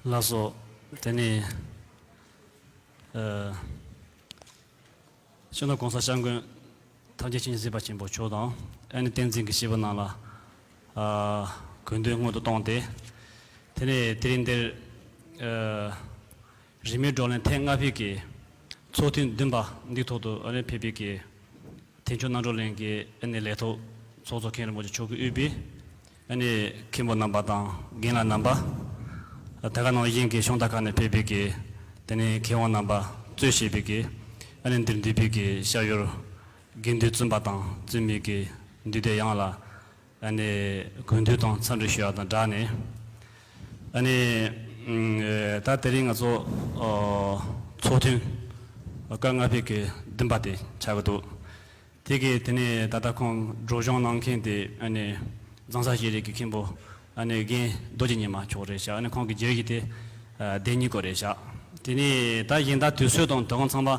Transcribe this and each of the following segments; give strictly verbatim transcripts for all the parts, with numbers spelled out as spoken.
ལགས་སོ། དེ་ནས་ཨ་སྤྱི་ནོར་༸གོང་ས་༸སྐྱབས་མགོན་ཐམས་ཅད་མཁྱེན་ཅིང་གཟིགས་པ་ཆེན་པོ་མཆོག་དང་། ཨ་ནི་བསྟན་འཛིན་གྱི་སྐྱེས་བུ་རྣམས་ལ་ཨ་གུས་འདུད་སྔོན་དུ་བཏང་སྟེ། དེ་ནས་དེ་རིང་འདིར་ཨ་རིས་མེད་བགྲོ་གླེང་ཐེངས་ལྔ་པའི་གི་ཚོགས་ཐེངས་བདུན་པ་འདིའི་ཐོག་ཏུ་ཨ་ནི་ཕེབས་པའི་གི་དེ་མཆོག་རྣམ་གྲོལ་གླིང་གི་ཨ་ནི་ལས་ཐོག་ཚོགས་གཙོ་མཁན་རིན་པོ་ཆེ་མཆོག་གིས་དབུས་པའི་ཨ་ནི་མཁན་པོ་རྣམ་པ་དང་རྒན་ལགས་རྣམ་པ། ད་ག་ནང་བཞིན་གྱི་ཤོང་རྟ་ཁ་ནས་ཕེབས་པའི་གི་དེ་ནས་མཁས་དབང་རྣམ་པ་གཙོས་བྱས་པའི་གི་ཨ་ནི་འདིར་འདུས་པའི་གི་ཤར་ཡུལ་དགེ་འདུན་བཙུན་པ་དང་བཙུན་མའི་གི་འདུས་སྡེ་ཡོངས་ལ་ཨ་ནི་གུས་འདུད་དང་འཚམས་འདྲི་ཞུ་བ་དང་སྦྲགས་ནས། ཨ་ནི་ཨ་ད་དེ་རིང་ང་ཚོ་ཨ་ཚོགས་ཐེངས་སྐབས་ལྔ་པའི་གི་བདུན་པ་དེ་ཆགས་ཀྱི་འདུག་དེ་གི་དེ་ནས་ད་ལྟ་ཁོང་སྒྲོག་སྦྱང་གནང་མཁན་དེ་ཨ་ནི་རྫོང་སར་ཤེས་རིག་གི་མཁན་པོ་ཨ་ནི་རྒན་རྡོ་རྗེ་ཉི་མ་མཆོག་རེད་ཤག་ཨ་ནི་ཁོང་གི་རྒྱབ་ཡིག་དེ་ཨ་བདེན་གཉིས་སྐོར་རེད་ཤག་དེ་ནས་ད་གཞན་དག་དུས་ཚོད་དང་དོ་དགོང་ཚང་མ་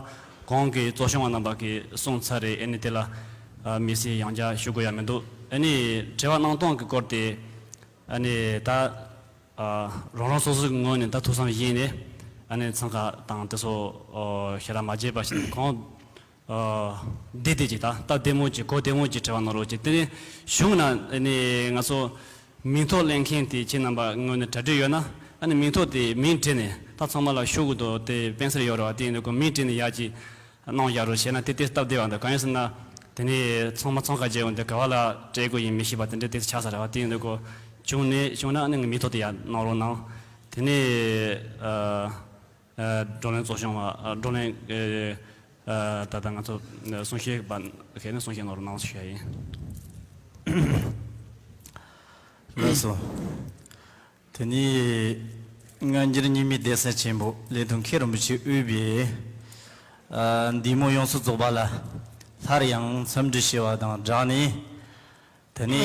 གོང་གི་གཙོ་སྐྱོང་བ་རྣམ་པ་གིས་གསུངས་ཚར་རེད། ཨ་ནི་དེ་ལ་ཨ་དམིགས་བསལ་ཡང་བསྐྱར་ཞུ་དགོས་ཡ་མི་འདུག་ཨ་ནི་དྲི་བ་གནང་སྟངས་ཀྱི་སྐོར་དེ་ཨ་ནི་ད་ཨ་རང་རང་སོ་སོའི་ངོས་ནས་ད་ཐུགས་བསམ་བཞེས་ནས་ཨ་ནི་འཚང་ཁ་དང་དེ་ཚོ་ཨོ་ཞེ་དྲག་མ་བྱེད་པ་ཞིག་གོང་ཨ་བདེ་བདེ་ཅིག་ད་སྟབས་བདེ་མོ་ཅིག་གོ་བདེ་མོ་ཅིག་དྲི་བ་གནང་རོགས་ཅིག་དེ་ནས་གཞུང་ན་ཨ་ནི་ང་ཚོ་མིང་ཐོ་ལེན་མཁན་དེ་ཁྱེད་རྣམ་པ་ངོས་ནས་གྲ་སྒྲིག་ཡོད་ན་ཨ་ནི་མིང་ཐོ་དེ་མིང་བྲིས་ནས་ད་ཚང་མ་ལ་ཤོག་གུ་དང་དེ་པེན་སིལ་ཡོད་རེད་བ། དེ་ཡིན་དུས་ཁོ་མིང་བྲིས་ནས་ཡར་ཅིག་གནང་ཡག་རོགས་བྱས་ན་དེ་དེ་སྟབས་བདེ་བ་འདུག་གང་ཡིན་ཟེར་ན་དེ་ནས་ཚང་མ་འཚང་ཁ་རྒྱག་ཡོང་དུས་ག་བ་ལ་སྤྲད་དགོས་ཡིན་མི་ཤེས་པ་དེ་འདྲ་དེ་ཆགས་ས་རེད་བ། དེ་ཡིན་དུས་ཁོ་བྱུང་ནས་བྱུང་ན་ཨ་ནི་ངའི་མིང་ཐོ་དེ་ཡར་གནང་རོགས་གནང་། དེ་ནས་ཨ་ཨ་བགྲོ་གླེང་གཙོ་སྐྱོང་བ་ཨ་བགྲོ་གླེང་ཨ་ད་ལྟ་ང་ཚོ་གསུང་བཤད་པ་ཁེ་ནས་གསུང་བཤད་གནང་རོགས་གནང་ཞུ་ཡ་ཡིན། ལགས་སོ། དེ་ནས་སྔ་འགྱུར་རྙིང་མའི་གདན་ས་ཆེན་པོ་ལས་ཐོག་མཁན་རིན་པོ་ཆེ་དབུས་པའི་ཨ་འདུས་མང་ཡོངས་སུ་རྫོགས་པ་ལ་སླར་ཡང་འཚམས་འདྲི་ཞུ་བ་དང་སྦྲགས་ནས། དེ་ནས་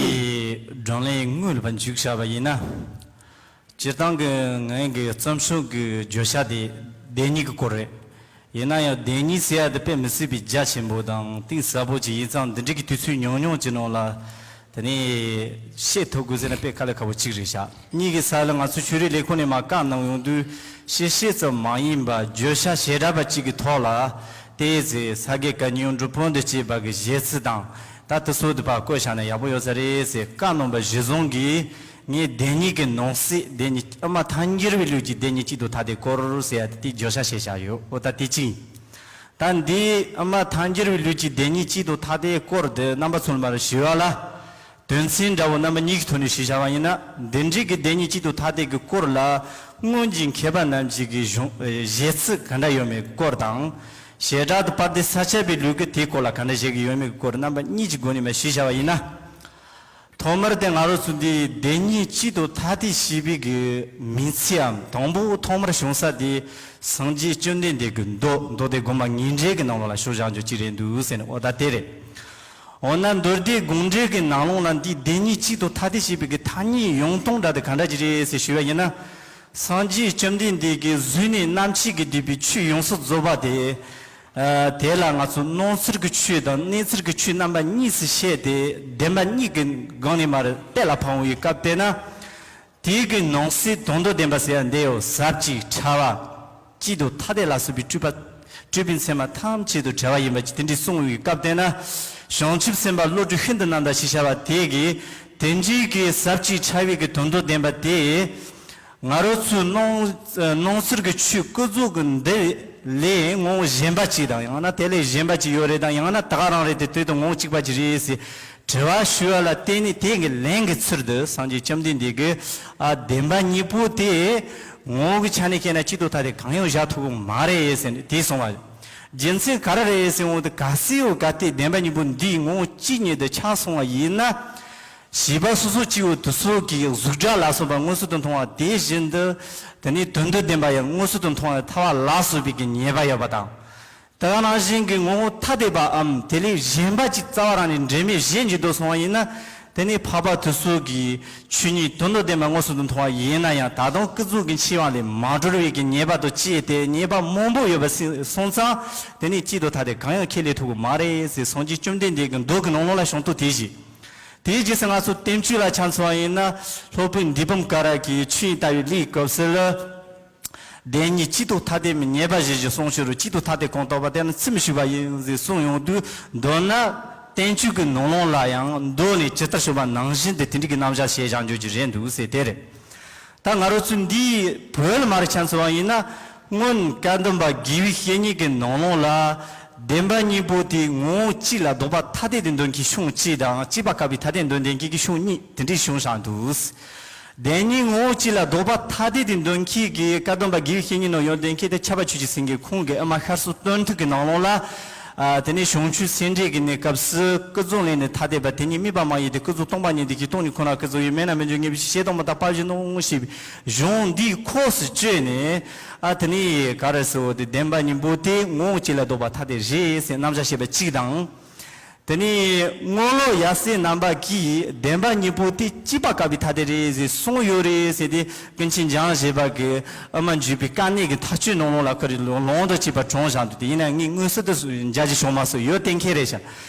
བགྲོ་གླེང་དངོས་ལ་མཇུག་བྱ་བ་ཡིན་ན། སྤྱིར་བཏང་གི་ངའི་གི་རྩོམ་ཤོག་གི་བརྗོད་བྱ་དེ་བདེན་གཉིས་ཀྱི་སྐོར་རེད། ཡིན་ན་ཡང་བདེན་གཉིས་ཟེར་ཡ་དེ་དཔེ་མི་སྲིད་པའི་རྒྱ་ཆེན་པོ་དང་གཏིང་ཟབ་པོ་ཅིག་ཡིན་ཙང་། འདི་འདྲའི་གི་དུས་ཚོད་ཉུང་ཉུང་ཅིག་ནང་ལ་དེ་ནས་བཤད་ཐུབ་དགོས་ཟེར་ན་དཔེ་དཀའ་ལས་ཁག་པོ་གཅིག་རེད་ཤག་གཉིས་ཀྱི་ས་ལ་ང་ཚོ་ཆོས་རིག་ལས་ཁུངས་ནས་མར་བཀའ་གནང་ཡོང་དུས་ཤེས་བྱེད་ཙམ་མ་ཡིན་པ་བརྗོད་བྱ་བྱེ་བྲག་པ་གཅིག་གི་ཐོག་ལ་དེའི་ཚེ་ས་དགེ་བཀའ་རྙིང་འབྲུག་བོན་དང་བཅས་པ་གི་བཞེད་ཚུལ་དང་། ད་དེ་ཚོ་དེ་ཕར་བཀོད་བཞག་ན་ཡག་པོ་ཡོད་ས་རེད་ཟེར་བཀའ་གནང་བ་གཞིར་བཟུང་གིས། ངས་བདེན་གཉིས་ཀྱི་ནང་གསེས་བདེན་གཉིས་དབུ་མ་ཐལ་འགྱུར་བའི་ལུགས་ཀྱི་བདེན་གཉིས་གཅིག་ཏུ་ཐ་དད་སྐོར་ཟེར་ཡ་དེ་བརྗོད་བྱ་བྱས་བཞག་ཡོད། འོ་ད་དེ་གཅིག་ཡིན། ད་འདིའི་དབུ་མ་ཐལ་འགྱུར་བའི་ལུགས་ཀྱི་བདེན་གཉིས་གཅིག་ཏུ་ཐ་དད་སྐོར་དེ་རྣམ་པ་ཚོ་ལ་མར་ཞུ་བ་ལ། དོན་ཚན་འདྲ་བོ་རྣམ་པ་གཉིས་ཀྱི་ཐོག་ནས་ཞུས་བཞག་པ་ཡིན་ན། འདི་འདྲའི་གི་བདེན་གཉིས་གཅིག་ཏུ་ཐ་དད་ཀྱི་སྐོར་ལ་སྔོན་གྱི་མཁས་པ་རྣམས་ཀྱི་གི་གཞུང་བཞེད་ཚུལ་ག་འདྲ་ཡོད་མེད་སྐོར་དང་། བྱེ་བྲག་ཏུ་དཔལ་ལྡན་ས་སྐྱ་པའི་ལུགས་ཀྱི་དེའི་སྐོར་ལ་ག་འདྲ་བཞེད་ཀྱི་ཡོད་མེད་ཀྱི་སྐོར་རྣམ་པ་གཉིས་ཀྱི་སྒོ་ནས་མར་ཞུས་བཞག་པ་ཡིན་ན། ཐོག་མར་དེ་ང་རང་ཚོ་འདི་བདེན་གཉིས་གཅིག་ཏུ་ཐ་དད་ཞེས་པའི་གི་མིང་ཚིག་འམ་དང་པོ་ཐོག་མར་བྱུང་ས་དེ་སངས་རྒྱས་བཅོམ་ལྡན་འདས་ཀྱི་མདོ། མདོ་སྡེ་དགོངས་པ་ངེས་འགྲེལ་གྱི་ནང་ལོགས་ལ་ཞུགས་བཞག་རྒྱུ་གཅིག་རེད་འདུག་ཟེར་ནས། འོ་ད་དེ་རེད། འོ་ན་མདོ་སྡེ་དགོངས་འགྲེལ་གྱི་ནང་ལོགས་ལ་འདི་བདེན་གཉིས་གཅིག་ཏུ་ཐ་དད་ཞེས་པའི་གི་ཐ་སྙད་ཡོང་སྟངས་འདྲ་དེ་ག་འདྲ་ཅིག་རེད་ཟེར་ཞུས་པ་ཡིན་ན། སངས་རྒྱས་བཅོམ་ལྡན་འདས་ཀྱིས་གཟུགས་ནས་རྣམ་མཁྱེན་གྱིས་བསྡུས་པའི་ཆོས་ཡོངས་སུ་རྫོགས་པ་དེ། ཨ་དེ་ལ་ང་ཚོ་སྣང་ཚུལ་གྱི་ཆོས་དང་གནས་ཚུལ་གྱི་ཆོས་རྣམ་པ་གཉིས་སུ་བཤད་དེ། བདེན་པ་གཉིས་ཀྱི་སྒང་ནས་མར་གཏན་ལ་ཕབ་འོང་བའི་སྐབས་དེ་ན། དེའི་གི་ནང་གསེས་དོན་དམ་བདེན་པ་ཟེར་ཡ་འདི་ཡོད། ཟབ་ཅིང་ཕྲ་བ། གཅིག་ཏུ་ཐ་དད་ལ་སོགས་པའི་སྤྲོས་པ། སྤྲོས་པའི་མཚན་མ་ཐམས་ཅད་དུ་བྲལ་བ་ཡིན་པ་ཅིག་དེ་འདྲའི་གསུངས་པའི་སྐབས་དེ་ན། བྱང་ཆུབ་སེམས་དཔའ་བློ་གྲོས་ཤིན་ཏུ་རྣམ་དག་ཞེས་བྱ་བ་དེ་གིས། དེ་འདྲའི་གི་ཟབ་ཅིང་ཕྲ་བའི་གི་དོན་དམ་བདེན་པ་དེ། ང་རང་ཚོའི་སྣང་སྣང་ཚུལ་གྱི་ཆོས་ཀུན་རྫོབ་ཀྱི་འདི་ལས་ངོ་བོ་གཞན་པ་ཅིག་དང་། ཡང་ན་དེ་ལས་གཞན་པ་ཅིག་ཡོད་རེད་དང་། ཡང་ན་ད་ག་རང་རེད་དེ། དེ་དང་ངོ་བོ་གཅིག་པ་ཅིག་རེད་ཟེར་དྲི་བ་ཞུ་བ་ལ་བརྟེན་ནས། དེ་གི་ལན་གྱི་ཚུལ་དུ་སངས་རྒྱས་བཅོམ་ལྡན་འདས་ཀྱིས། ཨ་བདེན་པ་གཉིས་པོ་དེ་ངོ་བོ་གི་ཆ་ནས་བཤད་ན་གཅིག་ཏུ་ཐ་དད་གང་ཡང་བཞག་ཐུབ་ཀྱི་མ་རེད་ཟེར་ནས་དེ་གསུངས་པ། རྒྱུ་མཚན་ག་རེ་རེད་ཟེར་འོང་དུས། གལ་སྲིད་འོ་གལ་ཏེ་བདེན་པ་གཉིས་པོ་འདིའི་ངོ་བོ་གཅིག་ཉིད་དུ་ཆགས་སོང་བ་ཡིན་ན། བྱིས་པ་སོ་སོ་སྐྱེ་བོ་དེ་ཚོ་གིས་གཟུགས་སྒྲ་ལ་སོགས་པ་དངོས་སུ་དུ་མཐོང་བ་དེ་བཞིན་དུ། དེ་ནས་དོན་དམ་བདེན་པ་ཡང་དངོས་སུ་དུ་མཐོང་བ་ཐལ་བ་ལ་སོགས་པའི་གི་ཉེས་པ་ཡོད་པ་དང་། དེ་ག་ནང་བཞིན་གྱི་ངོ་བོ་ཐ་དད་པའམ་དེ་ལས་གཞན་པ་ཅིག་རྩ་བ་རང་ནས་འབྲེལ་མེད་གཞན་གྱིས་བཟློག་སོང་བ་ཡིན་ན། དེ་ནས་འཕགས་པ་དེ་ཚོ་གིས་ཆོས་ཉིད་དོན་དམ་བདེན་པ་དངོས་སུ་དུ་མཐོང་བ་ཡིན་ན་ཡང་། ད་དུང་ཀུན་རྫོབ་ཀྱི་འཆིང་བ་ལས་མ་གྲོལ་བའི་གི་ཉེས་པ་དང་བཅས་ཏེ་ཉེས་པ་མང་པོ་ཡོད་པ་སོང་ཙང་། དེ་ནས་གཅིག་ཏུ་ཐ་དད་གང་ཡང་ཁས་ལེན་ཐུབ་ཀྱི་མ་རེད་ཟེར་སངས་རྒྱས་བཅོམ་ལྡན་འདས་ཀྱི་མདོ་གི་ནང་ལོགས་ལ་བྱུང་སྟངས་དེ་བཞིན། དེའི་རྗེས་སུ་ང་ཚོ་བསྟན་བཅོས་ལ་ཆ་མཚོན་པ་ཡིན་ན། སློབ་དཔོན་འདུས་པ་ཀ་ར་གིས་ཆོས་དབྱིངས་ལྟ་བའི་གླེང་སྐབས་སུ་ལ། བདེན་གཉིས་སྤྱི་ལྡོག་ཐ་དད་མིན། ཉེས་པ་བཞི་བཞི་གསུངས་ཕྱིར་རོ། སྤྱི་ལྡོག་ཐ་དད་གང་རྟོགས་པ་དེ་ནི་ཚུལ་མི་ཤེས་པ་ཡིན་ཟེར་གསུངས་ཡོང་དུས། མདོར་ན་བསྟན་བཅོས་ཀྱི་ནང་ལོགས་ལ་ཡང་མདོ་ནས་ཇི་ལྟར་བྱུང་བ་ནང་བཞིན་དུ་དེ་འདྲའི་གི་རྣམ་གཞག་བྱེད་བཞག་འཇོག་རྒྱུ་རེད་འདུག་ཟེར་དེ་རེད། ད་ང་རང་ཚོ་འདིའི་བོད་ལ་མར་ཆ་མཚོན་པ་ཡིན་ན། སྔོན་བཀའ་གདམས་པ་དགེ་བའི་བཤེས་གཉེན་གྱི་ནང་ལོགས་ལ། བདེན་པ་གཉིས་པོ་དེ་ངོ་བོ་གཅིག་ལ་ལྡོག་པ་ཐ་དད་དུ་འདོད་མཁན་ཕྱོགས་གཅིག་དང་། སྐྱེས་པ་བཀག་པའི་ཐ་དད་འདོད་ལྡན་མཁན་གྱི་ཕྱོགས་གཉིས་དེ་འདྲའི་བྱུང་བཞག་འདུག། བདེན་གཉིས་ངོ་བོ་གཅིག་ལ་ལྡོག་པ་ཐ་དད་དུ་འདོད་མཁན་གྱི་བཀའ་གདམས་པ་དགེ་བའི་བཤེས་གཉེན་ནང་ཡོད་ལྡན་མཁན་དེ་ཕྱྭ་པ་ཆོས་ཀྱི་སེང་གེ་ཁོང་གི་ཨ་མ་ཤར་སོགས་སྟོན་ཐུབ་ཀྱི་ནང་ལོགས་ལ། ཨ། དེ་ནས་བྱང་ཆུབ་སེམས་འགྲེལ་གྱི་གནས་སྐབས་སུ་ཀུན་རྫོབ་ལས་ནི་ཐ་དད་པ། དེ་ཉིད་དམིགས་པ་མ་ཡིན་ཏེ། ཀུན་རྫོབ་སྟོང་པ་ཉིད་དེ་བཞིན་སྟོང་ཉིད་ཁོ་ན་ཀུན་རྫོབ་ཡིན། མེད་ན་མི་འབྱུང་ངེས་པའི་ཕྱིར། ཞེས་དང་པོ་དང་པ་བཞི་ནོ་ཞེས་པའི་གཞུང་འདིའི་ཁོངས་སུ་བཅུག་ནས། ཨ། དེ་ནས་ག་རེ་ཟེར་བ་དེ། བདེན་པ་གཉིས་པོ་དེ་ངོ་བོ་གཅིག་ལ་ལྡོག་པ་ཐ་དད་རེད་ཟེར་རྣམ་གཞག་བྱས་པ་གཅིག་དང་། དེ་ནས་སྔོན་ལོག་ཡབ་སྲས་རྣམ་པ་གིས་བདེན་པ་གཉིས་པོ་དེ་སྐྱེས་པ་བཀག་པའི་ཐ་དད་རེད་ཟེར་གསུངས་ཡོད་རེད་ཟེར་ཏེ། ཀུན་མཁྱེན་འཇམ་བཞད་པ་གི་ཨ་མ་འཇུ་པའི་དཀའ་གནད་ཀྱི་མཐའ་དཔྱོད་ནང་ལོགས་ལ་ཁོ་རེ་ལུང་དང་བཅས་པ་དྲངས་བཞག་འདུག། དེ་ཡིན་ན་ངས་མངོན་གསལ་དུ་མཇལ་རྒྱུ་བྱུང་མ་སོང་། ཡོད་གཏན་འཁེལ་རེད་ཤག།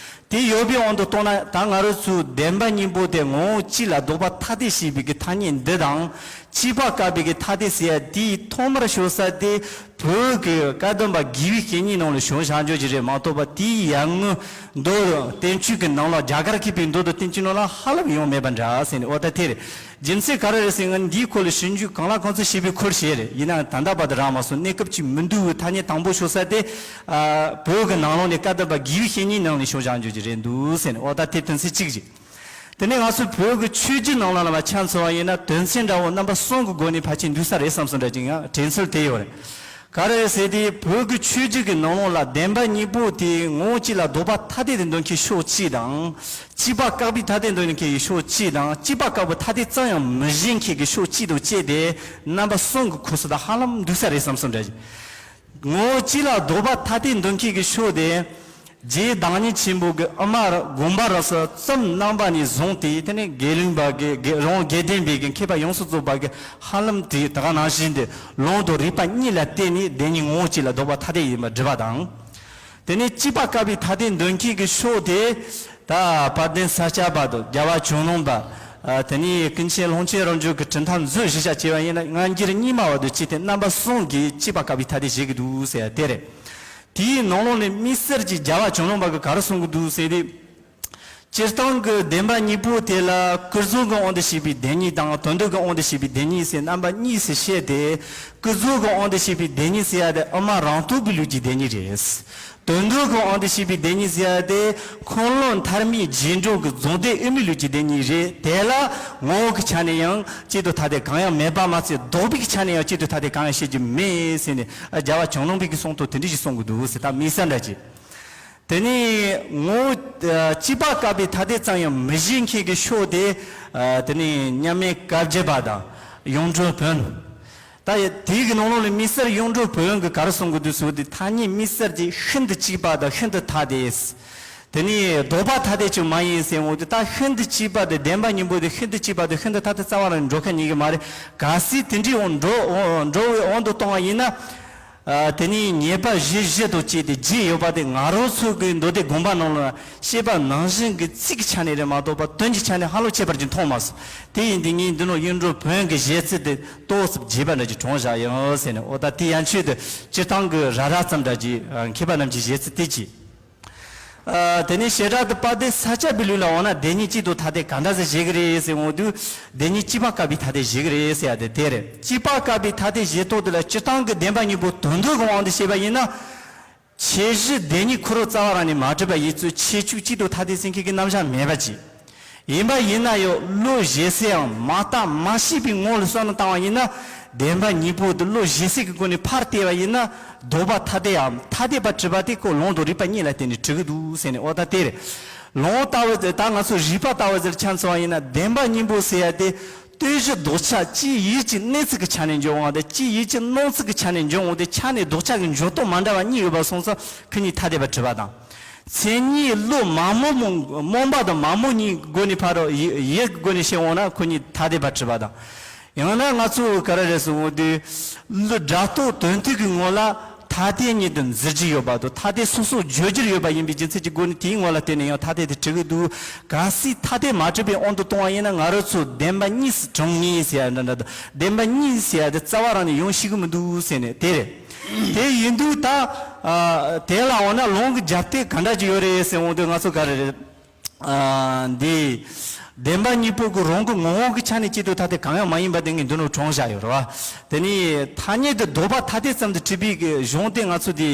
དེ་ཡོད་པའི་དབང་དུ་བཏང་ན། ད་ང་རང་ཚོས་བདེན་པ་གཉིས་པོ་དེ་ངོ་བོ་གཅིག་ལ་ལྡོག་པ་ཐ་དད་ཞེས་པའི་གི་ཐ་སྙད་འདི་དང་། སྐྱེས་པ་བཀག་པའི་གི་ཐ་དད་ཟེར་ཡ་དེའི་ཐོག་མར་ཤོར་ས་དེ་བོད་ཀྱི་བཀའ་གདམས་པ་དགེ་བའི་བཤེས་གཉེན་ནང་ལ་བྱུང་བཞག་འཇོག་གི་རེད་མ་གཏོགས་པ། དེའི་ཡར་སྔོན་མདོ་བསྟན་བཅོས་ཀྱི་ནང་ལ། རྒྱ་གར་མཁས་པའི་མདོ་དང་བསྟན་བཅོས་ནང་ལ་ཧ་ལམ་ཡོང་མེད་པ་འདྲ་ཟེར་ནས། འོ་ད་དེ་རེད། རྒྱུ་མཚན་ག་རེ་རེད་ཟེར་ན། འདིའི་སྐོར་ལ་ཞིབ་འཇུག་གང་ལ་གང་འཚམ་བྱས་པའི་ཁུལ་བྱས་རེད། ཡིན་ནའང་ད་ལྟ་བར་དུ་རག་མ་སོང་། གནས་སྐབས་ཅིག་མི་འདུག་པའི་ཐ་སྙད་དང་པོ་ཤོར་ས་དེ། ཨ། བོད་ཀྱི་ནང་ལོགས་ནས་བཀའ་གདམས་པ་དགེ་བའི་བཤེས་གཉེན་ནང་ནས་བྱུང་བཞག་འཇོག་གི་རེད་འདུག་ཟེར་ནས། འོ་ད་དེ་དོན་ཚན་གཅིག་རེད། དེ་ནས་ང་ཚོའི་བོད་ཀྱི་ཆོས་བརྒྱུད་ནང་ལ་ལ་མ་ཆ་མཚོན་པ་ཡིན་ན། དོན་ཚན་འདྲ་བོ་རྣམ་པ་གསུམ་གྱི་སྒོ་ནས་ཕལ་ཆེར་འདུས་ས་རེད་བསམ་སོང་འདྲ་ཅིག། ང་དྲན་ཚུལ་དེ་ཡོད་རེད། ག་རེ་ཟེར་དེ། བོད་ཀྱི་ཆོས་བརྒྱུད་ཀྱི་ནང་ལོགས་ལ་བདེན་པ་གཉིས་པོ་དེ་ངོ་བོ་གཅིག་ལ་ལྡོག་པ་ཐ་དད་དུ་འདོད་མཁན་ཕྱོགས་གཅིག་དང་། སྐྱེས་པ་བཀག་པའི་ཐ་དད་འདོད་མཁན་ཕྱོགས་གཅིག་དང་། སྐྱེས་པ་བཀག་པའི་ཐ་དད་ཙམ་ཡང་མི་བཞེད་མཁན་གྱི་ཕྱོགས་གཅིག་ཏུ་བཅད་དེ། རྣམ་པ་གསུམ་གྱི་ཁོངས་སུ་ད་ཧ་ལམ་འདུས་ས་རེད་བསམ་སོང་འདྲ་ཅིག། ངོ་བོ་གཅིག་ལ་ལྡོག་པ་ཐ་དད་འདོད་མཁན་གྱི་ཕྱོགས་དེ། རྗེ་བདག་ཉིད་ཆེན་པོ་གི་ཨ་མ་དགོངས་པ་རབ་གསལ་ཙམ་རྣམ་པ་ནས་བཟུང་སྟེ། དེ་ནས་དགེ་ལུགས་པ་གི་དགེ་རང་དགེ་ལྡན་པའི་གི་མཁས་པ་ཡོངས་སུ་རྫོགས་པ་གི་ཧ་ལམ་དེ་ད་ག་ནང་བཞིན་དུ་ལུང་དང་རིགས་པ་གཉིས་ལ་བརྟེན་ནས་བདེན་གཉིས་ངོ་བོ་གཅིག་ལ་ལྡོག་པ་ཐ་དད་ཡིན་པར་བསྒྲུབས་པ་དང་། དེ་ནས་སྐྱེས་པ་བཀག་པའི་ཐ་དད་འདོད་མཁན་གྱི་ཕྱོགས་དེ། ད་དཔལ་ལྡན་ས་སྐྱ་པ་དང་རྒྱལ་བ་ཇོ་ནང་པ། ཨ། དེ་ནས་ཀུན་མཁྱེན་ཀློང་ཆེན་རབ་འབྱམས་ཀྱི་གྲུབ་མཐའ་མཛོད་བཞི་ཆ་བྱས་པ་ཡིན་ན། སྔ་འགྱུར་རྙིང་མ་བར་དུ་བྱས་ཏེ་རྣམ་པ་གསུམ་གྱིས་སྐྱེས་པ་བཀག་པའི་ཐ་དད་བཞེད་ཀྱི་འདུག་ཟེར་ཡ་དེ་རེད། དེའི་ནང་ལོགས་ནས་དམིགས་བསལ་གྱི་རྒྱལ་བ་ཇོ་ནང་པ་གིས་ག་རེ་གསུང་གི་འདུག་ཟེར་དུས། སྤྱིར་བཏང་གི་བདེན་པ་གཉིས་པོ་དེ་ལ་ཀུན་རྫོབ་ཀྱི་དབང་དུ་བྱས་པའི་བདེན་གཉིས་དང་། དོན་དམ་གྱི་དབང་དུ་བྱས་པའི་བདེན་གཉིས་ཟེར་རྣམ་པ་གཉིས་སུ་བཤད་དེ། ཀུན་རྫོབ་ཀྱི་དབང་དུ་བྱས་པའི་བདེན་གཉིས་ཟེར་ཡ་དེ་དབུ་མ་རང་རྟོགས་པའི་ལུགས་ཀྱི་བདེན་གཉིས་རེད། དོན་དམ་གྱི་དབང་དུ་བྱས་པའི་བདེན་གཉིས་ཟེར་ཡ་དེ་འཁོར་ལོ་མཐར་མིའི་རྗེས་འགྲོ་གི་རྫོགས་ལྡན་དབུ་མའི་ལུགས་ཀྱི་བདེན་གཉིས་རེད། དེ་ལ་ངོ་བོ་གི་ཆ་ནས་ཡང་གཅིག་ཏུ་ཐ་དད་གང་ཡང་མེད་པ་མ་ཚད། ལྡོག་པའི་གི་ཆ་ནས་ཡང་གཅིག་ཏུ་ཐ་དད་གང་ཡང་བཤད་རྒྱུ་མེད་ཟེར་ནས། ཨ། རྒྱལ་བ་ཇོ་ནང་པའི་གི་གསུང་དོན་དེ་འདྲ་ཞིག་གསུང་གི་འདུག་ཟེར། ད་དམིགས་བསལ་འདྲ་ཅིག། དེ་ནས་ངོ་བོ། ཨ། སྐྱེས་པ་བཀག་པའི་ཐ་དད་ཙམ་ཡང་མི་བཞེད་མཁན་གྱི་ཕྱོགས་དེ། ཨ། དེ་ནས་མཉམ་མེད་བཀའ་བརྒྱུད་པ་དང་གཡུང་དྲུང་བོན། ད་དེའི་གི་ནང་ལོགས་ལ་དམིགས་བསལ་གཡུང་དྲུང་བོན་གྱིས་ག་རེ་གསུང་གི་འདུག་ཟེར་བ་དེ། ཐ་སྙད་དམིགས་བསལ་གྱིས་ཤིན་ཏུ་གཅིག་པ་དང་ཤིན་ཏུ་ཐ་དད། དེ་ནས་ལྡོག་པ་ཐ་དད་ཀྱང་མ་ཡིན་ཟེར་འོང་དུས། ད་ཤིན་ཏུ་གཅིག་པ་དེ། བདེན་པ་གཉིས་པོ་དེ་ཤིན་ཏུ་གཅིག་པ་དེ་ཤིན་ཏུ་ཐ་དད་རྩ་བ་ནས་འགྲོ་མཁན་གཉིས་ཀྱི་མ་རེད། གལ་སྲིད་དེ་འདྲའི་འོང་འགྲོ་འགྲོ་བའི་དབང་དུ་བཏང་བ་ཡིན་ན། ཨ། དེ་ནས་ཉེས་པ་བཞི་བཞི་དང་བཅས་ཏེ་བརྗོད་ཡོད་པ་དེ། ང་རང་ཚོ་གི་མདོ་སྡེ་དགོངས་པ་ནང་ལ་བཤད་པ་ནང་བཞིན་གྱི་ཚིག་གི་ཆ་ནས་རེད་མ་གཏོགས་པ། དོན་གྱི་ཆ་ནས་ཧ་ལམ་ཁྱད་པར་ཅིག་མཐོང་མ་སོང་། དེ་ཡིན་དུས་ངས་འདི་ནང་གཡུང་དྲུང་བོན་གྱི་བཞེད་ཚུལ་དེ་ཏོག་ཙམ་རྒྱས་པ་འདྲ་ཅིག་དྲངས་བཞག་ཡིན་ཟེར་ནས། འོ་ད་དེ་ཡན་ཆོད་དུ་སྤྱིར་བཏང་གི་ར་ར་ཙམ་འདྲ་ཅིག། ཨ། མཁས་པ་རྣམས་ཀྱི་བཞེད་ཚུལ་དེ་ཅིག། ཨ། དེ་ནས་བྱེ་བྲག་ཏུ་དཔལ་ལྡན་ས་སྐྱ་པའི་ལུགས་ལ་འོངས་ན། བདེན་གཉིས་གཅིག་ཏུ་ཐ་དད་ག་འདྲ་ཟིག་བཞེད་ཀྱི་རེད་ཟེར་འོང་དུས། བདེན་གཉིས་སྐྱེས་པ་བཀག་པའི་ཐ་དད་བཞེད་ཀྱི་རེད་ཟེར་ཡ་དེ་དེ་རེད། སྐྱེས་པ་བཀག་པའི་ཐ་དད་བཞེད་སྟངས་དེ་ལ་སྤྱིར་བཏང་གི་བདེན་པ་གཉིས་པོ་དོན་དམ་གྱི་དབང་དུ་བྱས་པ་ཡིན་ན། ཁྱད་གཞི་བདེན་གཉིས་ཁོ་རང་རྩ་བ་རང་ནས་མ་གྲུབ་པ་ཡིན་ཙང་ཁྱད་ཆོས་གཅིག་ཏུ་ཐ་དད་ཟེར་མཁན་གྱི་རྣམ་གཞག་མེད་པ་ཅིག། ཡིན་པ་ཡིན་ན་ཡང་བློ་བཞེད་སའམ་མ་བརྟགས་མ་དཔྱད་པའི་ངོ་ལ་བསམ་བློ་བཏང་བ་ཡིན་ན། བདེན་པ་གཉིས་པོ་དེ་བློ་བཞེད་སའི་གི་སྒོ་ནས་ཕར་བལྟས་པ་ཡིན་ན། ལྡོག་པ་ཐ་དད་འམ་ཐ་དད་པར་གྲུབ་པ་དེ་ཁོ་ལུང་དང་རིགས་པ་གཉིས་ལ་བརྟེན་ནས་གྲུབ་ཀྱི་འདུག་ཟེར་ནས། འོ་ད་དེ་རེད། ལུང་ལྟ་བུ་ད་ང་ཚོ་རིགས་པ་ལྟ་བུ་ཟེར་ཆ་མཚོན་པ་ཡིན་ན། བདེན་པ་གཉིས་པོ་ཟེར་ཡ་དེ། ལྟོས་གཞི་ལྡོག་ཆ་སྤྱིའི་ཡུལ་གྱི་གནས་ཚུལ་གྱི་ཆ་ནས་འཇོག་འོང་དང་། སྤྱིའི་ཡུལ་གྱི་སྣང་ཚུལ་གྱི་ཆ་ནས་འཇོག་འོང་དུས། ཆ་ནས་ལྡོག་ཆ་གི་འཇོག་སྟངས་མ་འདྲ་བ་གཉིས་ཡོད་པ་སོང་ཙང་ཁོ་གཉིས་ཐ་དད་པར་གྲུབ་པ་དང་། མཚན་ཉིད་བློ་མ་རྨོངས་རྨོངས་པ་དང་མ་རྨོངས་གཉིས་སྒོ་ནས་ཕར་རོ་ཡི་ཡི་གི་སྒོ་ནས་བཤད་འོང་ན་ཁོ་གཉིས་ཐ་དད་པར་གྲུབ་པ་དང་། ཡང་ན་ང་ཚོ་ག་རེ་རེད་ཟེར་འོང་དུས། བློ་སྒྲ་རྟོག་དོན་མཐུན་གྱི་ངོ་ལ་ཐ་ ཐ་དད་ཉིད་དུ་འཛིན་རྒྱུ་ཡོད་པ་དང་། ཐ་དད་སོ་སོར་བརྗོད་རྒྱུར་ཡོད་པ་ཡིན་པའི་རྒྱུ་མཚན་གྱི་སྒོ་ནས་དེའི་ངོ་ལ་བལྟས་ནས་ཡང་ཐ་དད་དེ་གྲུབ་ཀྱི་འདུག་གལ་སྲིད་ཐ་དད་མ་གྲུབ་པའི་དབང་དུ་བཏང་བ་ཡིན་ན། ང་རང་ཚོ་བདེན་པ་གཉིས་སུ་གྲུབ་ངེས་ཟེར་ཡ་འདྲ་འདྲ་དང་། བདེན་པ་གཉིས་ཟེར་ཡ་དེ་རྩ་བ་རང་ནས་ཡོང་ཤེས་ཀྱི་མི་འདུག་ཟེར་ནས་དེ་རེད། དེ་ཡིན་དུས་ད་ཨ་དེ་ལ་འོ་ན་ལུང་གི་རྒྱབ་རྟེན་ག་འདྲ་ཅིག་ཡོད་རེད་ཟེར་འོང་དུས། ང་ཚོ་ག་རེ་རེད། ཨ་འདི་བདེན་པ་གཉིས་པོ་གི་རང་གི་ངོ་བོ་གི་ཆ་ནས་གཅིག་ཏུ་ཐ་དད་གང་ཡང་མ་ཡིན་པ་དེ་ངས་མདོར་ན་དྲངས་བཞག་ཡོད་རེད་བ། དེ་ནས་ཐ་སྙད་དུ་ལྡོག་པ་ཐ་དད་ཙམ་དུ་གྲུབ་པའི་གི་གཞུང་དེ་ང་ཚོ་འདི་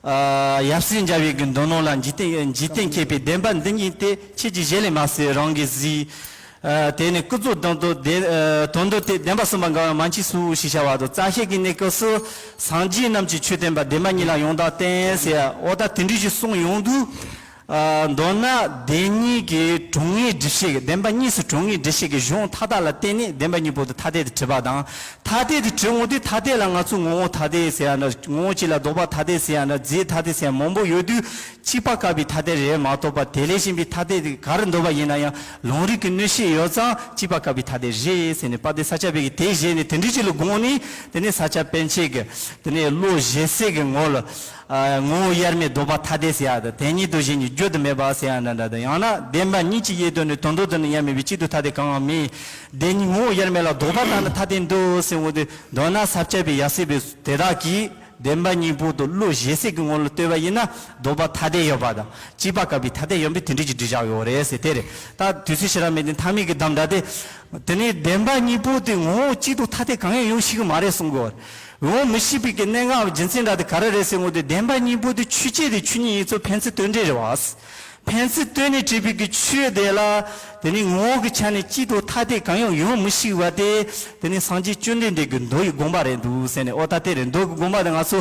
ཨ་ཡབ་སྲས་མཇལ་བའི་གི་མདོ་ནང་ལ། འཇིག་རྟེན་འཇིག་རྟེན་མཁས་པའི་བདེན་པ་འདི་ཉིད་དེ། ཁྱེད་ཀྱི་ཞལ་ལས་མ་གསལ་རང་གིས་གཟིགས། ཨ་དེ་ནས་ཀུན་རྫོབ་དོན་དམ་བདེན་ཨ་དོན་དམ་དེ། བདེན་པ་གསུམ་པ་འགལ་བ་མན་ཆད་སོ་ཞེས་བྱ་བ་དང་། རྩ་ཤེ་གི་གནས་སྐབས་སུ་སངས་རྒྱས་རྣམས་ཀྱི་ཆོས་བསྟན་པ་བདེན་པ་གཉིས་ལ་ཡང་དག་བརྟེན་ཟེར། འོ་ད་དེ་འདྲ་ཞིག་གསུངས་ཡོང་དུས། ཨ་མདོར་ན་བདེན་གཉིས་ཀྱི་གྲུབ་ངེས་སྒྲུབ་བྱེད་ཀྱི། བདེན་པ་གཉིས་སུ་གྲུབ་ངེས་སྒྲུབ་བྱེད་ཀྱི་གཞུང་མཐའ་དག་ལ་བརྟེན་ནས་བདེན་པ་གཉིས་པོ་དེ་ཐ་དད་དུ་གྲུབ་པ་དང་། ཐ་དད་དུ་གྲུབ་འོང་དུས་ཐ་དད་ལ་ང་ཚོས་ངོ་བོ་ཐ་དད་ཟེར་ཡ་འདྲ། ངོ་བོ་གཅིག་ལ་ལྡོག་པ་ཐ་དད་ཟེར་ཡ་འདྲ། རྫས་ཐ་དད་ཟེར་ཡ་མང་པོ་ཡོད་དུས། གཅིག་པ་དགག་པའི་ཐ་དད་རེད་མ་གཏོགས་པ། དེ་ལས་གཞན་པའི་ཐ་དད་དེ་ག་རེ་འདོད་པ་ཡིན་ན་ཡང་ལུང་རིགས་ཀྱི་གནོན་ཤུགས་ཡོད་ཙང་གཅིག་པ་དགག་པའི་ཐ་དད་རེད་ཟེར་ནས། དཔལ་ལྡན་ས་སྐྱ་པའི་གི་དེ་བཞེད་ནས་དེ་འདྲ་ཅིག་ལ་དགོངས་ནས། དེ་ནས་ས་སྐྱ་པཎ་ཆེན་གྱི་དེ་ནས་བློ་བཞེད་སའི་གི་ངོ་ལ། ཨ་ངོ་བོ་དབྱེར་མེད་ལྡོག་པ་ཐ་དད་ཟེར་ཡ་དང་། དེ་ཉིད་དུ་གཞན་གཉིས་བརྗོད་དུ་མེད་པ་ཟེར་ཡ་འདྲ་འདྲ་དང་། ཡང་ན་བདེན་པ་གཉིས་ཀྱི་དབྱེ་དོན་ནི། དོན་དམ་དུ་ནི་དབྱེར་མེད་པའི་གཅིག་ཏུ་ཐ་དད་གང་ཡང་མེད། དེ་ཉིད་ངོ་བོ་དབྱེར་མེད་ལ་ལྡོག་པ་ལྟར་ནི་ཐ་དད་འདོད་ཟེར་འོང་དུས། མདོར་ན་ས་སྐྱ་པའི་ཡབ་སྲས་པའི་དེ་དག་གིས་བདེན་པ་གཉིས་པོ་དེ་བློ་བཞེད་སའི་གི་ངོ་ལ་ལྟོས་པ་ཡིན་ན་ལྡོག་པ་ཐ་དད་ཡོད་པ་དང་། གཅིག་པ་དགག་པའི་ཐ་དད་ཡོད་པའི་དེ་འདྲ་ཅིག་བསྒྲིགས་བཞག་ཡོད་རེད་ཟེར། དེ་རེད། ད་དུས་ཚོད་ཞེ་དྲག་མེད་དུས་མཐའ་མའི་གི་གདམས་ངག་དེ། དེ་ནས་བདེན་པ་གཉིས་པོ་དེ་ངོ་བོ་གཅིག་ཏུ་ཐ་དད་གང་ཡང་ཡོང་ཤེས་ཀྱི་མ་རེད་གསུང་གི་ཡོད་རེད། ཡོང་མི་ཤེས་པའི་གི་གནད་འགག་རྒྱུ་མཚན་འདྲ་དེ་ག་རེ་རེད་ཟེར་འོང་དུས། བདེན་པ་གཉིས་པོ་དེ་ཆོས་ཅན་དེ་ཆོས་ཉིད་ཡིན་ཚུལ་ཕན་ཚུན་བསྟོད་འགྲོས་རེད་བ། ཕན་ཚུན་བསྟོད་ནས་གྲུབ་པའི་གི་ཆོས་དེ་ལ། དེ་ནི་ངོ་བོ་གི་ཆ་ནས་གཅིག་ཏུ་ཐ་དད་གང་ཡང་ཡོང་མི་ཤེས་པ་དེ། དེ་ནི་སངས་རྒྱས་བཅོམ་ལྡན་འདས་ཀྱི་མདོ་ཡི་དགོངས་པ་རེད་འདུག་ཟེར་ནས། ཨོ་ད་དེ་རེད། མདོ་གི་དགོངས་པ་དེ་ང་ཚོ་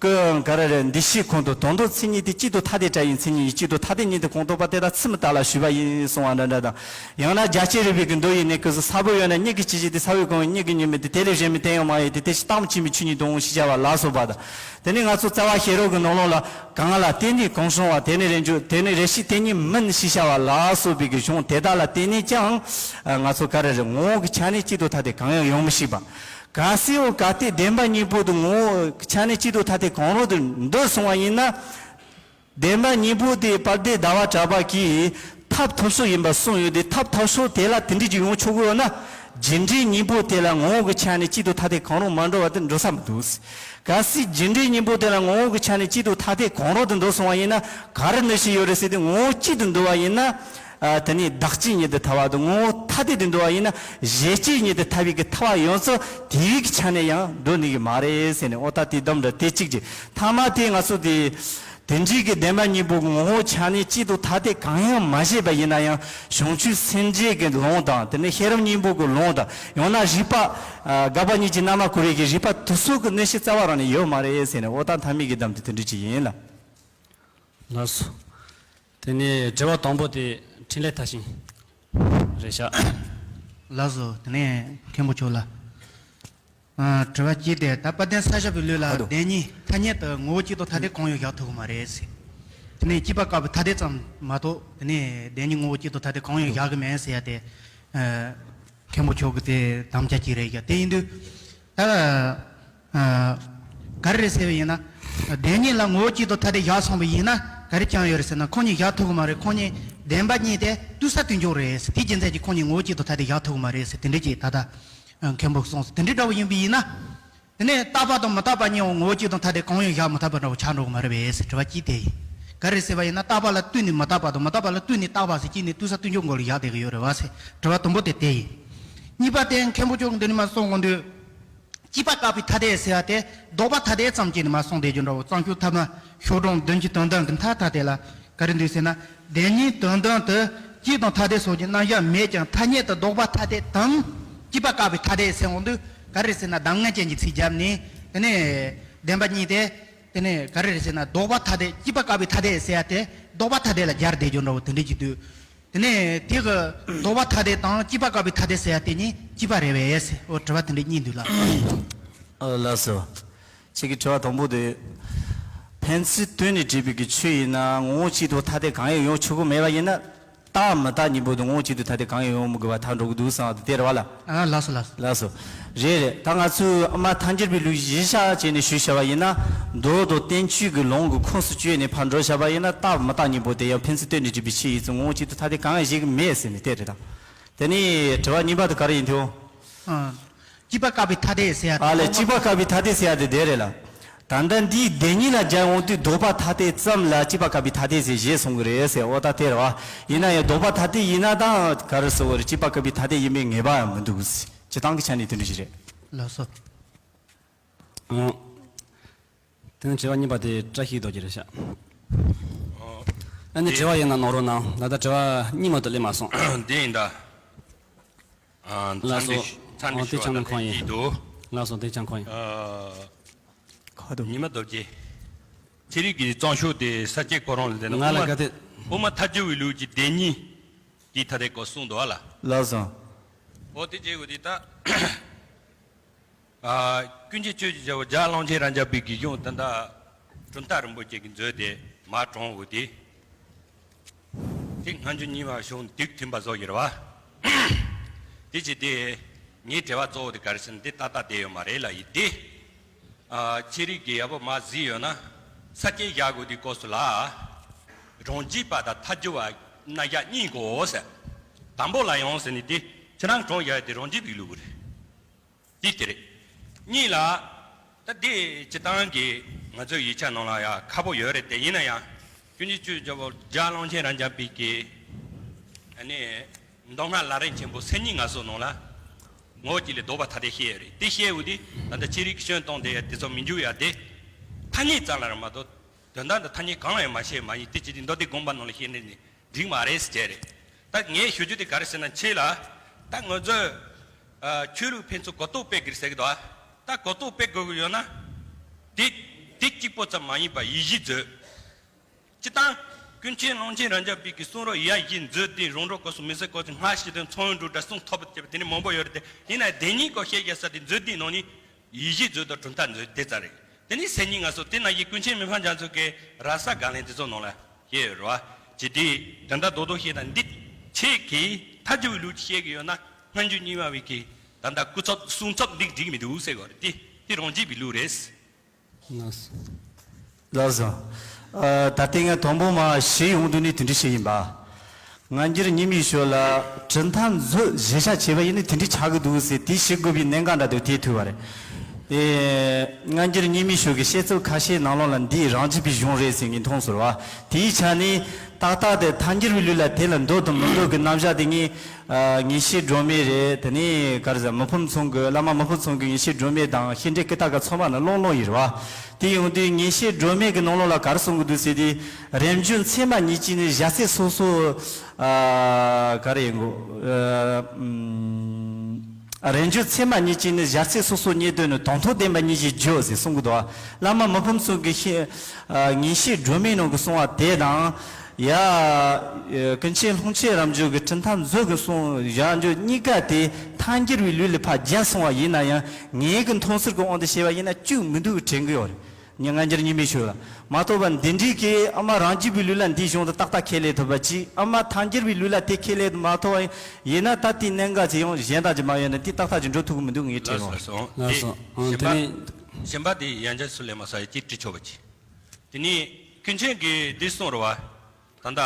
གི་ག་རེ་རེད། འདུ་བྱེད་ཁོང་དུ་དོན་དམ་མཚན་ཉིད་དེ་གཅིག་ཏུ་ཐ་དད་བྲལ་བའི་མཚན་ཉིད་ཡིན། གཅིག་ཏུ་ཐ་དད་ཉིད་དུ་གང་རྟོགས་པ་དེ་དག་ཚུལ་མིན་ལྟ་ལ་ཞུས་པ་ཡིན་གསུང་བ་འདྲ་འདྲ་དང་། ཡང་ན་རྒྱ་ཆེར་རིགས་པའི་གི་མདོ་ཡི་གནས་སྐབས་སུ། ས་བོན་ཡོད་ན་མྱུ་གུ་ཅི་བྱེད་དེ། ས་བོན་གང་ཡིན་མྱུ་གུ་ཉིད་མིན་ཏེ། དེ་ལས་གཞན་མིན་དོན་ཡང་མ་ཡིན་ཏེ། དེ་ཕྱིར་རྟག་མིན་ཆོས་མིན་ཆོས་ཉིད་དོ་ཞེས་བྱ་བ་ལ་སོགས་པ་དང་། དེ་ནི་ང་ཚོ་རྩ་བ་ཤེས་རབ་ཀྱི་ནང་ལོགས་ལ། གང་ལ་བརྟེན་ནས་གང་བྱུང་བ། དེ་ནི་རེ་འབྱུང་། དེ་ནི་རེ་ཞིག་དེ་ཉིད་མིན་ཞེས་བྱ་བ་ལ་སོགས་པའི་གི་གཞུང་དེ་དག་ལ་བརྟེན་ནས་ཀྱང་ང་ཚོ་ག་རེ་རེད། ངོ་བོ་གི་ཆ་ནས་གཅིག་ཏུ་ཐ་དད་གང་ཡང་ཡོང་མི་ཤེས་པ། གལ་སྲིད་འོ་གལ་ཏེ་བདེན་པ་གཉིས་པོ་དེ་ངོ་བོ་གི་ཆ་ནས་གཅིག་ཏུ་ཐ་དད་གང་རུང་དུ་འདོད་སོང་བ་ཡིན་ན། བདེན་པ་གཉིས་པོ་དེ་དཔལ་ལྡན་ཟླ་བ་གྲགས་པ་གིས་ཐབས་ཐོབ་ཤོས་ཡིན་པ་གསུངས་ཡོད་དེ། ཐབས་ཐོབ་ཤོས་དེ་ལ་དེ་འདྲ་ཅིག་ཡོང་ཆོག་གི་ཡོད་ན། རྒྱུ་འབྲས་གཉིས་པོ་དེ་ལ་ངོ་བོ་གི་ཆ་ནས་གཅིག་ཏུ་ཐ་དད་གང་རུང་མ་འདོད་པ་དེ་འགྲོ་ས་མི་འདུག། གལ་སྲིད་རྒྱུ་འབྲས་གཉིས་པོ་དེ་ལ་ངོ་བོ་གི་ཆ་ནས་གཅིག་ཏུ་ཐ་དད་གང་རུང་དུ་འདོད་སོང་བ་ཡིན་ན། ག་རེ་འདོད་བཞིན་ཡོད་རེད་ཟེར་དུས། ངོ་བོ་གཅིག་ཏུ་འདོད་པ་ཡིན་ན། ཨ་དེ་ནི་བདག་གཅིག་ཉིད་དུ་ཐལ་བ་དང་། ངོ་བོ་ཐ་དད་དུ་འདོད་པ་ཡིན་ན་གཞན་གཅིག་ཉིད་དུ་ཐལ་བའི་གི་ཐལ་བ་ཡོངས་སུ་དེ་བའི་གི་ཆ་ནས་ཡང་འགྲོ་ནུས་ཀྱི་མ་རེད་ཟེར་ནས། ཨོ་ད་དེ་གདམས་འདྲ་དེ་གཅིག་ཅིག། ཐ་མ་དེ་ང་ཚོ་དེ། དེ་འདྲའི་གི་བདེན་པ་གཉིས་པོ་གི་ངོ་བོ་ཆ་ནས་གཅིག་ཏུ་ཐ་དད་གང་ཡང་མ་བྱས་པ་ཡིན་ན་ཡང་། བྱང་ཆུབ་སེམས་འགྲེལ་གྱི་ལུང་དང་། དེ་ནས་ཤེས་རབ་སྙིང་པོ་གི་ལུང་དང་། ཡང་ན་རིགས་པ་ཨ་དགག་པ་གཉིས་ཀྱི་རྣལ་མ་འཁོར་བའི་གི་རིགས་པ་དེ་ཚོ་གི་གནོན་ཤུགས་རྩ་བ་རང་ནས་ཡོད་མ་རེད་ཟེར་ནས། ཨོ་ད་མཐའ་མའི་གི་གདམས་དེ་དེ་འདྲ་ཅིག་ཡིན་ལ། ལགས་སོ། དེ་ནས་དྲི་བ་དང་པོ་དེ་འཕྲིན་ལས་མཐར་ཕྱིན་རེད་ཤག། ལགས་སོ། དེ་ནས་མཁན་པོ་མཆོག་ལ། ཨ་དྲི་བ་གཅིག་དེ། ད་དཔལ་ལྡན་ས་སྐྱ་པའི་ལུགས་ལ་ཨ་ཏོ། བདེན་གཉིས་ཐ་སྙད་དུ་ངོ་བོ་གཅིག་ཏུ་ཐ་དད་གང་ཡང་བཞག་ཐུབ་ཀྱི་མ་རེད་ཟེར། དེ་ནས་གཅིག་པ་དགག་པའི་ཐ་དད་ཙམ་མ་གཏོགས། དེ་ནས་བདེན་གཉིས་ངོ་བོ་གཅིག་ཏུ་ཐ་དད་གང་ཡང་བཞག་གི་མེད་ཟེར་ཡ་དེ། ཨ་མཁན་པོ་མཆོག་གི་དེ་དམ་བཅའ་གཅིག་རེད་ཀྱང་། དེ་ཡིན་དུས་ད་ཨ་ག་རེ་རེད་ཟེར་བ་ཡིན་ན། བདེན་གཉིས་ལ་ངོ་བོ་གཅིག་ཏུ་ཐ་དད་བཞག་སོང་བ་ཡིན་ན་ག་རེ་ཅང་ཡོད་རེད་ཟེར་ན། ཁོང་གཉིས་བཞག་ཐུབ་ཀྱི་མ་རེད། ཁོང་གཉིས་བདེན་པ་གཉིས་དེ་དུས་གསུམ་དུས་འཇོག་རེད་ཟེར། དེ་རྒྱུ་མཚན་གྱིས་ཁོང་གཉིས་ངོ་བོ་གཅིག་ཏུ་ཐ་དད་བཞག་ཐུབ་ཀྱི་མ་རེད་ཟེར། དེ་འདྲ་ཅིག་ད་ལྟ་མཁན་པོས་གསུངས་སོང་། དེ་འདྲ་འདྲ་བོ་ཡིན་པ་ཡིན་ན། དེ་ནས་རྟག་པ་དང་མི་རྟག་པ་གཉིས་ངོ་བོ་གཅིག་ཏུ་ཐ་དད་གང་ཡང་བཞག་མི་ཐུབ་པ་འདྲ་བོ་ཆགས་འགྲོ་གི་མ་རེད་པས་ཟེར། དྲི་བ་གཅིག་དེ་ཡིན། ག་རེ་ཟེར་བ་ཡིན་ན། རྟག་པ་ལ་ལྟོས་ནས་མི་རྟག་པ་དང་། མི་རྟག་པ་ལ་ལྟོས་ནས་རྟག་པ་ཟེར་གཅིག་ནས་དུས་གསུམ་དུས་འཇོག་སྒང་ལ་བཞག་བསྡད་ཀྱི་ཡོད་རེད་པ་ཟེར། དྲི་བ་དང་པོ་དེ་དེ་ཡིན། གཉིས་པ་དེ་མཁན་པོ་མཆོག་གིས་འདི་ནས་མར་གསུང་གོ་འདུག། གཅིག་པ་དགག་པའི་ཐ་དད་ཟེར་བ་དེ་ལྡོག་པ་ཐ་དད་ཙམ་གྱིས་ནས་མར་གསུངས་བསྡད་རྒྱུ་འདྲ་བོ། གཙང་ཆུ་ཐ་མ་ཤོག་གྲངས་བདུན་ཅུ་དོན་བདུན་གྱི་མཐའ་མཐའ་དེ་ལ་ག་རེ་འདུག་ཟེར་ན། བདེན་གཉིས་དོན་བདུན་དུ་གཅིག་དང་ཐ་དད་སོགས་ཀྱི་རྣམ་གཞག་མེད་ཀྱང་། ཐ་སྙད་དུ་ལྡོག་པ་ཐ་དད་དམ། གཅིག་པ་དགག་པའི་ཐ་དད་ཟེར་འོང་དུས་ག་རེ་ཟེར་ན། གདམས་ངག་ཅན་གྱི་ཚིག་བརྒྱབ་ནས། དེ་ནས་བདེན་པ་གཉིས་དེ། དེ་ནས་ག་རེ་རེད་ཟེར་ན། ལྡོག་པ་ཐ་དད། གཅིག་པ་དགག་པའི་ཐ་དད་ཟེར་ཡ་དེ་ལྡོག་པ་ཐ་དད་ལ་སྦྱར་བསྡད་རྒྱུ་འདྲ་བོ་དེ་འདྲ་ཅིག་འདུག། དེ་ནས་དེ་གི་ལྡོག་པ་ཐ་དད་དང་གཅིག་པ་དགག་པའི་ཐ་དད་ཟེར་ཡ་དེ་གཉིས་གཅིག་པ་རེད་པས་ཟེར། འོ་དྲི་བ་དེ་འདྲ་གཉིས་འདུག་ལགས། ཨ་ལགས་སོ། ཁྱེད་ཀྱི་དྲི་བ་དང་པོ་དེ། ཕན་ཚུན་བསྟོད་ནས་བྲིས་པའི་གི་ཆོས་ཡིན་ན། ངོ་བོ་གཅིག་ཏུ་ཐ་དད་གང་ཡང་ཡོང་ཆོག་གི་མེད་པ་ཡིན་ན། རྟག་མི་རྟག་གཉིས་པོ་དེ་ངོ་གཅིག་ཏུ་ཐ་དད་གང་ཡང་ཡོང་མི་དགོས་པ་ཐག་འགྲོ་གི་འདུག་བསམ་དེ་རེད་བ་ལ། ཨ་ལགས་སོ་ལགས་སོ། ལགས་སོ། རེད་རེད། ད་ང་ཚོས་ཨ་མ་ཐལ་འགྱུར་བའི་ལུགས་གཞི་བཞག་བྱས་ནས་ཞུས་བྱ་བ་ཡིན་ན། མདོ་དང་བསྟན་བཅོས་ཀྱི་ལུང་གི་ཁོངས་སུ་བཅུག་ནས་ཕར་འགྲོ་བྱ་བ་ཡིན་ན། རྟག་མི་རྟག་གཉིས་པོ་དེ་ཡང་ཕན་ཚུན་བསྟུན་ནས་འགྲིག་པའི་ཕྱིར་ཡིན་ཙང་ངོ་གཅིག་ཏུ་ཐ་དད་གང་ཡང་བཞེད་ཀྱི་མེད་ཟེར་ནས་དེ་རེད་ད། དེ་ནས་དྲི་བ་གཉིས་པ་དེ་ག་རེ་ཡིན་ཐལ། ཨ། གཅིག་པ་བཀག་པའི་ཐ་དད་ཟེར་ཡ་དེ། ཨ་ལས། གཅིག་པ་བཀག་པའི་ཐ་དད་ཟེར་ཡ་དེ་དེ་རེད་ལ། ད་ལྟ་འདིའི་བདེན་གཉིས་ལ་སྦྱར་འོང་དུས་ལྡོག་པ་ཐ་དད་ཙམ་ལ་གཅིག་པ་བཀག་པའི་ཐ་དད་ཟེར་ཞེས་གསུང་གི་རེད་ཟེར། འོ་ད་དེ་རེད་བ། ཡིན་ན་ཡང་ལྡོག་པ་ཐ་དད་ཡིན་ན་ད་ག་རེ་ཟེར་བ་རེད། གཅིག་པ་བཀག་པའི་ཐ་དད་ཡིན་པའི་ངེས་པ་ཡང་མི་འདུག་སྤྱིར་བཏང་གི་ཆ་ནས་དེ་འདྲ་ཞིག་རེད། ལགས་སོ། ཨང་། དེ་ནས་དྲི་བ་གཉིས་པ་དེ་བཀྲ་ཤིས་རྡོ་རྗེ་རེད་ཤག་ཨ་ནི་དྲི་བ་ཡིན་ན་ནོར་རོགས་གནང་། ད་ལྟ་དྲི་བ་གཉིས་མ་གཏོགས་སླེབས་མ་སོང་། འདི་ཡིན་ད། ཨ། ལགས་སོ། ཚར་འདི་ཨོ་དེ་ཆགས་ན་ཁོང་ཡིན། ལགས་སོ། དེ་ཆགས་ཁོང་ཡིན། ཨ། ཁ་དོག་ཉི་མ་རྡོ་རྗེ། ཚན་རིག་གི་རྩོམ་ཤོག་དེ་ས་སྐྱའི་སྐོར་རང་ལ་བསྡད་ན། ང་ལ་དབུ་མ། ག་དེ། དབུ་མ་ཐལ་འགྱུར་བའི་ལུགས་ཀྱི་བདེན་གཉིས་ཀྱི་ཐ་དད་སྐོར་གསུངས་འདུག་ཨ་ལ། ལགས་སོ། འོ་དེ་བྱེད་དགོས་དེ་ད། ཨ། ཀུན་མཁྱེན་ཆོས་ཀྱི་རྒྱལ་པོ་རྒྱལ་བ་ཀློང་ཆེན་རབ་འབྱམས་པའི་གི་གཞུང་ད་ལྟ་གྲུབ་མཐའ་རིན་པོ་ཆེ་གིས་མཛོད་དེ་མར་དྲངས་ཡོད་དེ། དེ་སྔ་འགྱུར་རྙིང་མ་གཞུང་དེ་མཐུན་པ་བཟོ་ཡོད་རེད་བ། དེ་བྱས་ཏེ་ངའི་དྲི་བ་གཙོ་བོ་དེ་ག་རེ་ཟེར་ན། འདི་ཏག་ཏག་བསྡད་ཡོད་མ་རེད་ལ་ཡིན་ཏེ། ཨ། ཚན་རིག་གི་ཡག་པོ་མར་གཟིགས་ཡོད་ན། ས་སྐྱའི་བཞག་དགོས་དེའི་སྐབས་སུ་ལ། རང་རྒྱུད་པ་དང་ཐལ་འགྱུར་བ་རྣམ་གཞག་གཉིས་དགོས་ཟེར། དང་པོ་ལ་ཡང་ཟེར་ནས་དེ་ཁྱེད་རང་གྲོངས་བཞག་ཡ་དེ་རང་རྒྱུད་པའི་ལུགས་རེད། དེ་དེ་རེད། གཉིས་ལ། ད་དེ་སྤྱིར་བཏང་གི་ང་ཚོའི་ཡིག་ཆ་ནང་ལ་ཡང་ཁག་པོ་ཡོད་རེད་དེ། ཡིན་ན་ཡང་ཀུན་མཁྱེན་ཆོས་ཀྱི་རྒྱལ་པོ་རྒྱལ་བ་ཀློང་ཆེན་རབ་འབྱམས་པའི་གི། ཨ་ནི། མདོ་སྔགས་ལམ་རིམ་ཆེན་པོ་མཚན་ཉིད་ངེས་གསལ་ནང་ལ། ངོ་བོ་གཅིག་ལས་ལྡོག་པ་ཐ་དད་བཤད་ཡོད་རེད། དེ་བཤད་ཡོད་དེ་ད་ལྟ་ཚན་རིག་གི་སྐྱོན་གཏོང་དེ་ཡ་དེ་ཚོ་མི་འཇུག་ཡ་དེ། ཐ་སྙད་ཙམ་ལ་རེད་མ་གཏོགས། དོན་དག་འདི་ཐ་སྙད་གང་ལ་ཡང་མ་བཤད་མ་ཡིན། དེ་ཅི་སྟེ་མདོ་སྡེ་དགོངས་པ་ནང་ལ་བཤད་ནས་ནི་འགྲིག་མ་རེད་ཟེར་རེད། ད་ངས་ཞུ་རྒྱུ་དེ་ག་རེ་ཟེར་ན། ཁྱེད་ལ་ད་ང་ཚོས་ཨ་ཆོས་ལུགས་ཕན་ཚུན་གོ་རྟོགས་སྤེལ་དགོས་ཟེར་གི་འདུག་ཨ། ད་གོ་རྟོགས་སྤེལ་དགོས་ཀྱི་ཡོད་ན། དེ་དེ་གཅིག་པོ་ཙམ་མ་ཡིན་པར་ཡིད་བཞིན་མཛོད། སྤྱིར་བཏང་ཀུན་མཁྱེན་ཀློང་ཆེན་རབ་འབྱམས་པའི་གི་གསུང་རབ་ཡིད་བཞིན་མཛོད་དེ་རང་གྲོལ་སྐབས་སུ་མི་ཟད་སྐོར་གྱི་སྔ་ཕྱི་དོན་མཚོན་དབུ་འབྲུ་སྒྲ་གསུམ་ཐོབ་པ་བཅས་པ་དེ་ནི་མང་པོ་ཡོད་རེད་དེ། ཡིན་ན་དེ་གཉིས་སྐོར་བཤད་རྒྱུ་ས་དེ་མཛོད་དེའི་ནང་ནས། ཡིད་བཞིན་མཛོད་དང་གྲུབ་མཐའ་མཛོད་དེ་ཙམ་རེད། དེ་ནི་མཚན་ཉིད་ངེས་གསལ་དེ་ནང་བཞིན་ཀུན་མཁྱེན་མི་ཕམ་རྒྱ་མཚོ་གི་ར་ས་དགའ་ལན་དེ་ཚོ་ནང་ལ་བཤད་ཡོད་རེད་བ། ཇི་སྟེ་དོན་དག་རྡོག་རྡོག་བཤད་ན། འདི་ཁྱེད་ཀྱིས་ཐལ་འགྱུར་བའི་ལུགས་ཀྱིས་བཤད་ཀྱི་ཡོད་ན། སྔ་འགྱུར་རྙིང་མ་བའི་གི་ད་ལྟ་སྐུ་ཚབ་གསུང་ཚབ་འདི་འགྲིག་མི་འདུག་ཟེར་གྱི་ཡོད་རེད་དེ། དེ་རང་རྒྱུད་པའི་ལུགས་རེད། ལགས་སོ། ལགས་སོ། ཨ། ད་ལྟ་ངས་དང་པོ་མར་ཞུ་ཡོང་དུས་ནི་དེ་འདྲ་ཞིག་ཡིན་པ། སྔ་འགྱུར་རྙིང་མའི་ཕྱོགས་ལ་གྲུབ་མཐའ་མཛོད་གཞི་བཞག་བྱས་པ་ཡིན་ན་དེ་འདྲ་ཆགས་ཀྱི་འདུག་ཟེར། དེ་ཞུ་དགོས་པའི་གནད་འགག་འདྲ་འདུག་དེ་ཐུག་པ་རེད། ཨེ། སྔ་འགྱུར་རྙིང་མའི་ཕྱོགས་ཀྱི་བཤད་ཚུལ་ཁ་ཤས་ནང་ལོགས་ལ་འདི་རང་རྒྱུད་པའི་གཞུང་རེད་ཟེར་ངས་མཐོང་སོང་བ། དེའི་ཆ་ནས་ཏག་ཏག་དེ་ཐལ་འགྱུར་བའི་ལུགས་ལ་དེ་ལ་འདོད་དང་མི་འདོད་ཀྱི་རྣམ་གཞག་དེ་ངས། ཨ། ངེས་ཤེས་སྒྲོན་མེ་རེད། དེ་ནས་ག་རེ་ཟེར། མི་ཕམ་ཚང་གི། བླ་མ་མི་ཕམ་ཚང་གི་ངེས་ཤེས་སྒྲོན་མེ་དང་ཤེས་འདྲེན་ཀུན་ཏ་ག་ཚང་མ་ནི་ཀློག་ཀློག་ཡིན་རེད་བ། དེ་ཡོང་དུས་ངེས་ཤེས་སྒྲོན་མེ་གི་ནང་ལོགས་ལ་ག་རེ་གསུང་གི་འདུག་ཟེར་དུས། རིམ་བྱོན་ཚད་མ་གཉིས་ཀྱིས་ནི་གཞལ་ཚད་སོ་སོ། ཨ། ག་རེ་ཡིན་གོ། ཨ། ཨམ། རིམ་བྱོན་ཚད་མ་གཉིས་ཀྱིས་ནི་གཞལ་ཚད་སོ་སོ་རྙེད་དོན་ནི། དོན་དམ་བདེན་པ་གཉིས་ཀྱིས་བརྗོད་ཟེར་གསུང་གི་འདུག་བ། བླ་མ་མི་ཕམ་ཚང་གི་ཤེས། ཨ། ངེས་ཤེས་སྒྲོན་མེའི་ནང་གི་གསུང་བ་དེ་དང་། ཡ། ཀུན་མཁྱེན་ཀློང་ཆེན་རབ་འབྱམས་ཀྱི་གྲུབ་མཐའ་མཛོད་ཀྱི་གསུང་བཞག་འཇོག་གཉིས་ཀ་དེ་ཐལ་འགྱུར་བའི་ལུགས་ལ་ཕར་སྦྱར་སོང་བ་ཡིན་ན་ཡང་། ངའི་གི་མཐོང་ཚུལ་གྱི་དབང་དུ་བྱས་པ་ཡིན་ན་གཅིག་མི་འདུག་གི་དྲན་གི་ཡོད་རེད། ངས་སྔ་འགྱུར་རྙིང་མའི་ཕྱོགས་ལ་མ་གཏོགས་པ། འདི་འདྲའི་གི་ཨ་མ་རང་རྒྱུད་པའི་ལུགས་ལ་འདིའི་གཞུང་དེ་ཏག་ཏག་ཁས་ལེན་ཐུབ་པ་ཅིག་ཨ་མ་ཐལ་འགྱུར་བའི་ལུགས་ལ་དེ་ཁས་ལེན་དུ་མ་ཐུབ་པ་ཡིན་ན། ད་དེའི་གནད་འགག་ཅིག་ཡང་གཞན་དག་ཅིག་མ་ཡོད་ན་དེ་ཏག་ཏག་ཅིག་འགྲོ་ཐུབ་ཀྱི་མི་འདུག་ངས་དྲན་ཡོད་རེད། ལགས་སོ། ཨང་། དེ་ནས་གཞན་པ་དེ་ཡང་བསྐྱར་སུ་ལས་མ་ས་ཡ་གཅིག་དྲི་ཆོག་པ་ཅིག་དེ་ནས་ཀུན་མཁྱེན་གྱིས་འདི་གསུངས་རེད་བ། ད་ལྟ།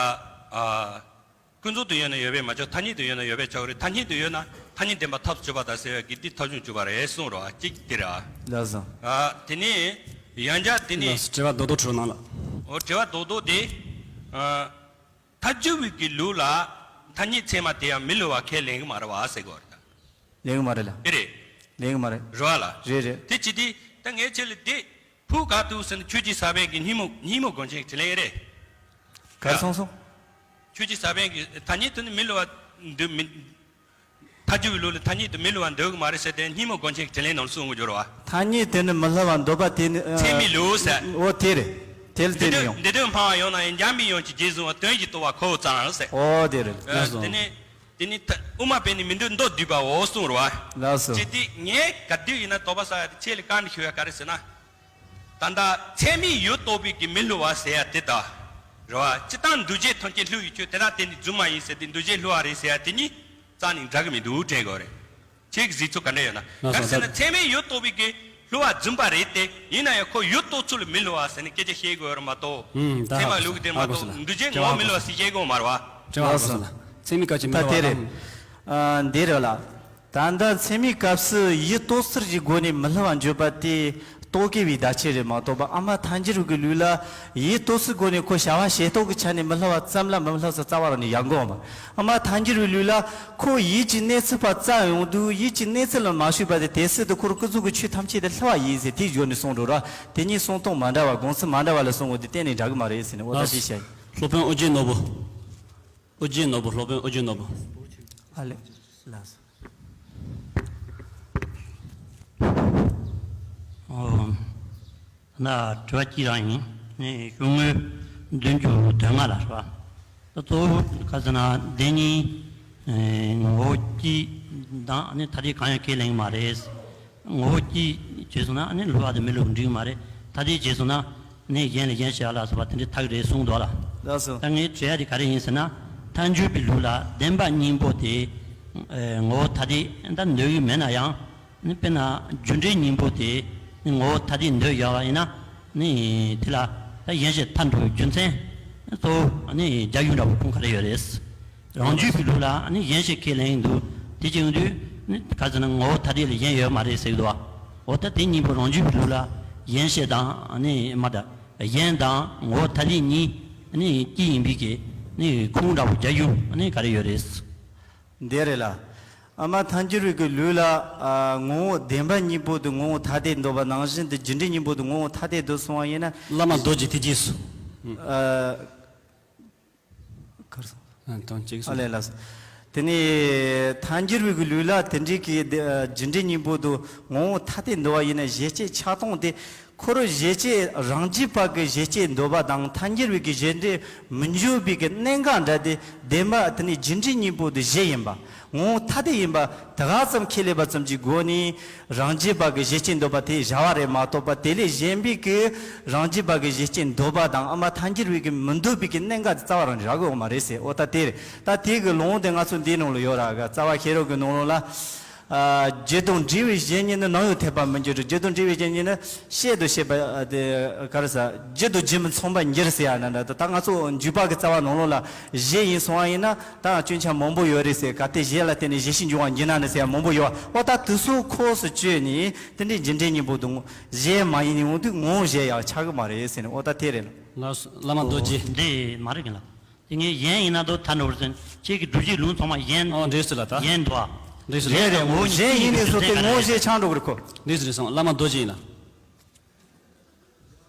ཨ། ཀུན་རྫོབ་ཏུ་ཡོད་ན་ཡོད་པས་མ་ཆགས། ཐ་སྙད་དུ་ཡོད་ན་ཡོད་པས་ཆགས་རེད། ཐ་སྙད་དུ་ཡོད་ན་ཐ་སྙད་བདེན་པ་ཐབས་སུ་གྱུར་པ་དང་ཟེར་བའི་གི་འདི་ཐབས་བྱུང་གྱུར་པ་རེད་གསུངས་རེད་བ། གཅིག་དེ་རེད། ལགས་སོ། ཨ། དེ་ནས་ཡང་བསྐྱར་དེ་ནས། ལགས་སོ། དྲི་བ་རྡོག་རྡོག་དྲི་རོགས་གནང་ལགས། འོ། དྲི་བ་རྡོག་རྡོག་དེ། ཨ། ཐལ་འགྱུར་བའི་གི་ལུགས་ལ་ཐ་སྙད་ཚད་མ་དེ་ཡང་མི་སླུ་བ་ཁས་ལེན་གི་མ་རེད་བ་ཟེར་གི་ཡོད་རེད་ད། ལེན་གི་མ་རེད་ལ། དེ་རེད། ལེན་གི་མ་རེད། རེད་བ་ལ། རེད་རེད། དེ་ཅི་སྟེ་ད་ངས་ཁྱེད་ལ་དེ། ཕུགས་ག་ཏུ་ཟེར་ན་ཆོས་ཀྱི་ས་བོན་གྱི་སྙིང་མོ། སྙིང་མོ་སྒོམ་ཆེན་གྱི་དྲིན་ལན་རེད། ག་རེ་གསུངས་སོང་། ཆོས་ཀྱི་ས་བོན་གྱི་ཐ་སྙད་དུ་ནི་མི་སླུ་བ་འདོད་མི། ཐལ་འགྱུར་བའི་ལུགས་ལ་ཐ་སྙད་དུ་མི་སླུ་བ་འདོད་གི་མ་རེད་ཟེར་ཏེ་སྙིང་མོ་སྒོམ་ཆེན་གྱི་དྲིན་ལན་ནང་གསུང་གི་འགྱུར་བ། ཐ་སྙད་དུ་ནི་མི་སླུ་བ་འདོད་པ་དེ་ནི། ཨ། ཚད་མའི་ལུགས་ཟེར། འོ་དེ་རེད། དེ་ལ་བརྟེན་ནས་ཡོང་། འདི་དོན་སྤང་བ་ཡང་ན་ཡང་། འཇམ་པའི་དབྱངས་ཀྱིས་རྗེས་བཟུང་བ། དོན་བཞིན་རྟོགས་པ་ཁོ་བོ་ཙམ་ཟེར། འོ་དེ་རེད། ཨ། ལགས་སོ། དེ་ནི། དེ་ནི་ད་དབུ་མ་པས་ནི་མི་འདོད་མདོར་བསྡུས་པའོ་གསུངས་རེད་བ། ལགས་སོ། ཅི་སྟེ་ངས་ག་དུས་ཡིན་ན་དོགས་པ་ཟ་ཡ་དེ་ཁྱེད་ལ་བཀའ་འདྲི་ཞུ་ཡ་ག་རེ་ཟེར་ན། ད་ལྟ་ཚད་མས་ཡུལ་རྟོགས་པའི་གི་མི་སླུ་བ་ཟེར་ཡ་དེ་དང་། རེད་བ། སྤྱིར་བཏང་འདུ་བྱེད་ཐམས་ཅད་བསླུ་བའི་ཆོས་དེ་དག་དེ་ནི་རྫུན་མ་ཡིན་ཟེར་ཏེ་འདུ་བྱེད་བསླུ་བ་རེད་ཟེར་ཡ་དེ་གཉིས་རྩ་ནས་འདྲ་གི་མི་འདུག་དྲན་དགོས་རེད། ཁྱེད་ཀྱི་གཟིགས་ཚུལ་ག་འདྲ་ཡོད་ན། ལགས་ག་རེ་ཟེར་ན། སོ། ཚད་མས་ཡུལ་རྟོགས་པའི་གི་བསླུ་བ་རྫུན་པ་རེད་དེ། ཡིན་ན་ཡང་ཁོ་ཡུལ་རྟོགས་ཚུལ་ལ་མི་བསླུ་བ་ཟེར་ནས་སྐད་ཆ་བཤད་དགོས་རེད་མ་གཏོགས། ཨུམ། ད་ཚད་མ་ཧ་གོ་བསླུ་གི་དེ་མ་ཧ་གོ་གཏོགས་སོང་། འདུ་བྱེད་ངོ་བོ་མི་བསླུ་བ་ཟེར་བཤད་དགོས་མ་རེད་བ། དྲི་བ་ཧ་གོ་སོང་། ཚད་མའི་སྐབས་ཀྱི་མི་ད་བསླུ་བ་དེ་རེད། རྣམས། ཨ། འདི་རེད་ལ། ད་ལྟ་ཚད་མའི་སྐབས་སུ་ཡུལ་རྟོགས་ཚུལ་གྱི་སྒོ་ནས་མི་བསླུ་བར་འགྱུར་བ་དེ་རྟོག་གེ་བའི་བརྡ་ཆད་རེད་མ་གཏོགས་པ། ཨ་མ་ཐལ་འགྱུར་བའི་གི་ལུགས་ལ་ཡུལ་རྟོགས་ཚུལ་སྒོ་ནས་ཁོ་བྱ་བ་ཞེ་ཐོག་གི་ཆ་ནས་མི་བསླུ་བ་ཙམ་ལ་མི་བསླུ་ས་རྩ་བ་རང་ནས་ཡང་དགོས་འོང་བ། ཨ་མ་ཐལ་འགྱུར་བའི་ལུགས་ལ་ཁོ་ཡུལ་གྱི་གནས་ཚུལ་ཕར་བཙལ་ཡོང་དུས་ཡུལ་གྱི་གནས་ཚུལ་ལ་མ་ཞུགས་པ་དེ་དེ་སྲིད་དུ་ཁོ་རང་སྐུ་གཟུགས་ཀྱི་ཆོས་ཐམས་ཅད་དེ་བསླུ་བ་ཡིན་ཟེར་དེའི་སྒོ་ནས་གསུངས་འགྲོ་ར། དེ་གཉིས་གསུང་སྟངས་མ་འདྲ་བ་དགོངས་ཚུལ་མ་འདྲ་བ་ལ་གསུང་དགོས་དེ་གཏན་ནས་འདྲ་གི་མ་རེད་ཟེར་ནས། འོ་ད་ཅི་བཤད་ཡིན། སློབ་དཔོན་ཨོ་རྒྱན་ནོར་བུ། ཨོ་རྒྱན་ནོར་བུ། སློབ་དཔོན་ཨོ་རྒྱན་ནོར་བུ། ཨ་ལེ། ལགས་སོ། ཨོ། ན་དྲི་བ་གཅིག་རང་ཡིན། ནི་ཤོག་ངོས་བདུན་ཅུ་དོན་ལྔ་ལ་རེད་བ། ད་གཙོ་བོ་ག་ཟེར་ན་བདེན་གཉིས། ཨེ། ངོ་བོ་གཅིག་དང་ནི་ཐ་དད་གང་ཡང་ཁས་ལེན་གྱི་མ་རེད། ངོ་བོ་གཅིག་བྱས་སོང་ན་ནི་བསླུ་བ་དང་མི་བསླུ་བ་འགྲིག་གི་མ་རེད། ཐ་དད་བྱས་སོང་ན་ནི་གཞན་ལ་གཞན་བྱ་ལ་སོགས་པ་དེ་འདྲའི་ཐག་རེད་གསུངས་འདུག་ལ། ལགས་སོ། ད་ངས་དྲི་ཡ་དེ་ག་རེ་ཡིན་ཟེར་ན། ཐལ་འགྱུར་བའི་ལུགས་ལ་བདེན་པ་གཉིས་པོ་དེ། ཨེ། ངོ་བོ་ཐ་དད་ད་འདོད་ཀྱི་མེད་ན་ཡང་། ནི་དཔེར་ན་རྒྱུ་འབྲས་གཉིས་པོ་དེ་ནི་ངོ་བོ་ཐ་དད་འདོད་ཡོད་པ་ཡིན་ན། ནི་དེ་ལ་ད་གཞན་བྱས་མཐར་འགྲོ་བའི་རྒྱུ་མཚན་གཙོ་བོ་ནི་རྒྱ་གཞུང་འདྲ་པོ་ཁུངས་ག་རེ་ཡོད་རེད། རང་རྒྱུད་པའི་ལུགས་ལ་ནི་གཞན་བྱས་ཁས་ལེན་འདུག་དེ་བྱེད་ཡོང་དུས་ནི་ག་ཟེར་ན་ངོ་བོ་ཐ་དད་ལ་གཞན་ཡོད་མ་རེད་ཟེར་གི་འདུག་བ། འོ་ད་དེ་གཉིས་པོ་རང་རྒྱུད་པའི་ལུགས་ལ་གཞན་བྱས་དང་ནི་མ་འདྲ། གཞན་དང་ངོ་བོ་ཐ་དད་གཉིས་ནི་གཅིག་ཡིན་པའི་གི་ནི་ཁུངས་འདྲ་པོ་རྒྱ་གཞུང་ནི་ག་རེ་ཡོད་རེད། འདི་རེད་ལ། ཨ་མ་ཐལ་འགྱུར་བའི་གི་ལུགས་ལ། ཨ། ངོ་བོ་བདེན་པ་གཉིས་པོ་དེ་ངོ་བོ་ཐ་དད་འདོད་པ་ནང་བཞིན་དུ་རྒྱུ་འབྲས་གཉིས་པོ་དེ་ངོ་བོ་ཐ་དད་དུ་སོང་བ་ཡིན་ན། བླ་མ་རྡོ་རྗེ་དེ་རྗེས་སུ། ཨ། གར་སོང་། ཨ། དོན་གཅིག་ཨ་སོང་། ལས་ལ་སོང་། དེ་ནས་ཐལ་འགྱུར་བའི་གི་ལུགས་ལ་དེ་འདྲའི་གི་དེ། ཨ། རྒྱུ་འབྲས་གཉིས་པོ་དེ་ངོ་བོ་ཐ་དད་འདོད་པ་ཡིན་ན་གཞལ་བྱའི་ཆགས་སྟངས་དེ། འཁོར་གཞལ་བྱའི་རང་རྒྱུད་པ་གི་གཞལ་བྱའི་འདོད་པ་དང་ཐལ་འགྱུར་བའི་གི་གཞལ་འབྲས་མི་འགྱུར་བའི་གི་གནད་འགག་འདྲ་དེ་བདེན་པ་དེ་ནི་རྒྱུ་འབྲས་གཉིས་པོ་དེ་གཞན་ཡིན་པ། ངོ་བོ་ཐ་དད་ཡིན་པ་དེ་ག་ཙམ་ཁས་ལེན་པ་ཙམ་གྱི་སྒོ་ནས་རང་རྒྱུད་པ་གི་གཞལ་བྱའི་འདོད་པ་དེ་བྱ་བ་རེད་མ་གཏོགས་པ། དེ་ལས་གཞན་པའི་གི་རང་རྒྱུད་པ་གི་གཞལ་བྱའི་འདོད་པ་དང་ཨ་མ་ཐལ་འགྱུར་བའི་གི་མི་འདོད་པའི་གི་གནད་འགག་དེ་རྩ་བ་རང་རག་གི་ཡོད་མ་རེད་ཟེར། འོ་ད་དེ་རེད། ད་དེ་གི་ལུང་དེ་ང་ཚོ་འདིའི་ནང་ལ་ཡོད་ར་ག་རྩ་བ་ཤེས་རབ་ཀྱི་ནང་ལོགས་ལ། ཨ། རྒྱུ་དང་འབྲས་བུའི་གཞན་ཉིད་ནི། ནམ་ཡང་འཐད་པར་མི་འགྱུར་ཏེ། རྒྱུ་དང་འབྲས་བུའི་གཞན་ཉིད་ནི། བཤད་དུ་བཤད་པ་དེ་ག་རེ་ཟ། རྒྱུ་དང་རྒྱུ་མི་མཚུངས་པར་འགྱུར་ཟེར་ཡ་ན་འདྲ། ད་ང་ཚོ་འཇུག་པ་གི་རྩ་བ་ནང་ལོགས་ལ་གཞན་ཡིན་སོང་བ་ཡིན་ན་ད་སྐྱོན་ཆ་མང་པོ་ཡོད་རེད་ཟེར། གལ་ཏེ་གཞན་ལ་བརྟེན་ནས་གཞན་ཞིག་འབྱུང་བར་འགྱུར་ན་ནི་ཟེར་ཡ་མང་པོ་ཡོད། འོ་ད་དེ་ཚོ་ཁོངས་སུ་བཅུག་ནས་དེ་འདྲའི་རྒྱུ་འབྲས་གཉིས་པོ་དང་གཞན་མ་ཡིན་ནས་འོང་དུས་ངོ་བོ་གཞན་ཡང་ཆགས་ཀྱི་མ་རེད་ཟེར་ནས། འོ་ད་དེ་རེད། ལགས་སོ། བླ་མ་རྡོ་རྗེ། འདི་མ་རེད་གི་ལགས། དེ་ངས་གཞན་ཡིན་ན་དོ་ཐར་འགྲོ་བར་སེམས། ཁྱེད་ཀྱི་སྒྲུབ་བྱེད་ལུང་ཚང་མ་གཞན། ཨོ། འགྲིག་སོང་ལ་ད། གཞན་འདུག་ཨ། འགྲིག་སོང་ལ། རེད་རེད། ངོ་བོ་གཞན་ཡིན་ནས་བཟོ་སྟེ་ངོ་བོ་གཞན་ཆགས་འགྲོ་གི་རེད་ཁོ། འགྲིག་སོང་། འགྲིག་སོང་། བླ་མ་རྡོ་རྗེ་ཡིན་ལ།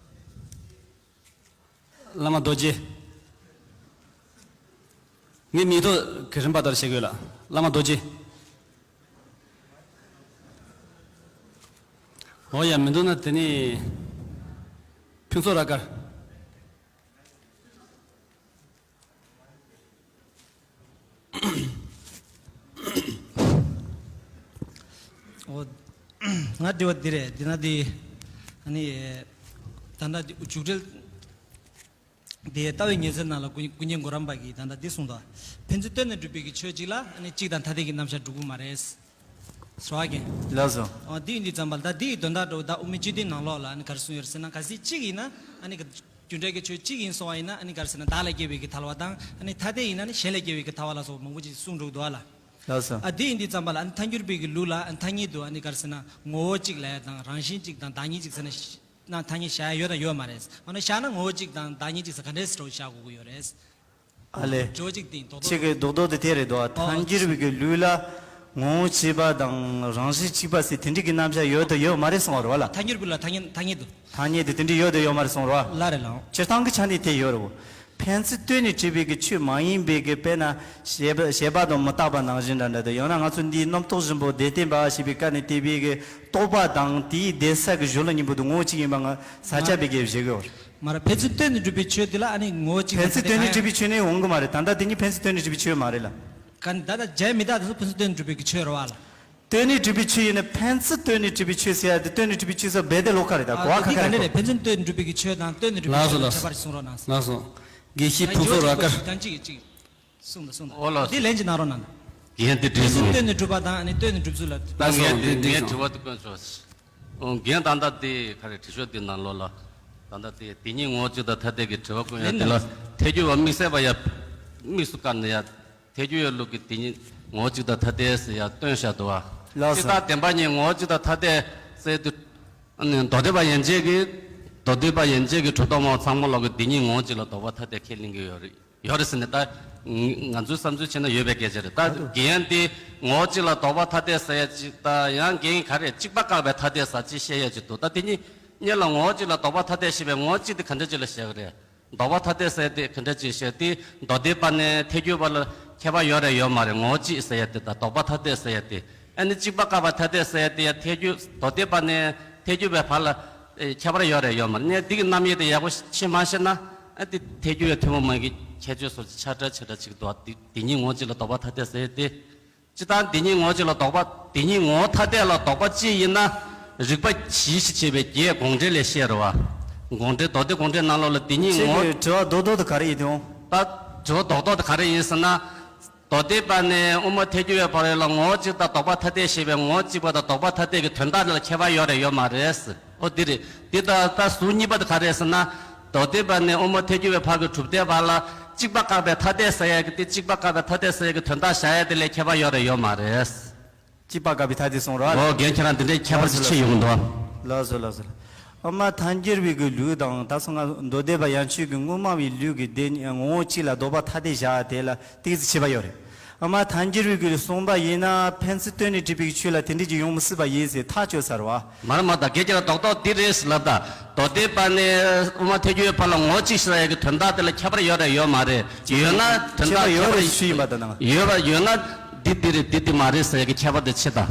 བླ་མ་རྡོ་རྗེ། ངས་མིང་ཐོ་གི་རིམ་པ་ལྟར་བྱེད་དགོས་ལ། བླ་མ་རྡོ་རྗེ། འོ་ཡ། མི་འདུག་ན་དེ་ནི་ཕུན་ཚོགས་ར་དཀར། འོ། ང་དྲི་བ་འདི་རེད། འདི་ན་འདི། ཨ་ནི། ད་ལྟ་འདི་འཇུག་འགྲེལ་འདི་ལྟ་བའི་ཉེར་འཚོའི་ནང་ལ་ཀུན་ཀུན་མཁྱེན་གོ་རམས་པ་གིས་ད་ལྟ་འདི་གསུངས་འདུག་ཕན་ཚུན་བསྟོད་ནས་སྒྲུབ་པའི་གི་ཆོས་གཅིག་ལ་ཨ་ནི་གཅིག་དང་ཐ་དད་ཀྱི་རྣམ་གཞག་སྒྲུབ་ཀྱི་མ་རེད། སོ་ཨ་ཀྱེ། ལགས་སོ། ཨ། འདི་ཡིན་དུས་ཙམ་པ་ལ་ད་འདི་ཡི་དོན་དག་འགྲོ་ད་དབུ་མའི་སྤྱི་དོན་ནང་ལོགས་ལ་ཨ་ནི་ག་རེ་གསུངས་ཡོད་རེད་ཟེར་ན། གལ་སྲིད་གཅིག་ཡིན་ན་ཨ་ནི་ག་རྒྱུ་འབྲས་ཀྱི་ཆོས་གཅིག་ཡིན་སོང་བ་ཡིན་ན་ཨ་ནི་ག་རེ་ཟེར་ན་བདག་ལ་སྐྱེ་བའི་གི་ཐལ་བ་དང་། ཨ་ནི་ཐ་དད་ཡིན་ན་ནི་གཞན་ལ་སྐྱེ་བའི་གི་ཐལ་བ་ལ་སོགས་མང་པོ་ཅིག་གསུངས་འགྲོ་གི་འདུག་ཨ་ལ། ལགས་སོ། ཨ། འདི་ཡིན་དུས་ཙམ་པ་ལ་ཨ་ནི་ཐལ་འགྱུར་བའི་གི་ལུགས་ལ་ཨ་ནི་ཐ་སྙད་དུ་ཨ་ནི་ག་རེ་ཟེར་ན་ངོ་བོ་གཅིག་ལབ་ཡ་དང་རང་བཞིན་གཅིག་དང་བདག་ཉིད་གཅིག་ཟེར་ན་ན་ཐ་སྙད་བཞག་ཡ་ཡོད་དང་ཡོད་མ་རེད། འོ་ན་བཞག་ན་ངོ་བོ་གཅིག་དང་བདག་ཉིད་གཅིག་ཟེར་ག་འདྲས་སེ་བཞག་དགོས་ཀྱི་ཡོད་རེད། ཨ་ལས། ཇོ་ཅིག་སྟེང་རྡོག་རྡོག་ཁྱེད་ཀྱི་རྡོག་རྡོག་དེ་དེ་རེད་དོ། ཨོ། ཐལ་འགྱུར་བའི་གི་ལུགས་ལ་ངོ་བོ་གཅིག་པ་དང་རང་བཞིན་གཅིག་པ་ཟེར་དེ་འདྲའི་གི་རྣམ་གཞག་ཡོད་དོ་ཡོད་མ་རེད་གསུངས་པ་རེད་བ་ལ། ཐལ་འགྱུར་བའི་ལ་ཐ་སྙད་ཐ་སྙད་དུ། ཐ་སྙད་དེ་དེ་འདྲའི་ཡོད་དོ་ཡོད་མ་རེད་གསུངས་རེད་བ། ལ་རེད་ལགས། སྤྱིར་བཏང་གི་ཆ་ནས་དེ་ཡོད་རེད་བོ། ཕན་ཚུན་བསྟོད་ནས་སྒྲུབ་པའི་གི་ཆོས་མ་ཡིན་པའི་གི་དཔེར་ན་བྱེད་པ་བྱེད་པ་དང་མི་རྟག་པ་ནང་བཞིན་འདྲ་འདྲ་དང་། ཡང་ན་ང་ཚོ་འདིའི་རྣམ་རྟོག་བཞིན་པོ་བདེ་བརྟན་པ་ཞེས་པའི་སྐབས་ནས་བལྟས་པའི་གི་རྟོག་པ་དང་དེའི་བདེ་གསལ་གྱི་གཞུང་ལུགས་གཉིས་པོ་དེ་ངོ་བོ་གཅིག་ཡིན་པ་ང་ས་ཆ་བའི་གི་བཞེད་དགོས་པ་རེད། མ་རེད། ཕན་ཚུན་བསྟོད་ནས་སྒྲུབ་པའི་ཆོས་དེ་ལ་ཨ་ནི་ངོ་བོ་གཅིག་ཕན་ཚུན་བསྟོད་ནས་སྒྲུབ་པའི་ཆོས་ནི་འོང་གི་མ་རེད། ད་ལྟ་དེ་གཉིས་ཕན་ཚུན་བསྟོད་ནས་སྒྲུབ་པའི་ཆོས་མ་རེད་ལ། ག་ནི་ད་ལྟ་བྱས་མི་རྟག་དེ་ཚོ་ཕན་ཚུན་བསྟོད་ནས་སྒྲུབ་པའི་གི་ཆོས་རེད་བ་ལ། བསྟོད་ནས་སྒྲུབ་པའི་ཆོས་ཡིན་ན་ཕན་ཚུན་བསྟོད་ནས་སྒྲུབ་པའི་ཆོས་ཟེར་ཡ་དེ་བསྟོད་ནས་སྒྲུབ་པའི་ཆོས་ཟེར་བས་དེ་ལོ་ཁ་རེད། ད་ཨ། གོ་བ་ཁ་ཁ་རེད། ཕན་ཚུན་བསྟོད་ནས་སྒྲུབ་པའི་གི་ཆོས་དང་བསྟོད་ནས་སྒྲུབ་པའི་ལགས་སོ་ཆོས་ལ་ལགས་ཁྱད་པར་གསུང་རོགས་གནང་། ལགས་སོ། དགེ་བཤེས་ཕུན་ཚོགས་རབ་དཀར། ཐང་གཅིག་གཅིག་གསུངས་དང་གསུངས་དང་། འོ་ལགས། འདི་ལན་གཅིག་གནང་རོགས་གནང་། དགེ་རྒན་དེ་འདྲས་སོང་། སྟོན་ནས་སྒྲུབ་པ་དང་ནི་སྟོན་ནས་སྒྲུབ་ཚུལ་ལ། ད་ངས་འདི་ངས་དྲི་བ་དེ་བཀོད་ཆོག། འོ་རྒན་ད་ལྟ་དེ་ག་རེ་དྲི་ཤོག་འདི་ནང་ལོགས་ལ། ད་ལྟ་དེ་དེ་ཉིད་ངོ་བོ་གཅིག་དང་ཐ་དད་ཀྱི་དྲི་བ་བཀོད་ཡ་དེ་ལ། ཐལ་འགྱུར་བ་དམིགས་བསལ་བ་ཡ། དམིགས་སུ་བཀར་ནས་ཡ། ཐལ་འགྱུར་བའི་ལུགས་ཀྱི་དེ་ཉིད་ངོ་བོ་གཅིག་དང་ཐ་དད་ཟེར་ཡ་སྟོན་བཞག་འདུག་བ། ལགས་སོ། སྤྱིར་བཏང་བདེན་པ་གཉིས་ངོ་བོ་གཅིག་དང་ཐ་དད་ཟེར་དུས། ཨ་ནི་མདོ་སྡེ་པ་ཡན་ཆད་ཀྱི། མདོ་སྡེ་པ་ཡན་ཆད་ཀྱི་གྲུབ་མཐའ་སྨྲ་བ་ཚང་མ་ལོག་གི་དེ་ཉིད་ངོ་བོ་གཅིག་ལ་ལྡོག་པ་ཐ་དད་ཁས་ལེན་གྱི་ཡོད་རེད། ཡོད་རེད་ཟེར་ནས་ད། ང་ཚོའི་བསམ་ཚུལ་བྱས་ན་ཡོད་པའི་སྐད་ཆ་རེད། ད་རྒན་དེ་ངོ་བོ་གཅིག་ལ་ལྡོག་པ་ཐ་དད་ཟེར་ཡ་གཅིག་ད་ཡང་རྒན་ག་རེ་གཅིག་པ་བཀག་པའི་ཐ་དད་ཟེར་གཅིག་བཤད་ཡ་གཅིག་འདུག་ད་དེ་ཉིད་གཉིས་ལ་ངོ་བོ་གཅིག་ལ་ལྡོག་པ་ཐ་དད་ཞེས་པའི་ངོ་བོ་གཅིག་དེ་ག་འདྲ་ཅིག་ལ་བཤད་ཀྱི་རེད། ལྡོག་པ་ཐ་དད་ཟེར་ཡ་དེ་ག་འདྲ་ཅིག་བཤད་དེ་མདོ་སྡེ་པ་ནས་ཐལ་འགྱུར་བ་ལ་ཁྱད་པར་ཡོད་རེད་ཡོད་མ་རེད། ངོ་བོ་གཅིག་ཟེར་ཡ་དེ་དང་ལྡོག་པ་ཐ་དད་ཟེར་ཡ་དེ། ཨ་ནི་གཅིག་པ་བཀག་པ་ཐ་དད་ཟེར་ཡ་དེ་ཡ་ཐལ་འགྱུར་མདོ་སྡེ་པ་ནས་ཐལ་འགྱུར་བའི་བར་ལ་ཨེ་ཁྱད་པར་ཡོད་རེད་ཡོད་མ་རེད། ནས་འདི་གི་རྣམ་དབྱེ་དེ་ཡག་པོ་ཤེས་མ་ཤེས་ན་ཨ་དེ་ཐལ་འགྱུར་བའི་ཐུན་མོང་མ་ཡིན་གྱི་ཁྱད་ཆོས་སོགས་ཆ་འདྲ་ཆ་འདྲ་ཅིག་འདུག་ཨ། དེ་དེ་ཉིད་ངོ་བོ་གཅིག་ལ་ལྡོག་པ་ཐ་དད་ཟེར་ཡ་དེ། སྤྱིར་བཏང་དེ་ཉིད་ངོ་བོ་གཅིག་ལ་ལྡོག་པ་དེ་ཉིད་ངོ་བོ་ཐ་དད་ལ་ལྡོག་པ་གཅིག་ཡིན་ན། རིགས་པ་ཞི་ཞིང་བྱེད་པའི་རྒྱས་དགོངས་འགྲེལ་ལས་བཤད་རེད་བ། དགོངས་འགྲེལ་མདོ་སྡེ་དགོངས་འགྲེལ་ནང་ལོགས་ལ་དེ་ཉིད་ཁྱེད་ངོ་ཀྱི་དྲི་བ་རྡོག་རྡོག་དེ་ག་རེ་ཡིན་དེ་འོང་། ད་དྲི་བ་རྡོག་རྡོག་དེ་ག་རེ་ཡིན་ཟེར་ན། མདོ་སྡེ་པ་ནས་དབུ་མ་ཐལ་འགྱུར་བའི་བར་ལ་ངོ་བོ་གཅིག་དང་ལྡོག་པ་ཐ་དད་ཞེས་པའི་ངོ་བོ་གཅིག་པ་དང་ལྡོག་པ་ཐ་དད་ཀྱི་དོན་དག་དེ་ལ་ཁྱད་པར་ཡོད་རེད་ཡོད་མ་རེད། ཨོ་འདི་རེད། འདི་ལྟར་ད་ཟུར་གཉིས་པ་དེ་ག་རེད་ཟེར་ན། མདོ་སྡེ་པ་ནས་དབུ་མ་ཐལ་འགྱུར་བའི་བར་གྱི་གྲུབ་མཐའི་བར་ལ་གཅིག་པ་བཀག་པའི་ཐ་དད་ཟེར་ཡ་གི་དེ་གཅིག་པ་བཀག་པའི་ཐ་དད་ཟེར་ཡ་གི་དོན་དག་བཞག་ཡ་དེ་ལས་ཁྱད་པར་ཡོད་རེད་ཡོད་མ་རེད། གཅིག་པ་བཀག་པའི་ཐ་དད་གསུངས་རོགས། ཨོ་རྒན་ཁྱེད་རང་འདི་འདྲའི་ཁྱད་པར་ཅིག་ཕྱེ་ཡོང་གི་འདུག་ལགས་སོ་ལགས་སོ། ཨ་མ་ཐལ་འགྱུར་བའི་གི་ལུགས་དང་ད་སོང་ང་མདོ་སྡེ་པ་ཡན་ཆོད་ཀྱི་དངོས་སྨྲ་བའི་ལུགས་ཀྱི་དེ་ངོ་བོ་གཅིག་ལ་ལྡོག་པ་ཐ་དད་བཞག་དེ་ལ་ཏོག་ཙམ་ཁྱད་པར་ཡོད་རེད། ཨ་མ་ཐལ་འགྱུར་བའི་གི་གསུངས་པ་ཡིན་ན་ཕན་ཚུན་བསྟུན་ནས་བྲིས་པའི་ཆོས་ལ་དེ་འདྲ་ཅིག་ཡོང་མི་སྲིད་པ་ཡིན་ཟེར་ཐག་གཅོད་ཚར་བ། མ་རེད་མ་རེད། ད་སྐད་ཆ་ལ་རྡོག་རྡོག་འདི་རེད་ཟེར་ལབ་ད། མདོ་སྡེ་པ་ནས་དབུ་མ་ཐལ་འགྱུར་བའི་བར་ལ་ངོ་བོ་གཅིག་ཟེར་ཡ་གི་དོན་དག་དེ་ལ་ཁྱད་པར་ཡོད་རེད་ཡོད་མ་རེད། ཡོད་ན་དོན་ཁྱད་པར་དག་ཡོད་ཁྱད་པར་རེད་ཞུས་ཡིན་པ་ད་ནང་། ཡོད་པ་ཡོད་ན་འདི་འདི་རེད་འདི་འདི་མ་རེད་ཟེར་ཡ་གི་ཁྱད་པར་དེ་ཕྱེ་ད།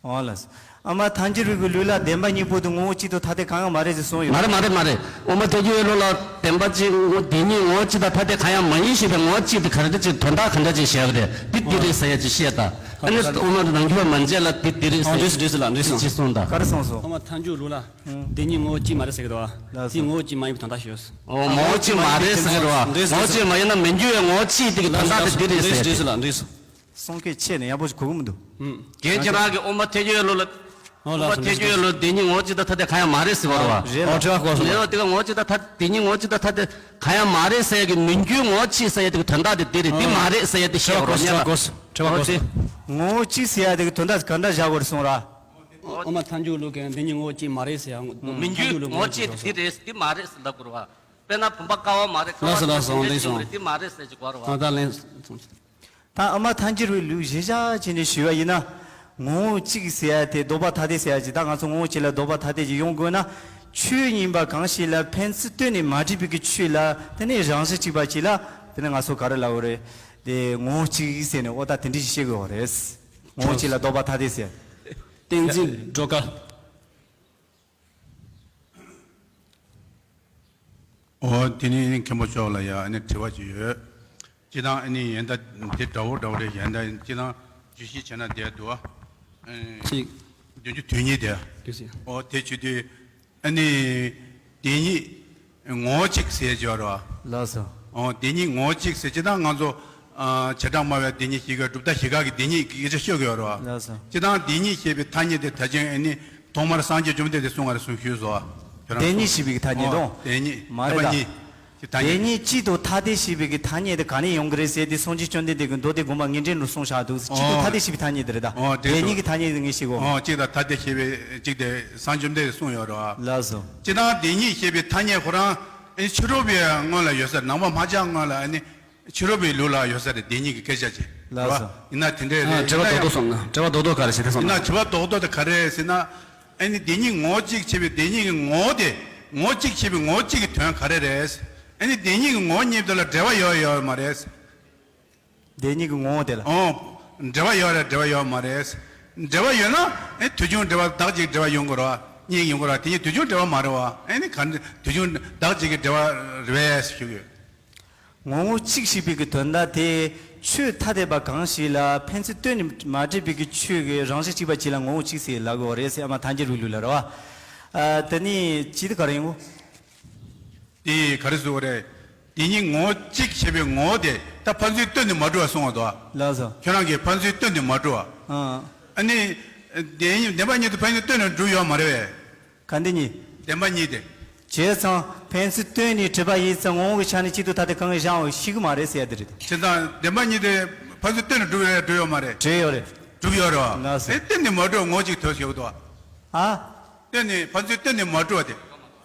ཨོ་ལགས། ཨ་མ་ཐལ་འགྱུར་བའི་གི་ལུགས་ལ་བདེན་པ་གཉིས་པོ་དེ་ངོ་བོ་གཅིག་ཏུ་ཐ་དད་གང་ཡང་མ་རེད་ཅེས་གསུངས་ཡོད། མ་རེད་མ་རེད་མ་རེད། དབུ་མ་ཐལ་འགྱུར་བའི་ལུགས་ལ་བདེན་པ་གཅིག་དེ་ཉིད་ངོ་བོ་གཅིག་དང་ཐ་དད་གང་ཡང་མ་ཡིན་ཞེས་པའི་ངོ་བོ་གཅིག་དེ་ག་རེ་གཅིག་དོན་དག་ག་འདྲ་ཅིག་བཤད་ཀྱི་རེད། འདི་འདི་རེད་ཟེར་ཡ་ཅིག་བཤད་ད། ཨ་ནི་དབུ་མ་རང་རྒྱུད་པ་མན་ཆད་ལ་འདི་འདི་རེད་ཟེར་ཡ་ཅིག་གསུངས་ད། ག་རེ་གསུངས་སོང་། དབུ་མ་ཐལ་འགྱུར་ལུགས་ལ་དེ་ཉིད་ངོ་བོ་གཅིག་མ་རེད་ཟེར་གི་འདུག་བ། དེ་ངོ་བོ་གཅིག་མ་ཡིན་པའི་དོན་དག་ཞུས། ཨོ་ངོ་བོ་གཅིག་མ་རེད་ཟེར་གི་རེད་བ། ངོ་བོ་གཅིག་མ་ཡིན་ན་མི་འགྱུར་བའི་ངོ་བོ་གཅིག་དེ་གི་དོན་དག་དེ་འདི་རེད་ཟེར། གསུང་སྐད་ཆེ་ནས་ཡག་པོ་ཞིག་གོ་གི་མི་འདུག་རྒན་ཁྱེད་རང་གི་དབུ་མ་ཐལ་འགྱུར་ལུགས་ལ། དབུ་མ་ཐལ་འགྱུར་ལུགས་འདི་ཉིད་ངོ་བོ་གཅིག་དང་ཐ་དད་གང་ཡང་མ་རེད་ཟེར་བ་རེད་བ། རེད་ལ། ཨོ་དྲི་བ་གོ་སོང་། ལེའོ་དེ་ག་ངོ་བོ་གཅིག་དང་ཐ་དེ་ཉིད་ངོ་བོ་གཅིག་དང་ཐ་དད་གང་ཡང་མ་རེད་ཟེར་ཡ་གི་མི་འགྱུར་ངོ་བོ་གཅིག་ཟེར་ཡ་དེ་གི་དོན་དག་དེ་འདི་རེད་འདི་མ་རེད་ཟེར་ཡ་དེ་བཤད་རོགས་ཉན་ལ། དྲི་བ་གོ་སོང་དྲི་བ་གོ་སོང་། ངོ་བོ་གཅིག་ཟེར་ཡ་དེ་གི་དོན་དག་ག་འདྲ་བཞག་དགོས་རེད་གསུངས་ར། དབུ་མ་ཐལ་འགྱུར་ལུགས་ཀྱི་འདི་ཉིད་ངོ་བོ་གཅིག་མ་རེད་ཟེར་ཡ། མི་འགྱུར་ངོ་བོ་གཅིག་དེ་འདི་རེད་འདི་མ་རེད་ཟེར་ལབ་དགོས་རེད་བ། དཔེར་ན་བུམ་པ་ཀ་བ་མ་རེད་ཀ་བ་ལགས་སོ་ལགས་སོ་འདི་གསུངས་རེད་འདི་མ་རེད་ཟེར་གྱི་གོ་རེད་བ། ད་ལན། ད་ཨ་མ་ཐལ་འགྱུར་བའི་ལུགས་གཞི་བཞག་བྱས་ནས་ཞུས་པ་ཡིན་ན། ངོ་བོ་གཅིག་ཟེར་ཡ་དེ་ལྡོག་པ་ཐ་དད་ཟེར་ཡ་ཅིག་ད་ང་ཚོ་ངོ་བོ་གཅིག་ལ་ལྡོག་པ་ཐ་དད་ཅིག་ཡོང་དགོས་ན། ཆོས་ཡིན་པ་གང་ཞིག་ལ་ཕན་ཚུན་བསྟུན་ནས་མ་བྲིས་པའི་གི་ཆོས་ལ་དེ་ནས་རང་བཞིན་གཅིག་པ་ཅིག་ལ་དེ་ནས་ང་ཚོ་ག་རེ་ལབ་དགོས་རེད། དེ་ངོ་བོ་གཅིག་ཟེར་ནས་ཨོ་ད་དེ་འདྲ་ཞིག་བཤད་དགོས་པ་རེད། ངོ་བོ་གཅིག་ལ་ལྡོག་པ་ཐ་དད་ཟེར། བསྟན་འཛིན་སྒྲོལ་དཀར། ཨོ་དེ་ནི་མཁན་པོ་མཆོག་ལ་ཡ་ཨ་ནི་དྲི་བ་ཅིག་ཡོད། སྤྱིར་བཏང་ཨ་ནི་ཡན་ད་དེ་འདྲ་བོ་འདྲ་བོ་རེད་ཡན་ད་སྤྱིར་བཏང་བརྗོད་གཞི་བྱས་ན་དེ་འདུག་ཨ། གཅིག་བདུན་ཅུ་དོན་གཉིས་དེ། དུས་ཟིན། ཨོ་དེ་བྱེད་དུས་ཨ་ནི་དེ་ཉིད་ངོ་བོ་གཅིག་ཟེར་བརྗོད་རོགས། ལགས་སོ། ཨོ་དེ་ཉིད་ངོ་བོ་གཅིག་ཟེར་སྤྱིར་བཏང་ང་ཚོ་ཨ་བྱེ་བྲག་སྨྲ་བའི་དེ་ཉིད་བཞི་ཀ་གྲུབ་མཐའ་བཞི་ཀ་གི་དེ་ཉིད་ཀྱི་སྐད་ཆ་ཤོད་ཀྱི་ཡོད་རོགས། ལགས་སོ། སྤྱིར་བཏང་དེ་ཉིད་ཞེས་པའི་ཐ་སྙད་དེ་ད་ཅིང་ཨ་ནི། ཐོག་མར་སངས་རྒྱས་བཅོམ་ལྡན་འདས་གསུངས་པ་རེད་གསུངས་ཞུས་སོ། དེ་ཉིད་ཞེས་པའི་ཐ་སྙད་དང་། དེ་ཉིད་མ་རེད་ད། དེ་ཉིད་ཀྱི་ཐ་སྙད། དེ་ཉིད་གཅིག་ཏུ་ཐ་དད་ཞེས་པའི་གི་ཐ་སྙད་དེ་ག་ནས་ཡོང་གི་རེད་ཟེར་ཏེ་སངས་རྒྱས་བཅོམ་ལྡན་འདས་ཀྱིས་མདོ་སྡེ་དགོངས་པ་ངེས་འགྲེལ་ནང་གསུངས་བཞག་འདུག་གཅིག་ཏུ་ཐ་དད་ཞེས་པའི་ཐ་སྙད་དེ་རེད་ད། དེ་ཉིད་ཀྱི་ཐ་སྙད་དེ་ངས་ཤེས་གོ། ཨོ་གཅིག་དང་ཐ་དད་ཞེས་པའི་གཅིག་དེ་སངས་རྒྱས་བཅོམ་ལྡན་འདས་གསུངས་ཡོད་རེད་བ། ལགས་སོ། སྤྱིར་བཏང་དེ་ཉིད་ཞེས་པའི་ཐ་སྙད་ཁོ་རང་ཨེ་ཕྱི་རོལ་པའི་སྔོན་ལ་ཡོད་ས་རེད། ནང་པ་སྨྲ་བྱ་སྔོན་ལ་ཨ་ནི། ཕྱི་རོལ་པའི་ལུགས་ལ་ཡོད་ས་རེད་དེ་ཉིད་ཀྱི་སྐད་ཆ་ཅིག་ལགས་སོ། ཡིན་ན་དེ་འདྲས་རེད། དྲི་བ་རྡོག་རྡོག་སོང་ན་དྲི་བ་རྡོག་རྡོག་ག་རེ་བྱེད་དེ་སོང་ན། ཡིན་ན་དྲི་བ་རྡོག་རྡོག་དེ་ག་རེ་རེད་ཟེར་ན། ཨ་ནི་དེ་ཉིད་ངོ་བོ་གཅིག་བྱས་པའི་དེ་ཉིད་ཀྱི་ངོ་བོ་དེ་ངོ་བོ་གཅིག་བྱས་པའི་ངོ་བོ་གཅིག་གི་དོན་ག་རེ་རེད། ཨ་ནི་དེ་ཉིད་ཀྱི་ངོ་བོ་གཉིས་དེ་ལ་འབྲེལ་བ་ཡོད་ཡོད་མ་རེད། དེ་ཉིད་ཀྱི་ངོ་བོ་དེ་ལ། ཨོ། འབྲེལ་བ་ཡོད་རེད་འབྲེལ་བ་ཡོད་མ་རེད། འབྲེལ་བ་ཡོད་ན་ཨེ་དུས་རྒྱུན་འབྲེལ་བ་བདག་གཅིག་འབྲེལ་བ་ཡོང་དགོས་རེད་བ། གཉིས་ཡོང་དགོས་རེད་བ་དེ་ཉིད་དུས་རྒྱུན་འབྲེལ་བ་མ་རེད་བ། ཨེ་ནི་ག་འདྲ་དུས་རྒྱུན་བདག་གཅིག་གི་འབྲེལ་བ་རེད་བས་ཞུ་གི་ཡོད། ངོ་བོ་གཅིག་ཞེས་པའི་གི་དོན་དག་དེ་ཆོས་ཐ་དད་པ་གང་ཞིག་ལ་ཕན་ཚུན་བསྟུན་ནས་མ་བྲིས་པའི་གི་ཆོས་ཀྱི་རང་བཞིན་གཅིག་པ་གཅིག་ལ་ངོ་བོ་གཅིག་ཟེར་ལབ་དགོས་རེད་ཟེར་ཨ་མ་ཐལ་འགྱུར་བའི་ལུགས་ལ་རེད་བ། ཨ་དེ་ནི་ཅི་དེ་ག་རེ་ཡིན་གོ། དེ་ག་རེ་ཟེར་དགོས་རེད། དེ་ཉིད་ངོ་བོ་གཅིག་བྱས་པའི་ངོ་བོ་དེ་ད་ཕན་ཚུན་ལྟོས་ནས་མ་གྲུབ་པ་གསུངས་པ་དོ། ལགས་སོ། ཁྱོད་རང་གིས་ཕན་ཚུན་ལྟོས་ནས་མ་གྲུབ་པ། ཨ། ཨ་ནི། བདེན་བདེན་པ་གཉིས་དེ་ཕན་ཚུན་ལྟོས་ནས་གྲུབ་ཡོད་མ་རེད་པས། ག་འདི་གཉིས། བདེན་པ་གཉིས་དེ། བྱས་ཙང་ཕན་ཚུན་ལྟོས་ནས་གྲུབ་པ་ཡིན་ཙང་ངོ་བོ་གི་ཆ་ནས་གཅིག་ཏུ་ཐ་དད་གང་གིས་བཞག་འོང་ཤེས་ཀྱི་མ་རེད་ཟེར་ཡ་དེ་རེད། བྱས་ཙང་བདེན་པ་གཉིས་དེ་ཕན་ཚུན་ལྟོས་ནས་གྲུབ་ཡོད་གྲུབ་ཡོད་མ་རེད། གྲུབ་ཡོད་རེད། གྲུབ་ཡོད་རེད་པ། ལགས་སོ། ཨེ་ལྟོས་ནས་མ་གྲུབ་ངོ་བོ་གཅིག་ཐོབ་ཞེས་པ་དོ། ཨ། ལྟོས་ནས་ཕན་ཚུན་ལྟོས་ནས་མ་གྲུབ་པ་དེ།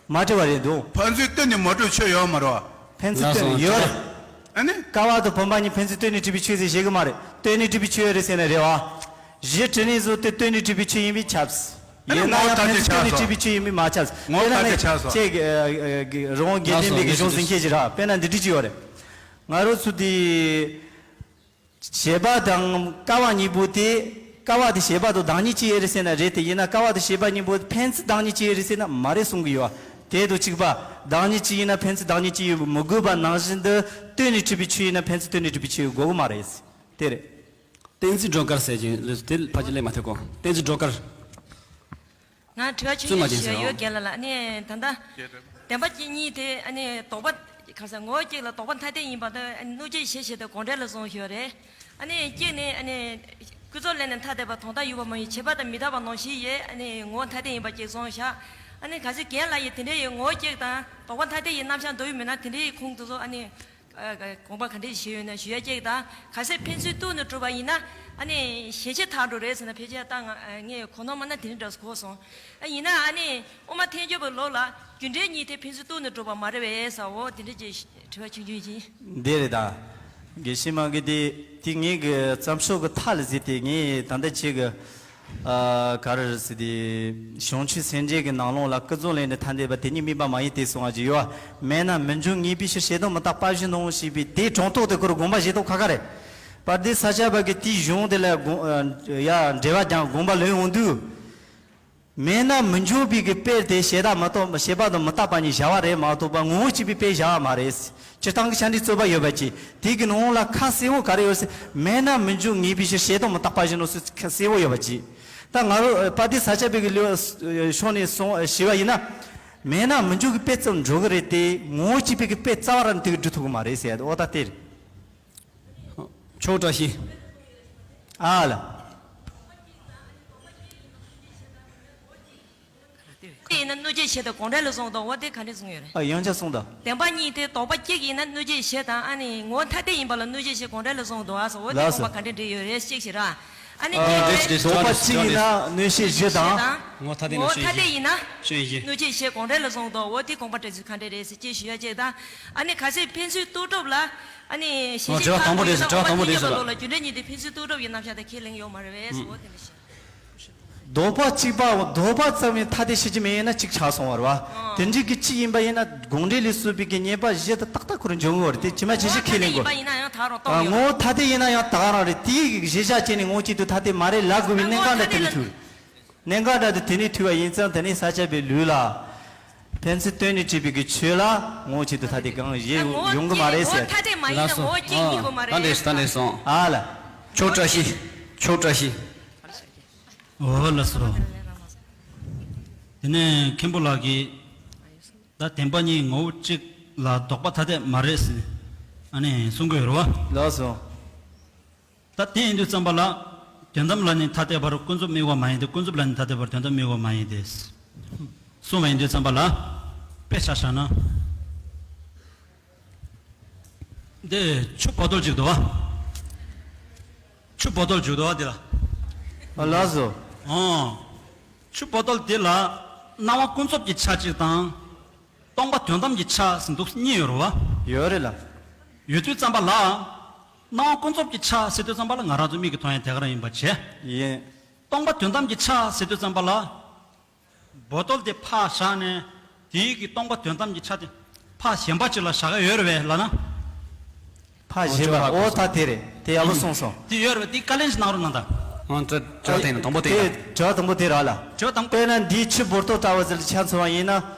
མ་གྲུབ་པ་རེད་འདུག་ཕན་ཚུན་ལྟོས་ནས་མ་གྲུབ་ཆོས་ཡོད་མ་རེད་པ། ཕན་ཚུན་ལྟོས་ནས་ཡོད་རེད། ཨ་ནི། ཀ་བ་དང་བུམ་པ་གཉིས་ཕན་ཚུན་ལྟོས་ནས་གྲུབ་པའི་ཆོས་ཟེར་བཞེད་གི་མ་རེད། ལྟོས་ནས་གྲུབ་པའི་ཆོས་རེད་ཟེར་ན་རེད་པ། གཞི་དྲི་ནི་བཟོ་དེ་ལྟོས་ནས་གྲུབ་པའི་ཆོས་ཡིན་པས་ཁྱབ། ཨ་ནི་ཡིན་ན་ཡང་ངོ་བོ་ཐ་དད་ཆགས་སོ། ལྟོས་ནས་གྲུབ་པའི་ཆོས་ཡིན་པས་མ་ཁྱབ། ངོ་བོ་ཐ་དད་ཆགས་སོ། དཔེར་ན་ནི་ཁྱེད་ཀྱི་རི་བོང་དགེ་ལྡན་པའི་གི་གཞུང་ཟིན་མཁན་ཞིག་རེད་པ། དཔེར་ན་འདི་འདྲ་ཅིག་ཡོད་རེད། ང་རང་ཚོ་འདི། བྱེད་པ་དང་ཀ་བ་གཉིས་པོ་དེ། ཀ་བ་དེ་བྱེད་པ་དང་བདག་ཉིད་གཅིག་ཡིན་རེད་ཟེར་ན་རེད་དེ། ཡིན་ན་ཀ་བ་དེ་བྱེད་པ་གཉིས་པོ་ཕན་ཚུན་བདག་ཉིད་གཅིག་ཡིན་རེད་ཟེར་ན་མ་རེད་གསུང་གི་ཡོད། དེ་དང་གཅིག་པ། བདག་ཉིད་གཅིག་ཡིན་ན་ཕན་ཚུན་བདག་ཉིད་གཅིག་ཡིན་མི་དགོས་པ་ནང་བཞིན་དུ། ལྟོས་ནས་གྲུབ་པའི་ཆོས་ཡིན་ན་ཕན་ཚུན་ལྟོས་ནས་གྲུབ་པའི་ཆོས་དགོས་ཀྱི་མ་རེད། དེ་རེད། གཏན་ཚིགས་སྒྲོ་སྐུར་ཟེར་གྱིན་ལས་དེ་ཕལ་ཆེར་ལས་མ་ཐེབས་གོ། གཏན་ཚིགས་སྒྲོ་སྐུར། ང་དྲི་བ་ཆུང་ཆུང་ཞིག་ཡོད་རྒན་ལགས་ལ། ཨ་ནི་ད་ལྟ་བདེན་པ་གཅིག་གཉིས་དེ་ཨ་ནི་ལྡོག་པ་ག་ཟེར་ངོ་བོ་གཅིག་ལ་ལྡོག་པ་ཐ་དད་ཡིན་པ་དང་ཨ་ནི་གནོད་བྱེད་གཞི་བྱས་ཏེ་དགོངས་འགྲེལ་ལ་སོང་ཞུ་བ་རེད། ཨ་ནི་གཅིག་ནི་ཨ་ནི་ཀུན་རྫོབ་ལས་ནི་ཐ་དད་པ་དོན་དམ་ཡོད་པ་མ་ཡིན་བྱས་པ་དང་མི་རྟག་པ་ནང་བཞིན་ཡོད། ཨ་ནི་ངོ་བོ་ཐ་དད་ཡིན་པ་གཅིག་སོང་བཞག་ཨ་ནི་ག་ཟེར་རྒན་ལགས་ཡིས་དེ་འདྲའི་ཡི་ངོ་བོ་གཅིག་དང་ལྡོག་པ་ཐ་དད་ཡི་རྣམ་གཞག་འདོད་ཡོད་མེད་ན་དེ་འདྲའི་ཁུངས་དེ་ཚོ་ཨ་ནི། ཨ། དགོངས་པ་ག་འདྲས་ཞུས་ཡོད་ན་ཞུ་ཡ་གཅིག་དང་། གལ་སྲིད་ཕན་ཚུན་ལྟོས་ནས་གྲུབ་པ་ཡིན་ན་ཨ་ནི་ཞེན་ཆགས་དག་འགྲོ་རེད་ཟེར་ན། ཕལ་ཆེར་ད་ང་ངས་གོ་ནོར་མ་ན་དེ་འདྲ་འདྲ་གོ་སོང་། ཨ་ཡིན་ན་ཨ་ནི་དབུ་མ་ཐལ་འགྱུར་བའི་ལུགས་ལ་རྒྱུ་འབྲས་གཉིས་དེ་ཕན་ཚུན་ལྟོས་ནས་གྲུབ་པ་མ་རེད་པས་ཟེར་བ་དེ་འདྲ་ཅིག་དྲི་བ་ཆུང་ཆུང་ཅིག་འདི་རེད་ད། དགེ་བཤེས་མ་གི་དེ་དེ་ངས་གི་བརྩམས་ཆོས་གི་མཐའ་ལ་གཟིགས་ཏེ་ངས་ད་ལྟ་ཅིག་གི་ཨ། ག་རེ་རེད་ཟེར་དེ། བྱང་ཆུབ་སེམས་འགྲེལ་གྱི་ནང་ལོགས་ལ་ཀུན་རྫོབ་ལས་ནི་ཐ་དད་པ་དེ་ཉིད་དམིགས་པ་མ་ཡིན་ཏེ་གསུང་བ་ཅིག་ཡོད། མེད་ན་མི་འབྱུང་ངེས་པའི་ཕྱིར་བྱེད་དོན་མི་རྟག་པ་བཞིན་ནོ་ཞེས་པའི་དེའི་དྲང་ཐོག་དེ་ཁོ་རང་དགོངས་པ་བཞེས་ཐོག་ཁ་ཁ་རེད། པར་དེ་ས་སྐྱ་པ་གི་དེའི་གཞུང་དེ་ལ་དགོངས་ཡ་འགྲེལ་པ་ཀྱང་དགོངས་པ་ལོན་འོང་དུས། མེད་ན་མི་འབྱུང་བའི་གི་དཔེ་དེ་བྱེད་དང་མི་རྟག་བྱེད་པ་དང་མི་རྟག་པ་གཉིས་བཞག་པ་རེད་མ་གཏོགས་པ་ངོ་བོ་གཅིག་པའི་དཔེ་བཞག་པ་མ་རེད། སྤྱིར་བཏང་གི་ཆ་འདི་རྩོད་པ་ཡོད་པ་ཅིག་དེ་གི་ནང་ལ་ཁ་གསལ་བོ་ག་རེ་ཡོད་ཟེར། མེད་ན་མི་འབྱུང་ངེས་པའི་ཕྱིར་བྱེད་དོན་མི་རྟག་པ་བཞིན་ནོ་ཟེར་ཁ་གསལ་བོ་ཡོད་པ་ཅིག་ད་ང་རང་པ་ཏི་ས་སྐྱ་པའི་གི་ལུགས་ཕྱོགས་ནས་སོང་ཞུས་པ་ཡིན་ན། མེད་ན་མི་འབྱུང་གི་དཔེ་ཙམ་འགྲོ་གི་རེད་དེ། ངོ་བོ་གཅིག་པའི་གི་དཔེ་རྩ་བ་རང་དེ་གི་སྒྲུབ་ཐུབ་གི་མ་རེད་ཟེར་ཡ་དེ་ཨོ་ད་དེ་རེད། ཆོག་བཀྲ་ཤིས། ཨ་ལ། དེ་ཡིན་ན་གནོད་བྱེད་གཞི་དང་དགོངས་འགྲེལ་ལ་སོང་དང་། འོ་དེ་ག་འདྲས་གསུངས་ཡོད་རེད། ཨ། ཡང་བསྐྱར་གསུངས་དང་། བདེན་པ་གཉིས་དེ་ལྡོག་པ་གཅིག་ཡིན་ན་གནོད་བྱེད་གཞི་དང་། ཨ་ནི་ངོ་བོ་ཐ་དད་ཡིན་པ་ལ་གནོད་བྱེད་གཞི་དགོངས་འགྲེལ་ལ་སོང་དང་ཨ་སོ། འོ་དེ་ལགས་སོ། དགོངས་པ་ག་འདྲས་འགྲིག་ཡོད་རེད་གཅིག་ཞིག་ར། ཨ་ནི་ཨ། གཉིས་དེ་རེད། ལྡོག་པ་གཅིག་ཡིན་ན་གནོད་བྱེད་གཞི་དང་། ངོ་བོ་ཐ་དད་ཡིན་ན་ངོ་བོ་ཐ་དད་ཡིན་ན་གནོད་བྱེད་གཞི་དགོངས་འགྲེལ་ལ་སོང་དང་། འོ་དེ་དགོངས་པ་འགྲིག་ཚུལ་ག་འདྲས་རེད་ཟེར་གཅིག་ཞུ་ཡ་གཅིག་དང་། ཨ་ནི་གལ་སྲིད་ཕན་ཚུན་ལྟོས་གྲུབ་ལ། ཨ་ནི་ཞེན་ཆགས་དྲི་བ་དང་པོ་དེ་ཟེར། དྲི་བ་དང་པོ་དེ་ཟེར་ལ། རྒྱུ་འབྲས་གཉིས་དེ་ཕན་ཚུན་ལྟོས་གྲུབ་ཡིན་རྣམ་གཞག་དེ་ཁས་ལེན་ཡོད་མ་རེད་པས་ཟེར། འོ་དེ་འདྲ་ཞིག་ལྡོག་པ་གཅིག་པའམ་ལྡོག་པ་ཙམ་ཡང་ཐ་དད་ཤེས་ཀྱི་མེད་ཡིན་ན་གཅིག་ཆགས་སོང་བ་རེད་པ། དེ་འདྲའི་གི་གཅིག་ཡིན་པ་ཡིན་ན་དགོངས་འགྲེལ་ལས་བསུབས་པའི་གི་ཉེས་པ་བཞི་དེ་ཏག་ཏག་ཁོ་རང་འཇོག་གི་ཡོད་རེད་དེ། ཇི་མ་ཇི་བཞིན་ཁས་ལེན་དགོས། ངོ་བོ་ཐ་དད་ཡིན་ན་ཡང་དག་རང་རེད། དེའི་གི་གཞི་བཞག་བྱས་ནས་ངོ་བོ་གཅིག་ཏུ་ཐ་དད་མ་རེད་ལབ་དགོས་པའི་གནད་འགག་འདྲ་དེ་ནས་ཐུག་གནད་འགག་འདྲ་དེ་དེ་ནས་ཐུག་པ་ཡིན་ཙང་། དེ་ནས་ས་སྐྱ་པའི་ལུགས་ལ་ཕན་ཚུན་ལྟོས་ནས་གྲུབ་པའི་གི་ཆོས་ལ་ངོ་བོ་གཅིག་ཏུ་ཐ་དད་གང་ཡང་ཡོང་གི་མ་རེད་ཟེར། ཐ་དད་མ་ཡིན་ན་ངོ་བོ་གཅིག་ཡིན་དགོས་མ་རེད། ད་འདྲས་ད་འདྲས་སོང་། ཨ་ལ། ཆོག་བཀྲ་ཤིས། ཆོག་བཀྲ་ཤིས། འོ་ལགས་སོ། དེ་ནས་མཁན་པོ་ལགས་ཀྱིས་ད་བདེན་པ་གཉིས་ངོ་བོ་གཅིག་ལ་ལྡོག་པ་ཐ་དད་མ་རེད་ཟེར་ཨ་ནི་གསུང་གི་ཡོད་རེད་པ། ལགས་སོ། ད་དེ་ཡིན་དུས་ཙམ་པ་ལ་དོན་དམ་ལ་ནི་ཐ་དད་པར་ཀུན་རྫོབ་དམིགས་པ་མ་ཡིན་ཏེ། ཀུན་རྫོབ་ལ་ནི་ཐ་དད་པར་དོན་དམ་དམིགས་པ་མ་ཡིན་ཏེ། གསུངས་པ་ཡིན་དུས་ཙམ་པ་ལ་དཔེ་ཆ་བཞག་ན། འདི་ཆུ་བོ་ཏོལ་ཅིག་འདུག་པ། ཆུ་བོ་ཏོལ་ཅིག་འདུག་པ་འདི་ལ། ཨ་ལགས་སོ། ཨོ། ཆུ་བོ་ཏོལ་འདི་ལ་སྣང་བ་ཀུན་རྫོབ་ཀྱི་ཆ་གཅིག་དང་། སྟོང་པ་དོན་དམ་གྱི་ཆ་ཟེར་འདུག་གཉིས་ཡོད་རེད་པ། ཡོད་རེད་ལ། ཡོད་དུས་ཙམ་པ་ལ། སྣང་བ་ཀུན་རྫོབ་ཀྱི་ཆ་ཟེར་དུས་ཙམ་པ་ལ་ང་རང་ཚོ་མིག་གིས་མཐོང་ཡ་དེ་ག་རང་ཡིན་པ་བྱས། ཡིན། སྟོང་པ་དོན་དམ་གྱི་ཆ་ཟེར་དུས་ཙམ་པ་ལ། བོ་ཏོལ་དེ་ཕར་བཞག་ནས་དེའི་གི་སྟོང་པ་དོན་དམ་གྱི་ཆ་དེ་ཕར་གཞན་པ་ཅིག་ལ་བཞག་གི་ཡོད་རེད་པས་ལབ་ན། ཕར་གཞན་པ། ཨོ་ད་དེ་རེད། དེ་ཡག་པོ་གསུངས་སོང་། དེ་ཡོད་རེད་པ། དེ་བཀའ་ལན་ཞིག་གནང་རོགས་གནང་དང་། ཨང་། དྲི་དྲི་བ་དེ་ཡིན་ན་དང་པོ་དེ་ཡིན་ན། དྲི་བ་དང་པོ་དེ་རེད་ལ། དྲི་བ་དང་པོ། དཔེར་ན་འདིའི་ཆུ་བོ་ཏོལ་ལྟ་བུ་ཟེར་ཆ་མཚོན་པ་ཡིན་ན།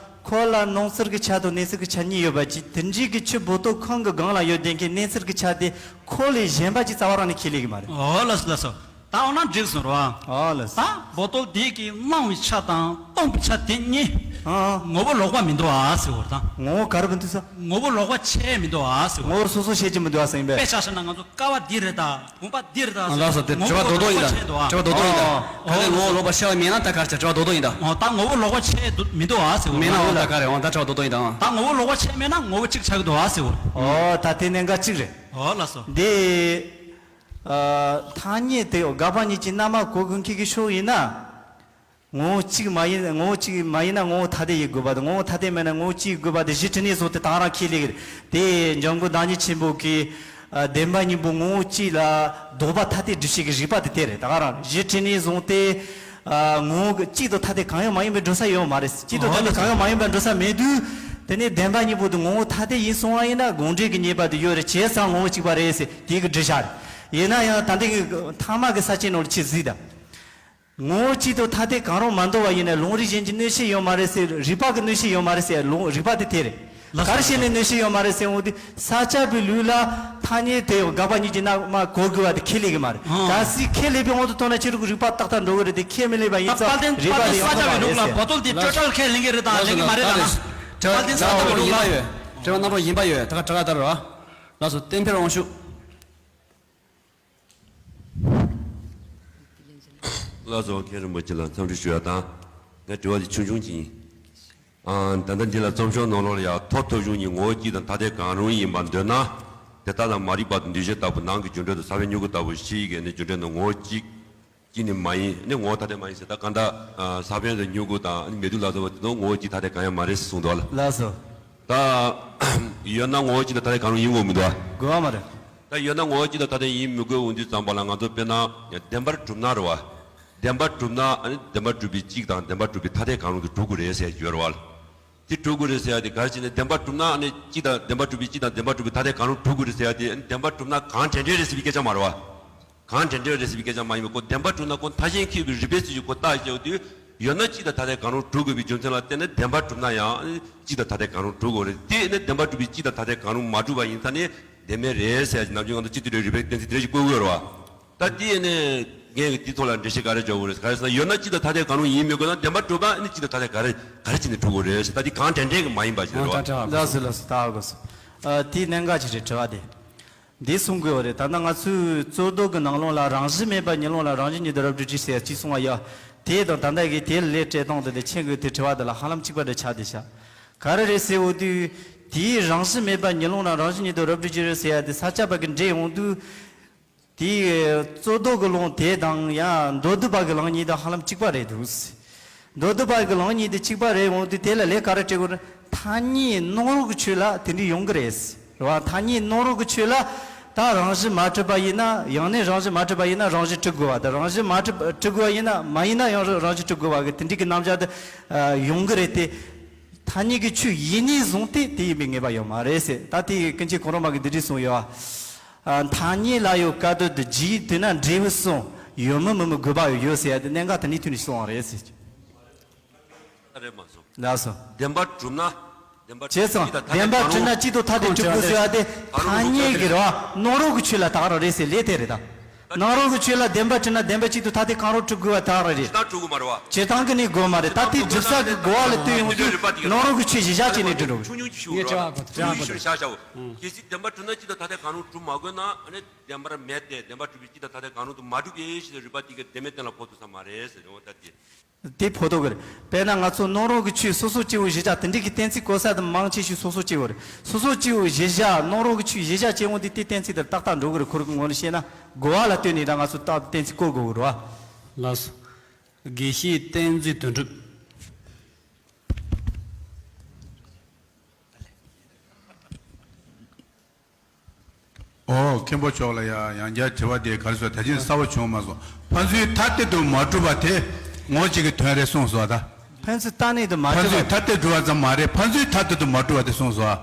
ཁོ་ལ་སྣང་ཚུལ་གྱི་ཆ་དང་གནས་ཚུལ་གྱི་ཆ་གཉིས་ཡོད་པ་ཅིག་དེ་འདྲའི་གི་ཆུ་བོ་ཏོལ་ཁོང་གི་སྒང་ལ་ཡོད་བསྡད་མཁན་གནས་ཚུལ་གྱི་ཆ་དེ་ཁོ་ལས་གཞན་པ་ཅིག་རྩ་བ་རང་ནས་ཁས་ལེན་གི་མ་རེད། ཨོ་ལགས་སོ་ལགས་སོ། ད་འོ་ན་འགྲིག་སོང་རོ། ཨོ་ལགས་སོ། ད་བོ་ཏོལ་དེ་གི་སྣང་བའི་ཆ་དང་སྟོང་པའི་ཆ་དེ་གཉིས། ཨང་། ངོ་བོ་ལོག་པ་མི་འདུག་ཨ་ཟེར་བ་དང་། ངོ་བོ་ག་རེ་མི་འདུག་ས། ངོ་བོ་ལོག་པ་ཆད་མི་འདུག་ཨ་ཟེར་བ། ངོ་བོ་སོ་སོ་ཤེས་ཀྱི་མི་འདུག་ཨ་ཟེར་ཡིན་པས། དཔེ་ཆ་བཞག་ན་ང་ཚོ་ཀ་བ་འདི་རེད་ད། བུམ་པ་འདི་རེད་ད་ཟེར། ལགས་སོ། དེ་དྲི་བ་རྡོག་རྡོག་ཡིན་ད། དྲི་བ་རྡོག་རྡོག་ཡིན་ད། ཨོ། ག་ལེ་ངོ་བོ་ལོག་པ་ཤར་བ་མེད་ན་ད་ག་རེ་ཆགས། དྲི་བ་རྡོག་རྡོག་ཡིན་ད། ཨོ། ད་ངོ་བོ་ལོག་པ་ཆད་མི་འདུག་ཨ་ཟེར་བ། མེད་ན་ཨོ་ད་ག་རེ། ཨོ་ད་དྲི་བ་རྡོག་རྡོག་ཡིན་ད། ཨང་། ད་ངོ་བོ་ལོག་པ་ཆད་མེད་ན་ངོ་བོ་གཅིག་ཆགས་ཀྱི་འདུག་ཨ་ཟེར་བ། ཨོ། ད་དེ་གནད་འགག་གཅིག་རེད། ཨོ་ལགས་སོ། འདི། ཨ། ཐ་སྙད་དེ་དགག་པ་གཉིས་ཀྱི་རྣམ་པ་གོ་དགོས་མཁན་གྱི་ཕྱོགས་ཡིན་ན། ངོ་བོ་གཅིག་མ་ཡིན། ངོ་བོ་གཅིག་མ་ཡིན་ན་ངོ་བོ་ཐ་དད་ཡིན་དགོས་པ་དང་། ངོ་བོ་ཐ་དད་མེད་ན་ངོ་བོ་གཅིག་ཡིན་དགོས་པ་དེ་གཞི་དྲི་ནས་བཟུང་སྟེ་ད་ག་རང་ཁས་ལེན་གྱི་རེད། དེ་འཇམ་མགོན་བདག་ཉིད་ཆེན་པོ་གིས། ཨ། བདེན་པ་གཉིས་པོ་ངོ་བོ་གཅིག་ལ་ལྡོག་པ་ཐ་དད་སྒྲུབ་བྱེད་ཀྱི་རིགས་པ་དེ་དེ་རེད། ད་ག་རང་གཞི་དྲི་ནས་བཟུང་སྟེ། ཨ། ངོ་བོ་གཅིག་དང་ཐ་དད་གང་ཡང་མ་ཡིན་པའི་འགྲོ་ས་ཡོད་མ་རེད། གཅིག་དང་ཐ་དད་གང་ཡང་མ་ཡིན་པའི་འགྲོ་ས་མེད་དུས། དེ་ནས་བདེན་པ་གཉིས་པོ་དེ་ངོ་བོ་ཐ་དད་ཡིན་སོང་བ་ཡིན་ན་དགོངས་འགྲེལ་གྱི་ཉེས་པ་དེ་ཡོད་རེད། བྱས་ཙང་ངོ་བོ་གཅིག་པ་རེད་ཟེར་དེ་གི་འགྲེལ་བཤད་རེད། ཡིན་ན་ཡང་ད་ལྟ་གི་ཐ་མ་གི་ས་བཅད་ནང་ལ་ཆི་ཟིག་དང་། ངོ་བོ་གཅིག་ཏུ་ཐ་དད་གང་རུང་མ་འདུ་བ་ཡིན་ན་ལུང་རིགས་གཞན་གྱི་གནོད་བྱེད་ཡོད་མ་རེད་ཟེར། རིགས་པ་གི་གནོད་བྱེད་ཡོད་མ་རེད་ཟེར། ལུང་རིགས་པ་དེ་དེ་རེད། ལགས་སོ། ག་རེ་བྱས་ནས་གནོད་བྱེད་ཡོད་མ་རེད་ཟེར་འོང་དུས་ས་སྐྱ་པའི་ལུགས་ལ་ཐ་སྙད་དེ་ཡང་དགག་པ་གཉིས་ཀྱི་རྣམ་པ་གོ་དགོས་པ་དེ་ཁས་ལེན་གྱི་མ་རེད། ཨང་། གལ་སྲིད་ཁས་ལེན་པའི་དབང་དུ་བཏང་ན་ཁྱེད་རང་གི་རིགས་པ་ཏག་ཏག་འགྲོ་གི་རེད་དེ། ཁས་མི་ལེན་པ་ཡིན་ཙང་རིགས་པ་དེ་ཡང་དག་པ་རེད་ཟེར། དཔལ་ལྡན་ས་སྐྱ་པའི་ལུགས་ལ་བོ་དོལ་དེ་སྤྲོས་བྲལ་ཁས་ལེན་གྱི་རེད་དང་ལེན་གྱི་མ་རེད་ལབ་ན། དཔལ་ལྡན་ས་སྐྱ་པའི་ལུགས་ལ། དྲི་བ་རྣམ་པ་ཡིན་པ་ཡོད། དྲི་བ་རྣམ་པ་ཡིན་པ་ཡོད། ད་ག་དྲི་བ་ལྟར་རོ། ལགས་སོ། བསྟན་འཕེལ་དབང་ཕྱུག་ལགས་སོ། མཁན་རིན་པོ་ཆེ་ལ་འཚམས་འདྲི་ཞུ་ཡ་དང་། ངའི་དྲི་བ་དེ་ཆུང་ཆུང་ཅིག་ཡིན། ཨ། ད་ལྟ་འདི་ལ་རྩོམ་ཤོག་ནང་ལོགས་ལ་ཡང་ཐོབ་ཐོབ་བྱུང་གཉིས་ངོ་བོ་གཅིག་དང་ཐ་དད་གང་རུང་ཡིན་པར་འདོད་ན། དེ་ལྟ་ལ་མ་རིག་པ་དང་འདུས་བྱས་ལྟ་བུ་ནང་གི་རྒྱུ་འབྲས་དང་ས་བོན་མྱུ་གུ་ལྟ་བུ་ཕྱིའི་གི་ནི་རྒྱུ་འབྲས་ནི་ངོ་བོ་གཅིག་གཅིག་ནི་མ་ཡིན། ནི་ངོ་བོ་ཐ་དད་མ་ཡིན་ཟེར། ད་གང་ལྟར་ས་བོན་དང་མྱུ་གུ་དང་མེ་དུག་ལ་སོགས་པ་དེ་ཚོ་ངོ་བོ་གཅིག་ཐ་དད་གང་ཡང་མ་རེད་ཟེར་གསུངས་འདུག་ལ། ལགས་སོ། ད་ཡོད་ན་ངོ་བོ་གཅིག་དང་ཐ་དད་གང་རུང་ཡིན་དགོས་མི་འདུག་བ། དགོས་པ་མ་རེད། ད་ཡོད་ན་ངོ་བོ་གཅིག་དང་ཐ་དད་ཡིན་མི་དགོས་འོང་དུས་ཙམ་པ་ལ་ང་ཚོ་དཔེར་ན་བདེན་པར་གྲུབ་ན་རེད་བ། བདེན་པར་གྲུབ་ན་ཨ་ནི་བདེན་པར་གྲུབ་པའི་གཅིག་དང་བདེན་པར་གྲུབ་པའི་ཐ་དད་གང་རུང་གིས་གྲུབ་དགོས་རེད་ཟེར་ཡ་ཡོད་རེད་བ། དེ་གྲུབ་དགོས་རེད་ཟེར་ཡ་དེ་ག་རེ་བྱས་ནས་བདེན་པར་གྲུབ་ན་ཨ་ནི་གཅིག་དང་བདེན་པར་གྲུབ་པའི་གཅིག་དང་བདེན་པར་གྲུབ་པའི་ཐ་དད་གང་རུང་གྲུབ་དགོས་རེད་ཟེར་ཡ་དེ་ཨ་ནི་བདེན་པར་གྲུབ་ན་གང་དྲན་དྲན་རེད་ཟེར་བའི་སྐད་ཆ་མ་རེད་བ། གང་དྲན་དྲན་རེད་ཟེར་བའི་སྐད་ཆ་མ་ཡིན་པར་ཁོ་བདེན་པར་གྲུབ་ན་ཁོ་མཐའ་གཞན་མཁས་པའི་རིགས་པའི་ཚུལ་གྱིས་ཁོ་བརྟག་དཔྱད་དུས་ཡོད་ན་གཅིག་དང་ཐ་དད་གང་རུང་གྲུབ་དགོས་པའི་རྒྱུ་མཚན་ལ་བརྟེན་ནས་བདེན་པར་གྲུབ་ན་ཡང་གཅིག་དང་ཐ་དད་གང་རུང་གྲུབ་དགོས་རེད། དེ་ནི་བདེན་པར་གྲུབ་པའི་གཅིག་དང་ཐ་དད་གང་རུང་མ་གྲུབ་པ་ཡིན་ཙང་ནི་བདེན་མེད་རེད་ཟེར་ཡ་ནམ་རྒྱུན་ང་ཚོ་སྤྱི་འཐུས་རེ་རིགས་པའི་གཏན་ཚིགས་དེ་འདྲ་ཞིག་བཀོད་དགོས་རེད་བ། ད་དེ་ནི་ངས་དེ་ཐོག་ལ་འགྲེལ་བཤད་ག་རེ་རྒྱག་དགོས་རེད། ག་རེ་ཟེར་ན་ཡོད་ན་གཅིག་དང་ཐ་དད་གང་རུང་ཡིན་མི་དགོས་ན་བདེན་པར་གྲུབ་པ་ནི་གཅིག་དང་ཐ་དད་ག་རེ་ག་རེ་བྱས་ནས་གྲུབ་དགོས་རེད་ཟེར། ད་དེ་གང་དྲན་དྲན་གྱི་མ་ཡིན་པ་ཞིག་རེད་བ། ལགས་སོ་ལགས་སོ། ད་ཧ་གོ་སོང་། ཨ། དེའི་གནད་འགག་ཅིག་རེད་དྲི་བ་དེ། འདི་གསུང་དགོས་པ་རེད། ད་ལྟ་ང་ཚོའི་རྩོད་ཟློག་གི་ནང་ལོགས་ལ་རང་བཞིན་མེད་པ་གཉིད་སློང་ལ་རང་བཞིན་ཉིད་དུ་རབ་ཏུ་འཇུག་ཟེར་ཅིག་གསུང་བ་ཡོད། དེ་དང་ད་ལྟ་གི་དེ་ལ་ལན་སྤྲད་སྟངས་དེ་དང་ཁྱེད་ཀྱི་དེ་དྲི་བ་དེ་ལ་ཧ་ལམ་གཅིག་པ་འདྲ་ཆགས་བསྡད་ཤག་ག་རེ་རེད་ཟེར་འོ་དུས། དེའི་རང་བཞིན་མེད་པ་གཉིད་སློང་ལ་རང་བཞིན་ཉིད་དུ་རབ་ཏུ་འཇུག་ཟེར་ཡ་དེ་ས་སྐྱ་པ་གིས་འགྲེལ་འོང་དུས། དེའི་རྩོད་ཟློག་གི་ལུང་དེ་དང་ཡང་མདོ་སྡུད་པ་གི་ལུང་གཉིས་དང་ཧ་ལམ་གཅིག་པ་རེད་འདུག་མདོ་སྡུད་པ་གི་ལུང་གཉིས་དེ་གཅིག་པ་རེད་འོང་དུས་དེ་ལ་ལན་ག་རེ་སྤྲད་དགོས་རེད། ཐ་སྙད་སྣང་རུང་གི་ཆོས་ལ་དེ་འདྲ་ཡོང་གི་རེད། རེད་བ། ཐ་སྙད་སྣང་རུང་གི་ཆོས་ལ་ད་རང་བཞིན་མ་གྲུབ་པ་ཡིན་ན། ཡང་ན་རང་བཞིན་མ་གྲུབ་པ་ཡིན་ན་རང་བཞིན་གྲུབ་དགོས་པ་དང་། རང་བཞིན་མ་གྲུབ་གྲུབ་དགོས་པ་ཡིན་ན། མ་ཡིན་ན་ཡང་རང་བཞིན་གྲུབ་དགོས་པ་གི་དེ་འདྲ་གི་རྣམ་གཞག་དེ་ཡོང་གི་རེད་དེ། ཐ་སྙད་ཀྱི་ཆོས་ཡིན་ནས་བཟུང་སྟེ་དེ་ཡིན་པའི་ངེས་པ་ཡོད་མ་རེད་ཟེར། ད་དེ་ཀུན་མཁྱེན་གོ་རམས་པ་གིས་འདི་འདྲ་གསུངས་ཡོད། ཨ། ཐ་སྙད་ལ་ཡང་བཀའ་སྡོད་དུ་རྗེས་དེ་ན་འབྲས་བུ་གསུམ། ཡོད་མིན་མིན་མིན་དགོས་པ་ཡོད་ཟེར་ཡ་དེ་གནད་འགག་དེ་ནས་ཐོན་ནས་གསུངས་པ་རེད་ཟེར། ད་རེད་མ་སོང་། ལགས་སོ། བདེན་པར་གྲུབ་ན། བདེན་པར་བྱས་ཙང་གཅིག་དང་ཐ་བདེན་པར་གྲུབ་ན་གཅིག་ཏུ་ཐ་དད་གྲུབ་དགོས་ཟེར་ཡ་དེ་ཐ་སྙད་ཀྱི་རེད་བ། སྣང་རུང་གི་ཆོས་ལ་ད་ག་རང་རེད་ཟེར་ལས་དེ་རེད་ད། སྣང་རུང་གི་ཆོས་ལ་བདེན་པར་གྲུབ་ན་བདེན་པར་གཅིག་ཏུ་ཐ་དད་གང་རུང་གྲུབ་དགོས་པ་ད་ག་རང་རེད། སྤྱིར་བཏང་གྲུབ་དགོས་མ་རེད་བ། སྤྱིར་བཏང་གི་ནི་དགོས་མ་རེད། ད་དེ་སྒྲུབ་ས་གི་གོ་བ་ལ་ལྟོས་ཡོང་དུས་སྣང་རུང་གི་ཆོས་གཞི་བཞག་བྱས་ནས་སྒྲུབ་འགྲོ། ཆུང་ཆུང་ཞིག་ཞུ་རོགས། ཆུང་ཆུང་ཞིག་བཞག་བཞག་གོ། གལ་སྲིད་བདེན་པར་གྲུབ་ན་གཅིག་དང་ཐ་དད་གང་རུང་གྲུབ་མ་དགོས་ན་ཨ་ནི་བདེན་པར་མེད་དེ། བདེན་པར་གྲུབ་པའི་གཅིག་དང་ཐ་དད་གང་རུང་དུ་མ་གྲུབ་པའི་ཕྱིར་རིགས་པ་དེ་གའི་བདེན་མེད་གཏན་ལ་ཕབ་ཐུབ་ས་མ་རེད་ཟེར་འོ་ད་དེ། དེ་ཕོག་ཐུག་གི་རེད། དཔེར་ན་ང་ཚོ་སྣང་རུང་གི་ཆོས་སོ་སོ་སྐྱེ་བོ་གཞི་བཞག་དེ་འདྲའི་གི་གཏན་ཚིགས་བཀོད་ས་དེ་མང་ཆེ་ཤོས་སོ་སོ་སྐྱེ་བོ་རེད། སོ་སོ་སྐྱེ་བོ་གཞི་བཞག་སྣང་རུང་གི་ཆོས་གཞི་བཞག་སྐྱེ་བོ་འདི་དེ་གཏན་ཚིགས་དེར་ཏག་ཏག་འགྲོ་གི་རེད། ཁོ་རང་གི་ངོས་ནས་བཤད་ན་གོ་བ་ལ་ལྟོས་ནས་ད་ང་ཚོ་ཏག་གཏན་ཚིགས་བཀོད་དགོས་གི་རེད་བ། ལགས་སོ། དགེ་བཤེས་བསྟན་འཛིན་དོན་གྲུབ། ཨོ། མཁན་པོ་མཆོག་ལ་ཡ་ཡང་བསྐྱར་དྲི་བ་དེ་ག་རེ་ཟེར། ད་ཅི་གསལ་པོ་བྱུང་མ་སོང་། ཕན་ཚུན་ཐ་དད་དུ་མ་གྲུབ་པ་དེ་ངོ་བོ་གཅིག་གི་དོན་རེད་གསུངས་སོང་ད། ཕན་ཚུན་ཐ་སྙད་དུ་མ་ཕན་གྲུབ་ཚུན་པ། ཐ་དད་གྲུབ་པ་ཙམ་མ་རེད། ཕན་ཚུན་ཐ་དད་དུ་མ་གྲུབ་པ་དེ་གསུངས་སོང་།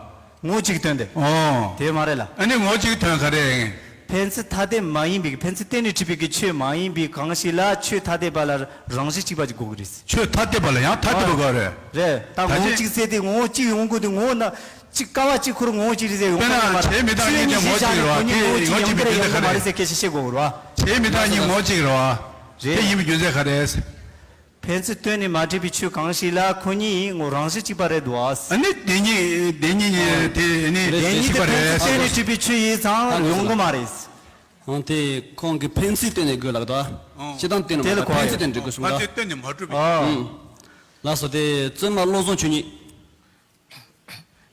ངོ་བོ་གཅིག་གི་དོན་དེ། ཨོ། དེ་མ་རེད་ལ། ཨ་ནི་ངོ་བོ་གཅིག་གི་དོན་ག་རེ། ཕན་ཚུན་ཐ་དད་མ་ཡིན་པའི། ཕན་ཚུན་གཏན་ནས་གྲུབ་པའི་གི་ཆོས་མ་ཡིན་པའི་གང་ཞིག་ལ་ཆོས་ཐ་དད་པ་ལ་རང་བཞིན་གཅིག་པ་ཅིག་དགོས་ཀྱི་རེད། ཆོས་ཐ་དད་པ་ལ་ཡང་ཐ་དད་པ་དགོས་རེད། རེད། ད་ད་ངོ་བོ་ཅི། གཅིག་ཟེར་དེ་ངོ་བོ་གཅིག་ཡོང་དགོས་དེ་ངོ་བོ་ན། གཅིག་ཀ་བ་གཅིག་ཁོ་རང་ངོ་བོ་གཅིག་རེད་ཟེར་ཡོང་དཔེར་ན་གི་མ་རེད། བྱས་མི་རྟག་གཉིས་དེ་ངོ་བོ་གཅིག་རེད་བ། དེ་ངོ་བོ་གཅིག་མི་དེ་ཚོ་ག་རེད། ཡོང་གི་མ་རེད་ཟེར་སྐད་ཆ་བཤད་དགོས་རེད་བ། བྱས་མི་རྟག་གཉིས་ངོ་བོ་གཅིག་རེད་བ། རེད། དེ་ཡིན་པའི་རྒྱུ་མཚན་ག་རེ། ཕན་ཚུན་བསྟུན་ནས་མ་བྲིས་པའི་ཆོས་གང་ཞིག་ལ་ཁོ་གཉིས་ཡིན་ངོ་རང་བཞིན་གཅིག་པ་རེད་འདུག་ཨ། ཨ་ནི་བདེན་གཉིས་བདེན་གཉིས་ཨ། དེ་ནི་བདེན་གཉིས་དེ་ཕན་ཚུན་བསྟུན་ནས་བྲིས་པའི་ཆོས་ཡིན་ཙང་ཡོང་གི་མ་རེད། ཨང་དེ་ཁོང་གིས་ཕན་ཚུན་བསྟུན་ནས་དགོས་ལབ་དོ། ཨང་། སྤྱིར་བཏང་བསྟུན་ནས་དེ་ལ་མ་གོ་ཕན་ཚུན་བསྟུན་ནས་དགོས་གསུངས་ཕན་དོ། ཚུན་བསྟུན་ནས་མ་གྲུབ་པའི། ཨ། ཨང་། ལགས་སོ། དེ་བཙུན་མ་བློ་བཟང་ཆོས་ཉིད།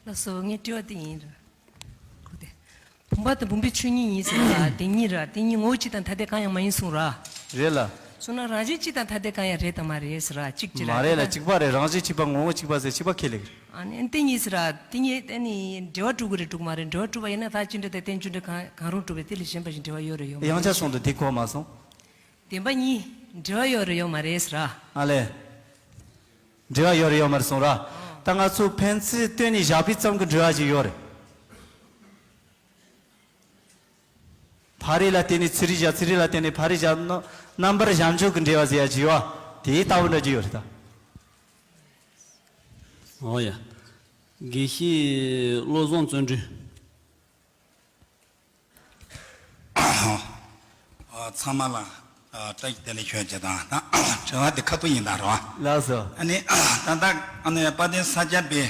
ལགས་སོ། ངའི་དྲི་བ་དེ་ཡིན་ར། གོ་དེ། བུམ་པ་དང་བུམ་པའི་ཆོས་ཉིད་ཡིན་ཟེར་བ་དེ་གཉིས་ར། དེ་གཉིས་ངོ་བོ་གཅིག་དང་ཐ་དད་གང་ཡང་མ་ཡིན་གསུངས་ར། རེད་ལ། གསུངས་ན་རང་བཞིན་གཅིག་དང་ཐ་དད་གང་ཡང་རེད་དམ་མ་རེད་ཟེར་ར། གཅིག་གཅིག་ར་མ་རེད་ལ། རེད་ད། གཅིག་པ་རེད། རང་བཞིན་གཅིག་པ་ངོ་བོ་གཅིག་པ་ཟེར་གཅིག་པ་ཁས་ལེན་གི་རེད། ཨ་ནི་དེ་གཉིས་ཟེར་ར། དེ་གཉིས་ཨ་ནི་འབྲེལ་བ་གྲུབ་ཀྱི་རེད་གྲུབ་མ་རེད། འབྲེལ་བ་གྲུབ་པ་ཡིན་ན་ད་ཅི་འདྲ་དང་རྟེན་ཅི་འདྲ་གང་གང་རུང་གྲུབ་པས་དེ་ལས་གཞན་པ་ཞིག་འབྲེལ་བ་ཡོད་རེད་ཡོད་མ་རེད། དབྱངས་འཆར་གསུང་དུ་དེ་གོ་མ་སོང་། བདེན་པ་གཉིས་འབྲེལ་བ་ཡོད་རེད་ཡོད་མ་རེད་ཟེར་ར། ཨ་ལས། འབྲེལ་བ་ཡོད་རེད་ཡོད་མ་རེད་གསུང་ར། ད་ང་ཚོ་ཕན་ཚུན་བསྟུན་ནས་བཞག་པའི་ཙམ་གྱི་འབྲེལ་བ་ཞིག་ཡོད་རེད། ཕ་རི་ལ་བརྟེན་ནས་ཚེ་རིང་བཞག་ཚེ་རིང་ལ་བརྟེན་ནས་ཕ་རི་བཞག་ན་རྣམ་པར་བཞག་འཇོག་གི་འབྲེལ་བ་ཟེར་ཡ་ཅིག་ཡོད། དེའི་ལྟ་བུ་འདྲ་ཅིག་ཡོད་རེད་ད། འོ་ཡ། དགེ་བཤེས་བློ་བཟང་བརྩོན་འགྲུས། ཨ། ཚང་མ་ལ་ཨ་བཀྲ་ཤིས་བདེ་ལེགས་ཞུ་རྒྱུ་དང་། ད་དྲི་བ་དེ་ཁ་ཐུག་ཡིན་ད་རོ། ལགས་སོ། ཨ་ནི་ད་ལྟ་ཨ་ནི་དཔལ་ལྡན་ས་སྐྱ་པའི་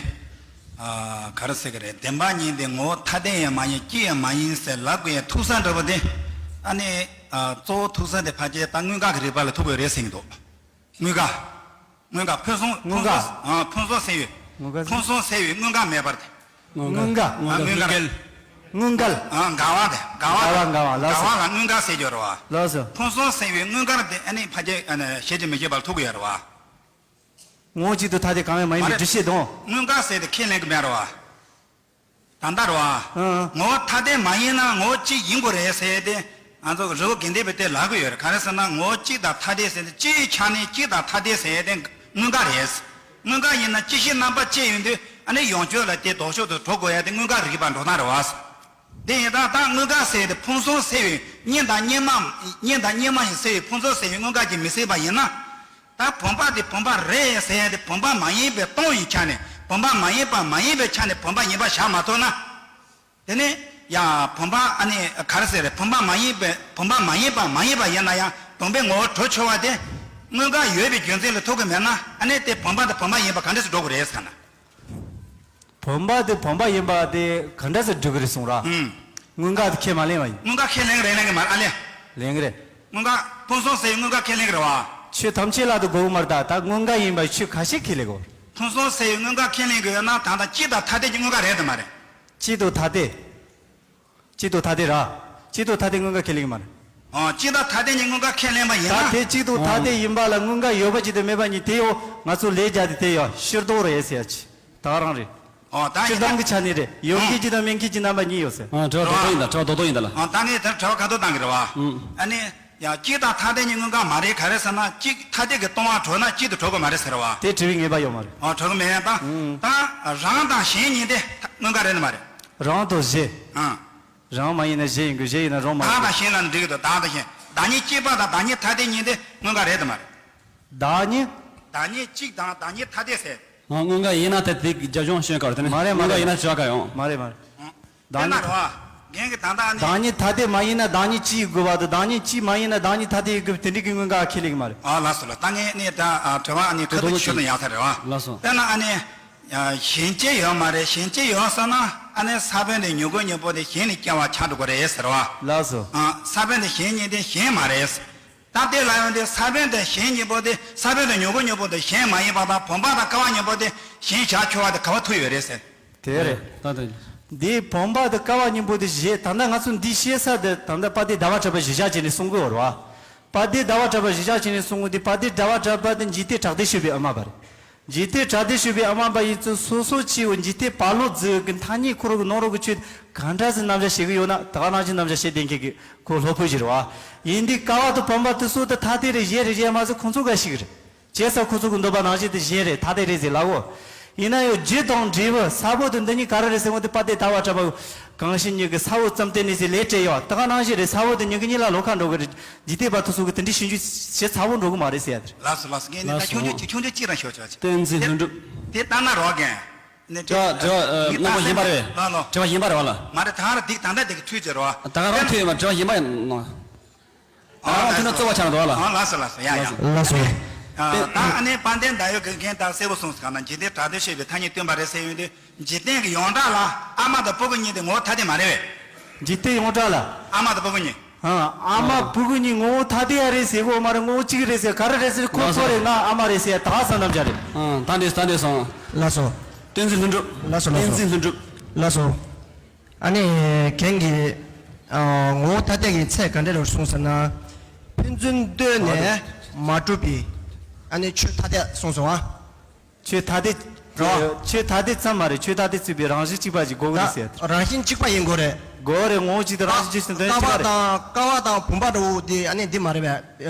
ཨ་ག་རེ་ཟེར་གི་རེད། བདེན་པ་གཉིས་དེ་ངོ་བོ་ཐ་དད་ཡང་མ་ཡིན་གཅིག་ཡང་མ་ཡིན་ཟེར་ལབ་དགོས་ཡ་ཐུག་ས་འདྲ་པོ་དེ། ཨ་ནི་ཨ་གཙོ་བོ་ཐུག་ས་དེ་ཕལ་ཆེར་ད་མངོན་དགག་གི་རིགས་པ་ལ་ཐུག་དགོས་རེད་ཟེར་གི་འདུག་མངོན་དགག་མངོན་དགག་ཕུན་སུམ། མངོན་དགག་ཕུན་སུམ། ཨ། ཕུན་སུམ་ཟེར་བའི། མངོན་དགག་ཕུན་སུམ་ཟེར་བའི་མངོན་དགག་མེད་པར་ཐལ། མངོན་དགག་ཨ། མངོན་དགག་མངོན་དགག་ཨ། འགལ་བ་དེ། འགལ་བ་དེ། འགལ་བ་འགལ་བ་ལགས་སོ། འགལ་བ་ལ་མངོན་དགག་ཟེར་རྒྱུ་རེད་བ། ལགས་སོ། ཕུན་སུམ་ཟེར་བའི་མངོན་དགག་དེ་ཨ་ནི་ཕལ་ཆེར་ཨ་ནི་བྱེད་ཀྱི་མི་བྱེད་པར་ཐུག་གི་ཡོད་རེད་བ། ངོ་བོ་གཅིག་ཏུ་ཐ་དད་གང་ཡང་མ་ཡིན་པའི་འགྲེལ་བཤད་དང་། མངོན་དགག་ཟེར་དེ་ཁས་ལེན་གྱི་མེད་རེད་བ། ད་ལྟ་རེད་བ། ཨང་། ངོ་བོ་ཐ་དད་མ་ཡིན་ན་ངོ་བོ་གཅིག་ཡིན་དགོས་རེད་ཟེར་ཏེ། ང་ཚོ་རི་བོ་དགེ་ལྡན་པའི་སྟེང་ལབ་ཀྱི་ཡོད་རེད། ག་རེ་ཟེར་ན་ངོ་བོ་གཅིག་དང་ཐ་དད་ཟེར་ཏེ་སྤྱིའི་ཆ་ནས་གཅིག་དང་ཐ་དད་ཟེར་ཏེ་མངོན་དགག་རེད། མངོན་དགག་ཡིན་ན་སྤྱི་གཞི་རྣམ་པ་གཅིག་ཡིན་དུས་ཨ་ནི་ཡོངས་གཅོད་ལ་དེ་ལྡོག་ཕྱོགས་སུ་འགྲོ་དགོས་ཡ་དེ་མངོན་དགག་རིགས་པ་འགྲོ་སྟངས་རེད་བ། དེ་ཡིན་ད་ལྟ་མངོན་དགག་ཟེར་དེ་ཕུན་སུམ་ཟེར་བའི་གཉིས་དང་གཉིས་མ། གཉིས་དང་གཉིས་མ་ཡིན་ཟེར་བའི་ཕུན་སུམ་ཟེར་བའི་མངོན་དགག་གིས་མི་ཟིན་པ་ཡིན་ན། ད་བུམ་པ་དེ་བུམ་པ་རེད་ཟེར་ཡ་དེ་བུམ་པ་མ་ཡིན་པའི་སྟོང་ཡིན་ཆ་ནས་བུམ་པ་མ་ཡིན་པ་མ་ཡིན་པའི་ཆ་ནས་བུམ་པ་ཡིན་པ་བཞག་མ་ཐུབ་ན། དེ་ནས་ཡང་བུམ་པ་ཨ་ནི་ག་རེ་ཟེར་རེད། བུམ་པ་མ་ཡིན་པའི་བུམ་པ་མ་ཡིན་པ་མ་ཡིན་པ་ཡིན་ན་ཡང་བུམ་པའི་ངོ་བོ་གྲུབ་ཆོག་པ་དེ་མངོན་དགག་ཡོད་པའི་རྒྱུ་མཚན་ལ་ཐུག་གི་མེད་ན་ཨ་ནི་དེ་བུམ་པ་དེ་བུམ་པ་ཡིན་པ་ག་འདྲ་ཞིག་འགྲོ་གི་རེད་ཟེར་ན། བུམ་པ་དེ་བུམ་པ་ཡིན་པ་དེ་ག་འདྲ་ཞིག་འགྲོ་གི་རེད་གསུངས་ར། ཨུམ། མངོན་དགག་དེ་ཁས་མ་ལེན་པ་ཡིན། མངོན་དགག་ཁས་ལེན་གི་རེད་ལེན་གི་མ་རེད། ཨ་ལས། ལེན་གི་རེད། མངོན་དགག་ཕུན་སུམ་ཟེར་བའི་མངོན་དགག་ཁས་ལེན་གི་རེད་བ། ཆོས་ཐམས་ཅད་ལ་དུ་གོ་གི་མ་རེད་ད། ད་མངོན་དགག་ཡིན་པའི་ཆོས་ཁ་ཤས་ཁས་ལེན་གོ། ཕུན་སུམ་ཟེར་བའི་མངོན་དགག་ཁས་ལེན་གི་ཡོད་ན་ད་ལྟ་གཅིག་དང་ཐ་དད་ཀྱི་མངོན་དགག་རེད་དམ་མ་རེད། གཅིག་དང་ཐ་དད། གཅིག་དང་ཐ་དད་ར། གཅིག་དང་ཐ་དད་མངོན་དགག་ཁས་ལེན་གི་མ་རེད། ཨོ། གཅིག་དང་ཐ་དད་གཉིས་མངོན་དགག་ཁས་ལེན་པ་ཡིན་ད་ན། དེ་གཅིག་དང་ཐ་དད་ཡིན་པ་ལ་མངོན་དགག་ཡོད་པ་གཅིག་དང་མེད་པ་གཉིས་དེ་ཡོ་ང་ཚོ་ལས་རྒྱ་དེ་དེ་ཡོ་ཕྱིར་ལྡོག་རེད་ཟེར་ཡ་ཅི། ད་ག་རང་རེད། ཨོ། ད་སྤྱིར་ཡིན་བཏང་ད། གི་ཆ་ནས་རེད། ཡོད་མཁན་གཅིག་དང་མེད་མཁན་གཅིག་རྣམ་པ་གཉིས་ཡོད་ཟེར། ཨ། དྲི་བ་རྡོག་རྡོག་ཡིན་ད། དྲི་བ་རྡོག་རྡོག་ཡིན་ད་ལ། ཨ། ད་ངས་ད་དྲི་བ་ཁ་ཐོག་བཏང་གི་རེད་བ། ཨུམ། ཨ་ནི། ཡང་གཅིག་དང་ཐ་དད་གཉིས་མངོན་དགག་མ་རེད། ག་རེ་ཟེར་ན་གཅིག་ཐ་དད་ཀྱི་སྟོང་པ་གྲུབ་ན་གཅིག་ཏུ་གྲུབ་ཀྱི་མ་རེད་ཟེར་བ། དེ་དྲི་བའི་ངེས་པ་ཡོད་མ་རེད། ཨ། གྲུབ་ཀྱི་མེད་ཡང་ད། ཨུམ། ད་རང་དང་གཞན་གཉིས་དེ་མངོན་དགག་རེད་ནི་མ་རེད། རང་དང་གཞན། ཨ། རང་མ་ཡིན་ན་གཞན་ཡིན་དགོས། གཞན་ཡིན་ན་རང་མ་ཡིན་དགོས། བདག་དང་གཞན་ལ་ནི་འགྲིག་གི་འདུག་བདག་དང་གཞན། བདག་ཉིད་གཅིག་པ་དང་བདག་ཉིད་ཐ་དད་གཉིས་དེ་མངོན་དགག་རེད་དམ་མ་རེད། བདག་ཉིད། བདག་ཉིད་གཅིག་དང་བདག་ཉིད་ཐ་དད་ཟེར། ཨ། མངོན་དགག་ཡིན་ན་ད་དེ་རྒྱབ་ལྗོངས་ཤོད་དཀའ་རེད་དེ་ནི། མ་རེད་མ་མངོན་དགག་རེད། ཡིན་ན་དྲི་བ་ག་ཡོང་། མ་རེད་མ་རེད། ཨང་། དཔེར་ན་རེད་བ། རྒན་གྱིས་ད་ལྟ་ཨ་ནི། བདག་ཉིད་ཐ་དད་མ་ཡིན་ན་བདག་ཉིད་གཅིག་ཡིན་དགོས་པ་དང་། བདག་ཉིད་གཅིག་མ་ཡིན་ན་བདག་ཉིད་ཐ་དད་ཡིན་དགོས་པའི་དེ་འདྲའི་གི་མངོན་དགག་ཁས་ལེན་གྱི་མ་རེད། ཨ། ལགས་སོ་ལགས། ད་ངས་ནི་ད་ཨ་དྲི་བ་ཨ་ནི་ཁ་ཐུག་ཅིག་ཞུ་ན་ཡག་ས་རེད་བ། ལགས་སོ། དཔེར་ན་ཨ་ནི། ཡ། གཞན་སྐྱེ་ཡོད་མ་རེད། གཞན་སྐྱེ་ཡོད་ཟེར་ན་ཨ་ནི་ས་བོན་དེ་མྱུ་གུ་གཉིས་པོ་དེ་གཞན་ནས་སྐྱེ་བ་ཆགས་འགྲོ་གི་རེད་ཟེར་བ། ལགས་སོ། ཨ། ས་བོན་དེ་གཞན་གཉིས་དེ་གཞན་མ་རེད། ད་དེ་ལ་ཡང་དེ་ས་བོན་དང་གཞན་གཉིས་པོ་དེ་ས་བོན་དང་མྱུ་གུ་གཉིས་པོ་དེ་གཞན་མ་ཡིན་པ་དང་། བུམ་པ་དང་ཀ་བ་གཉིས་པོ་དེ་གཞན་བཞག་ཆོག་པ་དེ་ག་པར་ཐུག་ཡོད་རེད་ཟེར། དེ་རེད། ད་ད། འདིའི་བུམ་པ་དང་ཀ་བ་གཉིས་པོ་དེ་གཞན། ད་ལྟ་ང་ཚོ་འདི་བཤད་ས་དེ་ད་ལྟ་དཔལ་ལྡན་ཟླ་བ་གྲགས་པ་གཞིར་བཞག་བྱས་ནས་གསུང་གི་ཡོད་རེད་བ། དཔལ་ལྡན་ཟླ་བ་གྲགས་པ་གཞིར་བཞག་བྱས་ནས་གསུང་གི། འདི་དཔལ་ལྡན་ཟླ་བ་གྲགས་པ་དེ་འཇིག་རྟེན་གྲགས་སྡེ་ཞུས་པའི་ཨ་མ་པ་རེད། འཇིག་རྟེན་གྲགས་སྡེ་ཞུས་པའི་ཨ་མ་པ་ཡིན་ཚུལ་སོ་སོ་སྐྱེ་བོ་འཇིག་རྟེན་བར་ལོག་འཛུལ་གྱི་མཐའ་སྙེག་ཁོ་རང་གི་ནང་རོགས་ཀྱི་ཆོས་གང་འདྲ་ཟིག་རྣམ་གཞག་བྱེད་ཀྱི་ཡོད་ན། ད་ག་ནང་བཞིན་རྣམ་གཞག་བྱེད་བསྡད་མཁན་གྱི་ཁོ་སློབ་དཔོན་ཞིག་རེད་བ། ཡིན་དུས་ཀ་བ་དང་བུམ་པ་དེ་ཚོ་དེ་ཐ་དད་རེད། གཞན་རེད་གཞན་མ་ཟེར་ཁོང་ཚོ་འགའ་ཞིག་རེད། བྱས་ཙང་ཁོ་ཚོ་གི་འདོད་པ་ནང་བཞིན་དེ་གཞན་རེད། ཐ་དད་རེད་ཟེར་ལབ་གོ། ཡིན་ན་ཡང་རྒྱུ་དང་འབྲས་བུ་ས་བོན་དང་འདི་གཉིས་ག་རེ་རེད་ཟེར་བ་དེ་དཔལ་ལྡན་ཟླ་བ་གྲགས་པ་གང་ཞིག་ཉིད་ཀྱི་ས་བོན་ཙམ་བསྟན་ནས་ཟེར་ལས་བྲལ་ཡོད། ད་ག་ནང་བཞིན་རེད། ས་བོན་དང་མྱུ་གུ་གཉིས་ལ་ལོག་ཁ་འགྲོ་གི་རེད། འཇིག་རྟེན་པ་དེ་ཚོ་གི་དེ་འདྲའི་ཞིབ་འཇུག་བྱེད་ཚ་བོ་འགྲོ་གི་མ་རེད་ཟེར་ཡ་དེ་རེད། ལགས་སོ་ལགས་སོ། ངས་ནི་ད་ལགས་སོ། ཁྱོད་ཚོ་ཁྱོད་ཚོ་གཅིག་རང་ཤོད་ཆོག་ཅིག་བསྟན་འཛིན་ལྷུན་གྲུབ། དེ་ལྟ་ན་རོགས་རྒན། ནི་དྲི་བ་དྲི་བ་ཨ་རྣམ་པ་གཞན་པ་རེད། ལགས་ལགས། དྲི་བ་གཞན་པ་རེད་བ་ལ། མ་རེད། ད་ར་འདི་ད་ལྟ་འདི་གི་འཐུས་ཟེར་བ། ད་ག་རང་འཐུས་ཡོད་མ། དྲི་བ་གཞན་པ་ཡིན་ནོ། ཨ་རང་འཐུས་ན་གཙོ་བོ་ཆགས་འགྲོ་བ་ལ། ཨ་ལགས་སོ་ལགས་སོ། ཡ་ཡ། ལགས་སོ། ཨ། ད་ཨ་ནི་དཔལ་ལྡན་ཟླ་འོད་ཀྱིས་ངས་ད་གསལ་པོ་གསུངས་སོང་ག་ན། འཇིག་རྟེན་བྲལ་དུ་གཤེགས་པའི་ཐ་སྙད་སྟོན་པ་རེད་ཟེར་ཡོང་དུས། འཇིག་རྟེན་གྱི་ཡོངས་གྲགས་ལ་ཨ་མ་དང་སྤུ་གུ་གཉིས་དེ་ངོ་བོ་ཐ་དད་མ་རེད་པས། འཇིག་རྟེན་ཡོངས་གྲགས་ལ། ཨ་མ་དང་སྤུ་གུ་གཉིས། ཨ། ཨ་མ་ཨ། སྤུ་གུ་གཉིས་ངོ་བོ་ཐ་དད་ཡ་རེད་ཟེར་གོ་མ་རེད། ངོ་བོ་གཅིག་རེད་ཟེར། ག་རེ་རེད་ཟེར། ཁོ་ལགས་སོ། ཁོ་རེད། ང་ཨ་མ་རེད་ཟེར་ཡ་ད་བསམ་བསམ་བྱ་རེད། ཨ། ད་འདས་སོང་། ད་འདས་སོང་། ལགས་སོ། བསྟན་འཛིན་ལྷུན་གྲུབ། ལགས་སོ། ལགས་སོ། བསྟན་འཛིན་ལྷུན་གྲུབ། ལགས་སོ། ཨ་ནི་རྒན་གྱིས། ཨ། ངོ་བོ་ཐ་དད་ཀྱི་ཚད་ག་འདྲ་རེད་གསུངས་ཟེར་ན། ཕན་ཚུན་ལྟོས་ནས་མ་གྲུབ་པའི། ཨ་ནི་ཆོས་ཐ་དད་གསུངས་སོང་ཨ། ཆོས་ཐ་དད། རོ། ཆོས་ཐ་དད་ཙམ་མ་རེད། ཆོས་ཐ་དད་ཚུད་པའི་རང་བཞིན་གཅིག་པ་ཞིག་དགོས་ཀྱི་རེད་ཟེར། ད་རང་བཞིན་གཅིག་པ་ཡིན་དགོས་རེད། དགོས་རེད། ངོ་བོ་གཅིག་དང་རང་བཞིན་གཅིག་ཏུ་འདོན་གཅིག་པ་རེད། ཀ་བ་དང་ཀ་བ་དང་བུམ་པ་འདྲ་བོ་དེ་ཨ་ནི་འདི་མ་རེད་པས།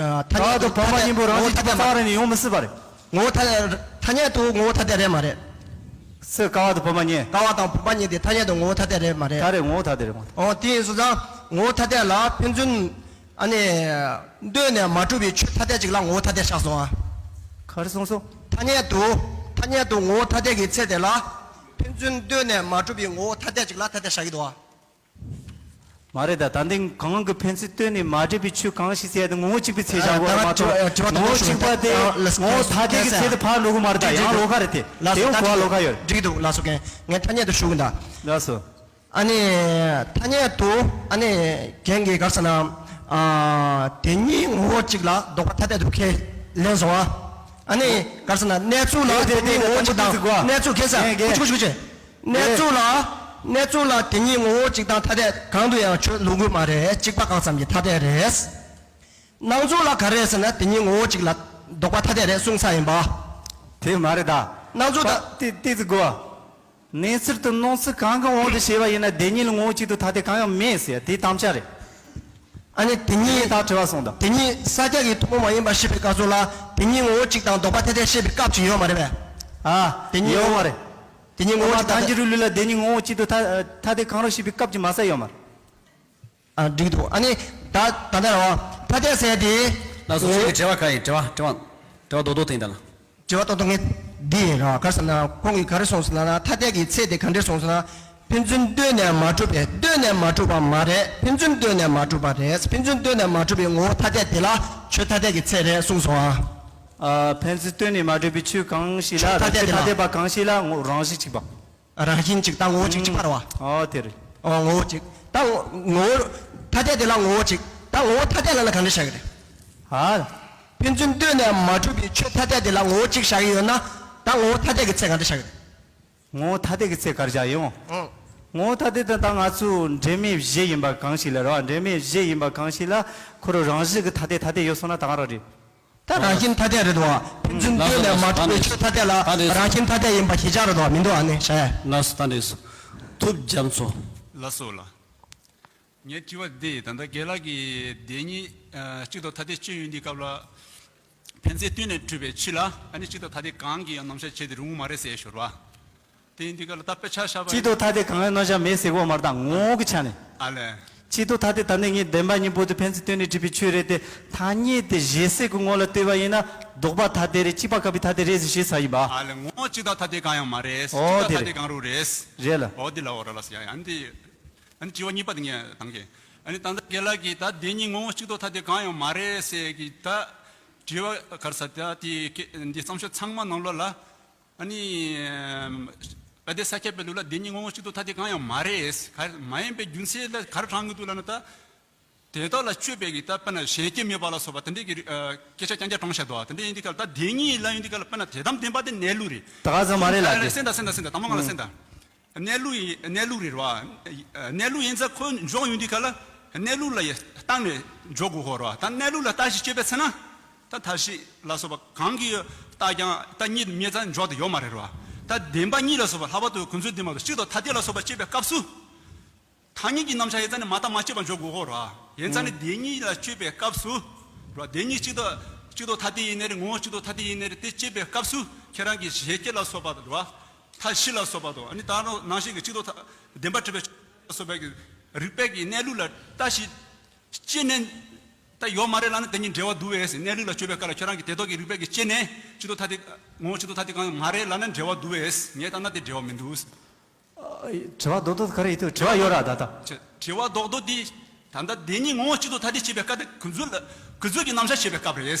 ཐ་སྙད་དུ་བུམ་པ་གཉིས་པོ་རང་བཞིན་གཅིག་པ་རྩ་བ་རེ་ནས་ཡོང་མི་སྲིད་པ་རེད། ངོ་བོ་ཐ་ཐ་སྙད་དུ་ངོ་བོ་ཐ་དད་རེད་མ་རེད། སུ། ཀ་བ་དང་བུམ་པ་གཉིས། ཀ་བ་དང་བུམ་པ་གཉིས་དེ་ཐ་སྙད་དུ་ངོ་བོ་ཐ་དད་རེད་མ་རེད། ད་རེད། ངོ་བོ་ཐ་དད་རེད་མ་རེད། ཨོ། དེ་ཡིན་སོང་ཙང་ངོ་བོ་ཐ་དད་ལ་ཕན་ཚུན། ཨ་ནི། ལྟོས་ནས་མ་གྲུབ་པའི་ཆོས་ཐ་དད་ཅིག་ལ་ངོ་བོ་ཐ་དད་བཞག་སོང་ཨ། ག་རེ་གསུངས་སོང་། ཐ་སྙད་དུ། ཐ་སྙད་དུ་ངོ་བོ་ཐ་དད་ཀྱི་ཚད་དེ་ལ། ཕན་ཚུན་ལྟོས་ནས་མ་གྲུབ་པའི་ངོ་བོ་ཐ་དད་ཅིག་ལ་ཐ་དད་བཞག་གི་འདུག་ཨ། མ་རེད་ད། ད་འདི་གང་གི་ཕན་ཚུན་ལྟོས་ནས་མ་གྲུབ་པའི་ཆོས་གང་ཞིག་ཟེར་ཡ་དེ་ངོ་བོ་གཅིག་པའི་ཚད་བཞག་དགོས་རེད་མ་གཏོགས། ངོ་བོ་གཅིག་པ་དེ་ངོ་བོ་ཐ་དད་ཀྱི་ཚད་དུ་ཕར་འགྲོ་གི་མ་རེད་ད། ཡང་ལོགས་ཀ་རེད་དེ། དེ་ཡང་གོ་བ་ལོགས་ཀ་ཡོད་རེད། འགྲིག་འདུག་ལགས་སོ། ངས་ཐ་སྙད་དུ་ཞུ་གི་འདུག་ལགས་སོ། ཨ་ནི། ཐ་སྙད་དུ། ཨ་ནི། རྒན་གྱིས་ག་རེ་ཟེར་ན། ཨ། དེ་གཉིས་ངོ་བོ་གཅིག་ལ་ལྡོག་པ་ཐ་དད་དུ་ཁས་ལེན་སོང་ཨ། ཨ་ནི། ག་རེ་ཟེར་ན་གནས་ཚུལ་ལ་དེ་གཉིས་ངོ་བོ་གཅིག་དང་། གནས་ཚུལ་ཁས་ལེན། གནས་ཚུལ་ལ། གནས་ཚུལ་ལ་དེ་གཉིས་ངོ་བོ་གཅིག་དང་ཐ་དད་གང་དུ་ཡང་ཆོས་ལོག་གི་མ་རེད། གཅིག་པ་ཁག་ཙམ་གྱི་ཐ་དད་རེད། སྣང་ཚུལ་ལ་ག་རེ་ཟེར་ན་དེ་གཉིས་ངོ་བོ་གཅིག་ལ་ལྡོག་པ་ཐ་དད་རེད་གསུངས་ས་ཡིན་པ། དེ་མ་རེད་ད། སྣང་ཚུལ་ད། ཏི་ཏི་ཙི་གོ། གནས་ཚུལ་དུ་སྣང་ཚུལ་གང་གི་དབང་དུ་བྱས་པ་ཡིན་ན་དེ་གཉིས་ལ་ངོ་བོ་གཅིག་ཏུ་ཐ་དད་གང་ཡང་མེད་ཟེར་དེའི་དམ་བཅའ་རེད། ཨ་ནི་དེ་གཉིས། ད་དྲི་བ་སོང་ད། དེ་གཉིས་ས་སྐྱ་གི་ཐུན་མོང་མ་ཡིན་པ་ཤེས་པའི་སྐབས་སུ་ལ་དེ་གཉིས་ངོ་བོ་གཅིག་དང་ལྡོག་པ་ཐ་དད་ཤེས་པའི་སྐབས་ཅིག་ཡོད་མ་རེད་པས། ཨ། དེ་གཉིས་ཡོད་མ་རེད། དེ་གཉིས་ངོ་བོ་གཅིག་དང་། ཐལ་འགྱུར་ལུགས་ལ་དེ་གཉིས་ངོ་བོ་གཅིག་ཏུ་ཐ་ཐ་དད་གང་རུང་ཤེས་པའི་སྐབས་ཅིག་མ་གསལ་ཡོད་མ་རེད། ཨ། འགྲིག་འདུག་ཨ་ནི་ད་ད་ལྟ་ར་བ་ཐ་དད་ཟེར་དེ། ལགས་སོ། ཁྱེད་ཀྱི་དྲི་བ་ག་ཡིན། དྲི་བ་དྲི་བ་དྲི་བ་རྡོག་རྡོག་དེ་ཡིན་ད་ལ། དྲི་བ་རྡོག་རྡོག་ངས་འདི་ཡིན་ར། ག་རེ་ཟེར་ན་ཁོང་གིས་ག་རེ་གསུངས་ཟེར་ན་ཐ་དད་ཀྱི་ཚད་དེ་ག་འདྲས་གསུངས་ཟེར་ན། ཕན་ཚུན་ལྟོས་ནས་མ་གྲུབ་པས། ལྟོས་ནས་མ་གྲུབ་པ་མ་རེད། ཕན་ཚུན་ལྟོས་ནས་མ་གྲུབ་པ་རེད། ཕན་ཚུན་ལྟོས་ནས་མ་གྲུབ་པའི་ངོ་བོ་ཐ་དད་དེ་ལ་ཆོས་ཐ་དད་ཀྱི་ཚད་རེད་གསུངས་སོང་ཨ། ཨ། ཕན་ཚུན་ལྟོས་ནས་མ་གྲུབ་པའི་ཆོས་གང་ཞིག་ལ། ཆོས་ཐ་དད་དེ་ལ། ཆོས་ཐ་དད་པ་གང་ཞིག་ལ་ངོ་རང་བཞིན་གཅིག་པ། རང་བཞིན་གཅིག་དང་ངོ་བོ་གཅིག་གཅིག་པ་རེད་བ། ཨོ་དེ་རེད། ཨོ་ངོ་བོ་གཅིག་དང་ངོ་བོ། ཐ་དད་དེ་ལ་ངོ་བོ་གཅིག་དང་ངོ་བོ་ཐ་དད་ལབ་ན་ག་འདྲ་བཞག་གི་རེད། ཧ། ཕན་ཚུན་ལྟོས་ནས་མ་གྲུབ་པའི་ཆོས་ཐ་དད་དེ་ལ་ངོ་བོ་གཅིག་བཞག་གི་ཡོད་ན་ད་ངོ་བོ་ཐ་དད་ཀྱི་ཚད་ག་འདྲ་བཞག་གི་རེད། ངོ་བོ་ཐ་དད་ཀྱི་ཚད་ག་རེ་བཞག་ཡོང་། ཨང་། ངོ་བོ་ཐ་དད་དེ་ད་ང་ཚོ་འབྲེལ་མེད་བཞི་ཡིན་པ་གང་ཞིག་ལ་རེད་བ། འབྲེལ་མེད་བཞི་ཡིན་པ་གང་ཞིག་ལ་ཁོ་རང་རང་བཞིན་གྱི་ཐ་དད་ཐ་དད་ཡོད་སོང་ན་ད་ག་རང་རེད། ད་རང་བཞིན་ཐ་དད་རེད་དོ། ཕན་ཚུན་ལྟོས་ནས་མ་གྲུབ་པའི་ཆོས་ཐ་དད་ལ་རང་བཞིན་ཐ་དད་ཡིན་པ་ཞེ་བྱ་རེད་དོ། མི་འདུག་ཨ་ནི་ཤ་ཡ། ལགས་སོ། ད་འདྲས་སོ། ཐུབ་རྒྱ་མཚོ། ལགས་སོ་ལགས། ངའི་དྲི་བ་འདི་ད་ལྟ་རྒན་ལགས་ཀྱིས་བདེན་གཉིས་གཅིག་ཏུ་ཐ་དད་སྤྱི་ཡོད་འདི་སྐབས་ལ་ཕན་ཚུན་ལྟོས་ནས་གྲུབ་པའི་ཆོས་ལ་ཨ་ནི་གཅིག་ཏུ་ཐ་དད་གང་གི་ཡང་རྣམ་གཞག་བྱེད་དེ་རུང་མ་རེད་ཟེར་ཞོར་བ། དེ་ཡིན་དུས་ག་ལ་ད་དཔེ་ཆ་བཞག་པ་གཅིག་ཡིན་ཏུ་ཐ་དད་གང་ཡང་རྣམ་གཞག་མེད་ཟེར་གོ་མ་རེད་ད་ངོ་བོ་གི་ཆ་ནས། ཨ་ལས། གཅིག་ཏུ་ཐ་དད་ད་ནི་ངས་བདེན་པ་གཉིས་པོ་དེ་ཕན་ཚུན་ལྟོས་ནས་གྲུབ་པའི་ཆོས་རེད་དེ་ཐ་སྙད་དེ་གཞི་གསལ་གྱི་ངོ་ལ་ལྟོས་པ་ཡིན་ན་ལྡོག་པ་ཐ་དད་རེད། གཅིག་པ་ཁ་བའི་ཐ་དད་རེད་ཟེར་ཞུས་ཚར་ཡིན་པ། ཨ་ལས་ངོ་བོ་གཅིག་དང་ཐ་དད་གང་ཡང་མ་རེད། ཨོ་གཅིག་དང་དེ་ཐ་རེད། དད་གང་རུང་རེད། རེད་ལ། ཨོ་དེ་ལ་འོ་ར་ལ་ཟེར་ཡ་ཡང་དེ། ཨ་ནི་དྲི་བ་གཉིས་པ་དེ་ངས་བཏང་གི། ཨ་ནི་ད་ལྟ་རྒན་ལགས་ཀྱིས་ད་བདེན་གཉིས་ངོ་བོ་གཅིག་ཏུ་ཐ་དད་གང་ཡང་མ་རེད་ཟེར་གི་ད། དྲི་བ་ག་རེ་ཟེར་ད་དེ་ཀེ་འདི་བརྩམས་ཆོས་ཚང་མ་ནང་ལོགས་ལ། ཨ་ནི། དཔལ་ལྡན་ས་སྐྱ་པའི་ལུགས་ལ་བདེན་གཉིས་ངོ་བོ་གཅིག་ཏུ་ཐ་དད་གང་ཡང་མ་རེད། ག་མ་ཡིན་པའི་རྒྱུ་མཚན་ལ་ག་རེ་དྲངས་གི་འདུག་ལབ་ན་ད། དེ་དག་ལ་དཔྱོད་པའི་གི་ད་དཔེར་ན་གཞན་སྐྱེ་མེད་པ་ལ་སོགས་པ་དེ་འདྲའི་གི་ཨ་སྐད་ཆ་རྐྱང་རྐྱང་དྲངས་བཞག་འདུག་བ། དེ་འདྲ་ཡིན་དུས་སྐབས་ལ་ད་བདེན་གཉིས་ལ་ཡིན་དུས་སྐབས་ལ་དཔེར་ན་དད་དམ་བདེན་པ་དེ་གནས་ལུགས་རེད། ད་ག་ཚོད་མ་རེད་ལབ་ཀྱི། སེམས་དང་སེམས་དང་སེམས་དང་དང་པོ་ང་ལ་སེམས་དང་། གནས་ལུགས་ཡིན་གནས་ལུགས་རེད་བ། གནས་ལུགས་ཡིན་ཙང་ཁོ་འཇོག་ཡོང་དུས་སྐབས་ལ་གནས་ལུགས་ལ་ཡི་བརྟགས་ནས་འཇོག་དགོས་ཁོ་རེད་བ། ད་གནས་ལུགས་ལ་བརྟགས་ཤིང་དཔྱད་པས་ཚེ་ན། ད་མཐའ་བཞི་ལ་སོགས་པ་གང་གིས་བརྟགས་ཀྱང་ད་གཉིས་མེད་ཙང་འཇོག་དེ་ཡོད་མ་རེད་བ། ད་བདེན་པ་གཉིས་ལ་སོགས་པ་ལྷག་པར་དུ་ཀུན་རྫོབ་བདེན་པ་དང་གཅིག་ཏུ་ཐ་དད་ལ་སོགས་པ་དཔྱད་པའི་སྐབས་སུ། ཐ་སྙད་ཀྱི་རྣམ་གཞག་ཡིན་ཙང་ནི་མ་བརྟགས་མ་དཔྱད་པ་འཇོག་དགོས་ཁོ་ར། ཡིན་ཙང་ནི་ཨང་། བདེན་གཉིས་ལ་དཔྱད་པའི་སྐབས་སུ། ར་བདེན་གཉིས་གཅིག་ཏུ་གཅིག་ཏུ་ཐ་དད་ཡིན་ནའི་རེད། ངོ་བོ་གཅིག་ཏུ་ཐ་དད་ཡིན་ནའི་རེད། དེ་དཔྱད་པའི་སྐབས་སུ་ཁྱེད་རང་གི་གཞལ་བྱ་ལ་སོགས་པ་དང་ར། མཐའ་བཞི་ལ་སོགས་པ་དང་ཨ་ནི་ད་རུང་ནང་བཞིན་གྱི་གཅིག་ཏུ་ཐ་བདེན་པར་གྲུབ་པའི་ལ་སོགས་པའི་གི་རིགས་པའི་གི་གནས་ལུགས་ལ་བརྟགས་ཤིང་དཔྱད་ནས་ད་ཡོད་མ་རེད་ལབ་ན་དེ་གཉིས་འབྲེལ་བ་འདུག་པས། གནས་ལུགས་ལ་དཔྱོད་པའི་སྐབས་ལ་ཁྱེད་རང་གི་དེ་དག་གི་རིགས་པའི་གི་དཔྱད་ནས་གཅིག་ཏུ་ཐ་དད་ངོ་བོ་གཅིག་ཏུ་ཐ་དད་གང་ཡང་མ་རེད་ལབ་ན་འབྲེལ་བ་འདུག་པས། ངས་ལྟ་ན་དེ་འབྲེལ་བ་མི་འདུག་དྲི་བ་རྡོག་རྡོག་ག་རེ་ཡིན་དུས་དྲི་བ་ཡོད་ར་ད་ལྟ། དྲི་བ་རྡོག་རྡོག་འདི་ད་ལྟ་བདེན་གཉིས་ངོ་བོ་གཅིག་ཏུ་ཐ་དད་བྱེད་པའི་སྐབས་དེ་ཀུན་རྫོབ་ལ་ཀུན་རྫོབ་ཀྱི་རྣམ་གཞག་བྱེད་པའི་སྐབས་རེད།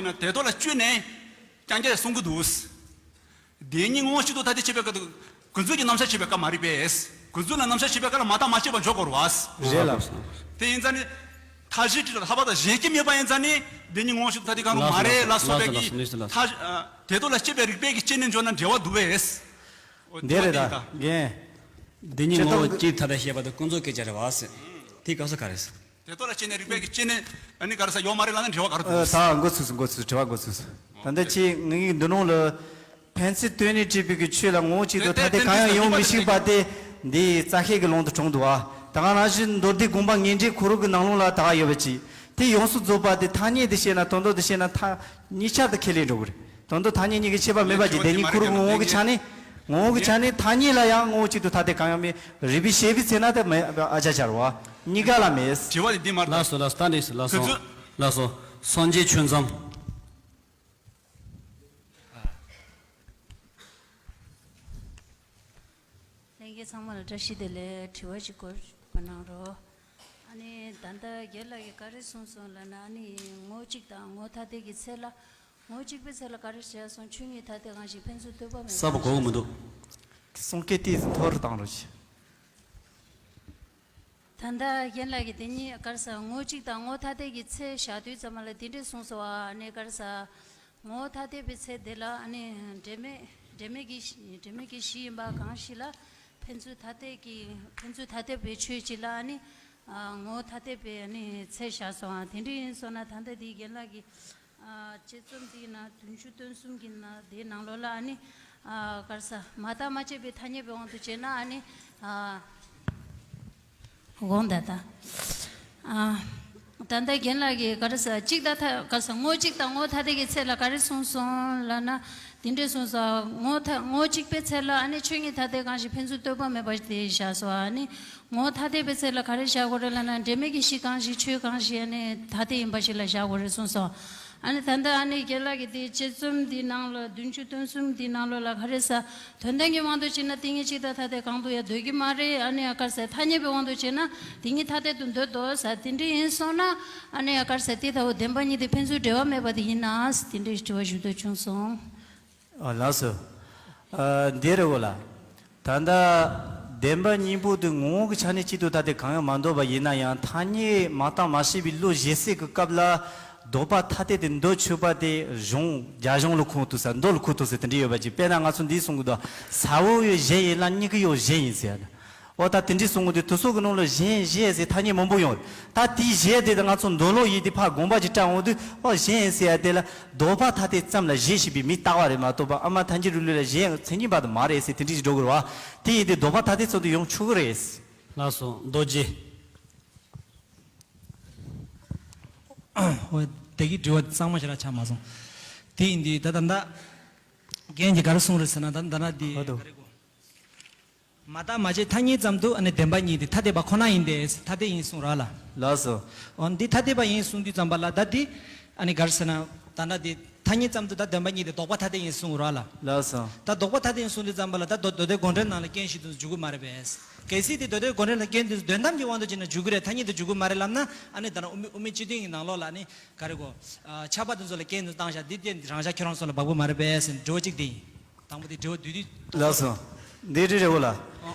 ཡིན་ན་དེ་ཐོག་ལ་བསྐྱོད་ནས་རྐྱང་རྐྱང་གསུང་གི་འདུག་དེ་གཉིས་ངོ་བོ་གཅིག་ཏུ་ཐ་དད་བྱེད་པའི་སྐབས་དུ་ཀུན་རྫོབ་ཀྱི་རྣམ་གཞག་བྱེད་པའི་སྐབས་མ་རེད་པས། ཀུན་རྫོབ་ལ་རྣམ་གཞག་བྱེད་པའི་སྐབས་ལ་མ་བརྟགས་མ་དཔྱད་པ་འཇོག་དགོས་རེད་བ། རེད་ལགས་སོ། དེ་ཡིན་ཙང་ནི། མཐའ་བཞི་ཁྲི་ལ་ལྷག་པ་དང་གཞན་སྐྱེ་མེད་པ་ཡིན་ཙང་ནི་འདི་གཉིས་ངོ་བོ་གཅིག་ཏུ་ཐ་དད་གང་རུང་མ་རེད་ལ་སོགས་པའི་གི། ལགས་སོ་ལགས་སོ་ལགས་སོ། མཐའ་བཞི། ཨ། དེ་དོ་ལ་དཔྱད་པའི་རིགས་པས་ཀྱི་དཔྱད་ནས་འཇོག་ན་འབྲེལ་བ་འདུག་པས། འོ་འདི་རེད་དེ་ད་ཡིན་ད། རྒན། འདི་གཉིས་ངོ་བོ་གཅིག་ཐ་དད་བཤད་པ་དང་ཀུན་རྫོབ་སྐད་ཆ་རེད་བ་ཟེར། དེའི་སྐབས་སུ་ག་རེ་ཟེར། དེ་དོ་ལ་དཔྱད་ནས་རིགས་པས་ཀྱི་དཔྱད་ནས་ཨ་ནི་ག་རེ་ཟེར་ཡོད་མ་རེད་ལ་ནི་འབྲེལ་བ་ག་རེ་འདུག་ཨ། ད་འགོ་ཚུགས་སོང་། འགོ་ཚུགས་སོང་། དྲི་བ་འགོ་ཚུགས་སོང་། ད་ལྟ་ཅི་ངེད་ཀྱི་འདི་ནང་ལ། ཕན་ཚུན་ལྟོས་ནས་བྲིས་པའི་གི་ཆོས་ལ་ངོ་བོ་གཅིག་ཏུ་ཐ་དད་གང་ཡང་ཡོང་མི་ཤེས་པ་དེ་འདི་རྩ་ཤེས་ཀྱི་ལུང་དུ་གྲུང་འདུག་ཨ། ད་ག་ནང་བཞིན་མདོ་སྡེ་དགོངས་པ་ངེས་འགྲེལ་ཁོ་རང་གི་ནང་ལོགས་ལ་ད་ག་ཡོད་པ་ཅིག་དེ་ཡོངས་སུ་རྫོགས་པ་དེ་ཐ་སྙད་དུ་བཤད་ན་དོན་དམ་དུ་བཤད་ན་ཐ་གཉིས་ཆར་དུ་ཁས་ལེན་འགྲོ་གི་རེད། དོན་དུ་ཐ་སྙད་གཉིས་ཀྱི་ཁྱད་པར་མེད་པ་ཅིག་དེ་ནི་ཁོ་རང་གི་ངོ་བོ་གི་ཆ་ནས། ངོ་བོ་གི་ཆ་ནས་ཐ་སྙད་ལ་ཡང་ངོ་བོ་གཅིག་ཏུ་ཐ་དད་གང་ཡང་མེད། རིགས་པས་དཔྱད་པའི་ཚེ་ན་དེ་མེད་ཨ་ཅག་ཆར་བ། གཉིས་ཀ་ལ་མེད། དྲི་བ་དེ་འདི་མ་རེད། ལགས་སོ་ལགས་སོ། ད་འདི་ལགས་སོ། ཁོ་ཚོས། ལགས་སོ། སངས་རྒྱས་ཆོས་འཛོམས། ལྷན་རྒྱས་ཚང་མ་ལ་བཀྲ་ཤིས་བདེ་ལེགས། དྲི་བ་ཅིག་སྐོར་མ་གནང་རོགས། ཨ་ནི་ད་ལྟ་རྒན་ལགས་ཀྱིས་ག་རེ་གསུངས་སོང་ལབ་ན། ཨ་ནི་ངོ་བོ་གཅིག་དང་ངོ་བོ་ཐ་དད་ཀྱི་ཚད་ལ། ངོ་བོ་གཅིག་པའི་ཚད་ལ་ག་རེ་བཞག་སོང་། ཆོས་ཉིད་ཐ་དད་གང་ཞིག་ཕན་ཚུན་ལྟོས་པ་མེད་པ། གསལ་པོ་གོ་གི་མི་འདུག་གསུང་སྐད་ཏོག་ཙམ་མཐོ་རུ་བཏང་རོགས་གྱིས། ད་ལྟ་རྒན་ལགས་ཀྱིས་དེ་གཉིས་ག་རེ་ཟེར། ངོ་བོ་གཅིག་དང་ངོ་བོ་ཐ་དད་ཀྱི་ཚད་བཞག་དུས་ཙམ་པ་ལ་དེ་འདྲས་གསུངས་སོང་བ། ཨ་ནི་ག་རེ་ཟེར། ངོ་བོ་ཐ་དད་པའི་ཚད་དེ་ལ་ཨ་ནི་འབྲེལ་མེད་འབྲེལ་མེད་ཀྱི་གཞི་འབྲེལ་མེད་ཀྱི་གཞི་ཡིན་པ་གང་ཞིག་ལ་ཕན་ཚུན་ཐ་དད་ཀྱི་ཕན་ཚུན་ཐ་དད་པའི་ཆོས་གཅིག་ལ་ཨ་ནི་ཨ་ངོ་བོ་ཐ་དད་པའི་ཨ་ནི་ཚད་བཞག་སོང་བ། དེ་འདྲས་ཡིན་སོང་ན་ད་ལྟ་དེའི་རྒན་ལགས་ཀྱིས། ཨ། དཔྱད་རྩོམ་འདིའི་ནང་བདུན་ཅུ་དོན་གསུམ་གྱི་ནང་དེའི་ནང་ལོགས་ལ་ཨ་ནི། ཨ། ག་རེ་ཟེར། མ་བརྟགས་མ་དཔྱད་པའི་ཐ་སྙད་པའི་དབང་དུ་བྱས་ན་ཨ་ནི། ཨ། དགོངས་དག་ད། ཨ། ད་ལྟ་རྒན་ལགས་ཀྱིས་ག་རེ་ཟེར། གཅིག་དང་ཐ་ག་རེ་ཟེར། ངོ་བོ་གཅིག་དང་ངོ་བོ་ཐ་དད་ཀྱི་ཚད་ལ་ག་རེ་གསུངས་སོང་ལབ་ན། དེ་འདྲས་གསུངས་སོང་། ངོ་བོ་ཐ་ངོ་བོ་གཅིག་པའི་ཚད་ལ་ཨ་ནི་ཆོས་ཉིད་ཐ་དད་གང་ཞིག་ཕན་ཚུན་ལྟོས་པ་མེད་པ་དེ་བཞག་སོང་། ཨ་ནི། ངོ་བོ་ཐ་དད་པའི་ཚད་ལ་ག་རེ་བཞག་དགོས་རེད་ལབ་ན། འབྲེལ་མེད་ཀྱི་གཞི་གང་ཞིག་ཆོས་གང་ཞིག་ཨ་ནི་ཐ་དད་ཡིན་པ་ཞིག་ལ་བཞག་དགོས་རེད་གསུངས་སོང་། ཨ་ནི་ད་ལྟ་ཨ་ནི་རྒན་ལགས་ཀྱིས་དེའི་དཔྱད་རྩོམ་འདིའི་ནང་ལ་བདུན་ཅུ་དོན་གསུམ་འདིའི་ནང་ལོགས་ལ་ག་རེ་ཟེར། དོན་དམ་གྱི་དབང་དུ་བྱས་ན་དེ་གཉིས་གཅིག་དང་ཐ་དད་གང་དུ་ཡང་འདོད་ཀྱི་མ་རེད། ཨ་ནི་ཡང་ག་རེ་ཟེར། ཐ་སྙད་པའི་དབང་དུ་བྱས་ན་དེ་གཉིས་ཐ་དད་དུ་འདོད་དོ་ཟེར། དེ་འདྲ་ཡིན་སོང་ན་ཨ་ནི་ཡང་ག་རེ་ཟེར། དེ་ལྟ་བུ་བདེན་པ་གཉིས་དེ་ཕན་ཚུན་འབྲེལ་བ་མེད་པ་དེ་ཡིན་ན་ཟེར། དེ་འདྲའི་དྲི་བ་ཞུ་འདོད་བྱུང་སོང་། ཨ། ལགས་སོ། ཨ། འདི་རེད་འོ་ལ། ད་ལྟ་བདེན་པ་གཉིས་པོ་དེ་ངོ་བོ་གི་ཆ་ནས་གཅིག་ཏུ་ཐ་དད་གང་ཡང་མ་འདོད་པ་ཡིན་ན་ཡང་། ཐ་སྙད་མ་བརྟགས་མ་དཔྱད་པའི་བློ་བཞེད་སའི་གི་སྐབས་ལ་ལྡོག་པ་ཐ་དད་དེ་འདོད་ཆོག་པ་དེ་གཞུང་རྒྱ་གཞུང་ལ་ཁུངས་གཏུགས་ས། མདོ་ལ་ཁུངས་གཏུགས་ས་དེ་འདྲ་ཡོད་པ་ཅིག་དཔེར་ན་ང་ཚོ་འདི་གསུང་གི་འདུག་ས་བོན་ཡང་གཞན་ཡིན་ལ་མྱུ་གུ་ཡང་གཞན་ཡིན་ཟེར་ཡ་ན། འོ་ད་དེ་འདྲའི་གསུང་གི་འདུག་དེ་ཚོ་གི་ནང་ལ་གཞན་གཞན་ཟེར་ཐ་སྙད་མང་པོ་ཡོང་རེད། ད་དེའི་གཞན་དེ་ང་ཚོ་མདོ་ལོག་ཡིན་དེ་ཕར་དགོངས་པ་ཅིག་བཀྲལ་འོང་དུས། འོ་གཞན་ཟེར་ཡ་དེ་ལ་ལྡོག་པ་ཐ་དད་ཙམ་ལ་གཞན་ཞེས་པའི་མིང་བཏགས་པ་རེད་མ་གཏོགས་པ། ཨ་མ་ཐལ་འགྱུར་རིགས་ལུགས་ལ་གཞན་མཚན་ཉིད་པ་དེ་མ་རེད་ཟེར་དེ་འདྲ་ཞིག་འགྲོ་གི་རེད་བ། དེ་ཡིན་དུས་ལྡོག་པ་ཐ་དད་ཙམ་དུ་ཡོང་ཆོག་གི་རེད། ལགས་སོ། རྡོ་རྗེ། འོ་དེ་གི་དྲི་བ་གཙང་མ་ཞིག་རག་ཆགས་མ་སོང་། དེ་ཡིན་དུས་ད་ད་ད་རྒན་གྱིས་ག་རེ་གསུངས་རེད་ཟེར་ན། ད་ད་ན་དེ་ཧོ་དོ། ག་རེ་གོ། མ་བརྟགས་མ་དཔྱད་ཐ་སྙད་ཙམ་དུ་ཨ་ནི་བདེན་པ་གཉིས་དེ་ཐ་དད་པ་ཁོ་ན་ཡིན་ཏེ། ཐ་དད་ཡིན་གསུངས་ར་ལ། ལགས་སོ། འོ་འདི་ཐ་དད་པ་ཡིན་གསུངས་དུས་ཙམ་པ་ལ་ད་འདི་ཨ་ནི་ག་རེ་ཟེར་ན། ད་ན་འདི་ཐ་སྙད་ཙམ་དུ་ད་བདེན་པ་གཉིས་དེ་ལྡོག་པ་ཐ་དད་ཡིན་གསུངས་ར་ལ། ལགས་སོ། ད་ལྡོག་པ་ཐ་དད་ཡིན་གསུངས་དུས་ཙམ་པ་ལ་ད་མདོ་མདོ་སྡེ་དགོངས་འགྲེལ་ནང་ལ་རྐྱེན་བཞི་དུ་འཇུག་གི་མ་རེད་པས། གལ་སྲིད་དེ་མདོ་སྡེ་དགོངས་འགྲེལ་ལ་རྐྱེན་དུ་དོན་དམ་གྱི་དབང་དུ་བྱས་ན་འཇུག་གི་རེད། ཐ་སྙད་དུ་འཇུག་གི་མ་རེད་ལབ་ན། ཨ་ནི་ད་ན་དབུ་མའི་དབུ་མའི་སྤྱི་དོན་གྱི་ནང་ལོགས་ལ་ཨ་ནི་ག་རེ་གོ། ཨ། ཆ་པ་དེ་ཚོ་ལ་རྐྱེན་དུ་བཏང་བཞག་འདི་རྐྱེན་རང་བཞག་ཁྱོད་རང་སོང་ལ་བབ་གི་མ་རེད་པས་ཟེར་དྲི་བ་གཅིག་དེ་ཡིན། དང་པོ་དེ་དྲི་བ་བསྡུས་དུས། ལགས་སོ། འདི་རེད་རེད་འོ་ལ།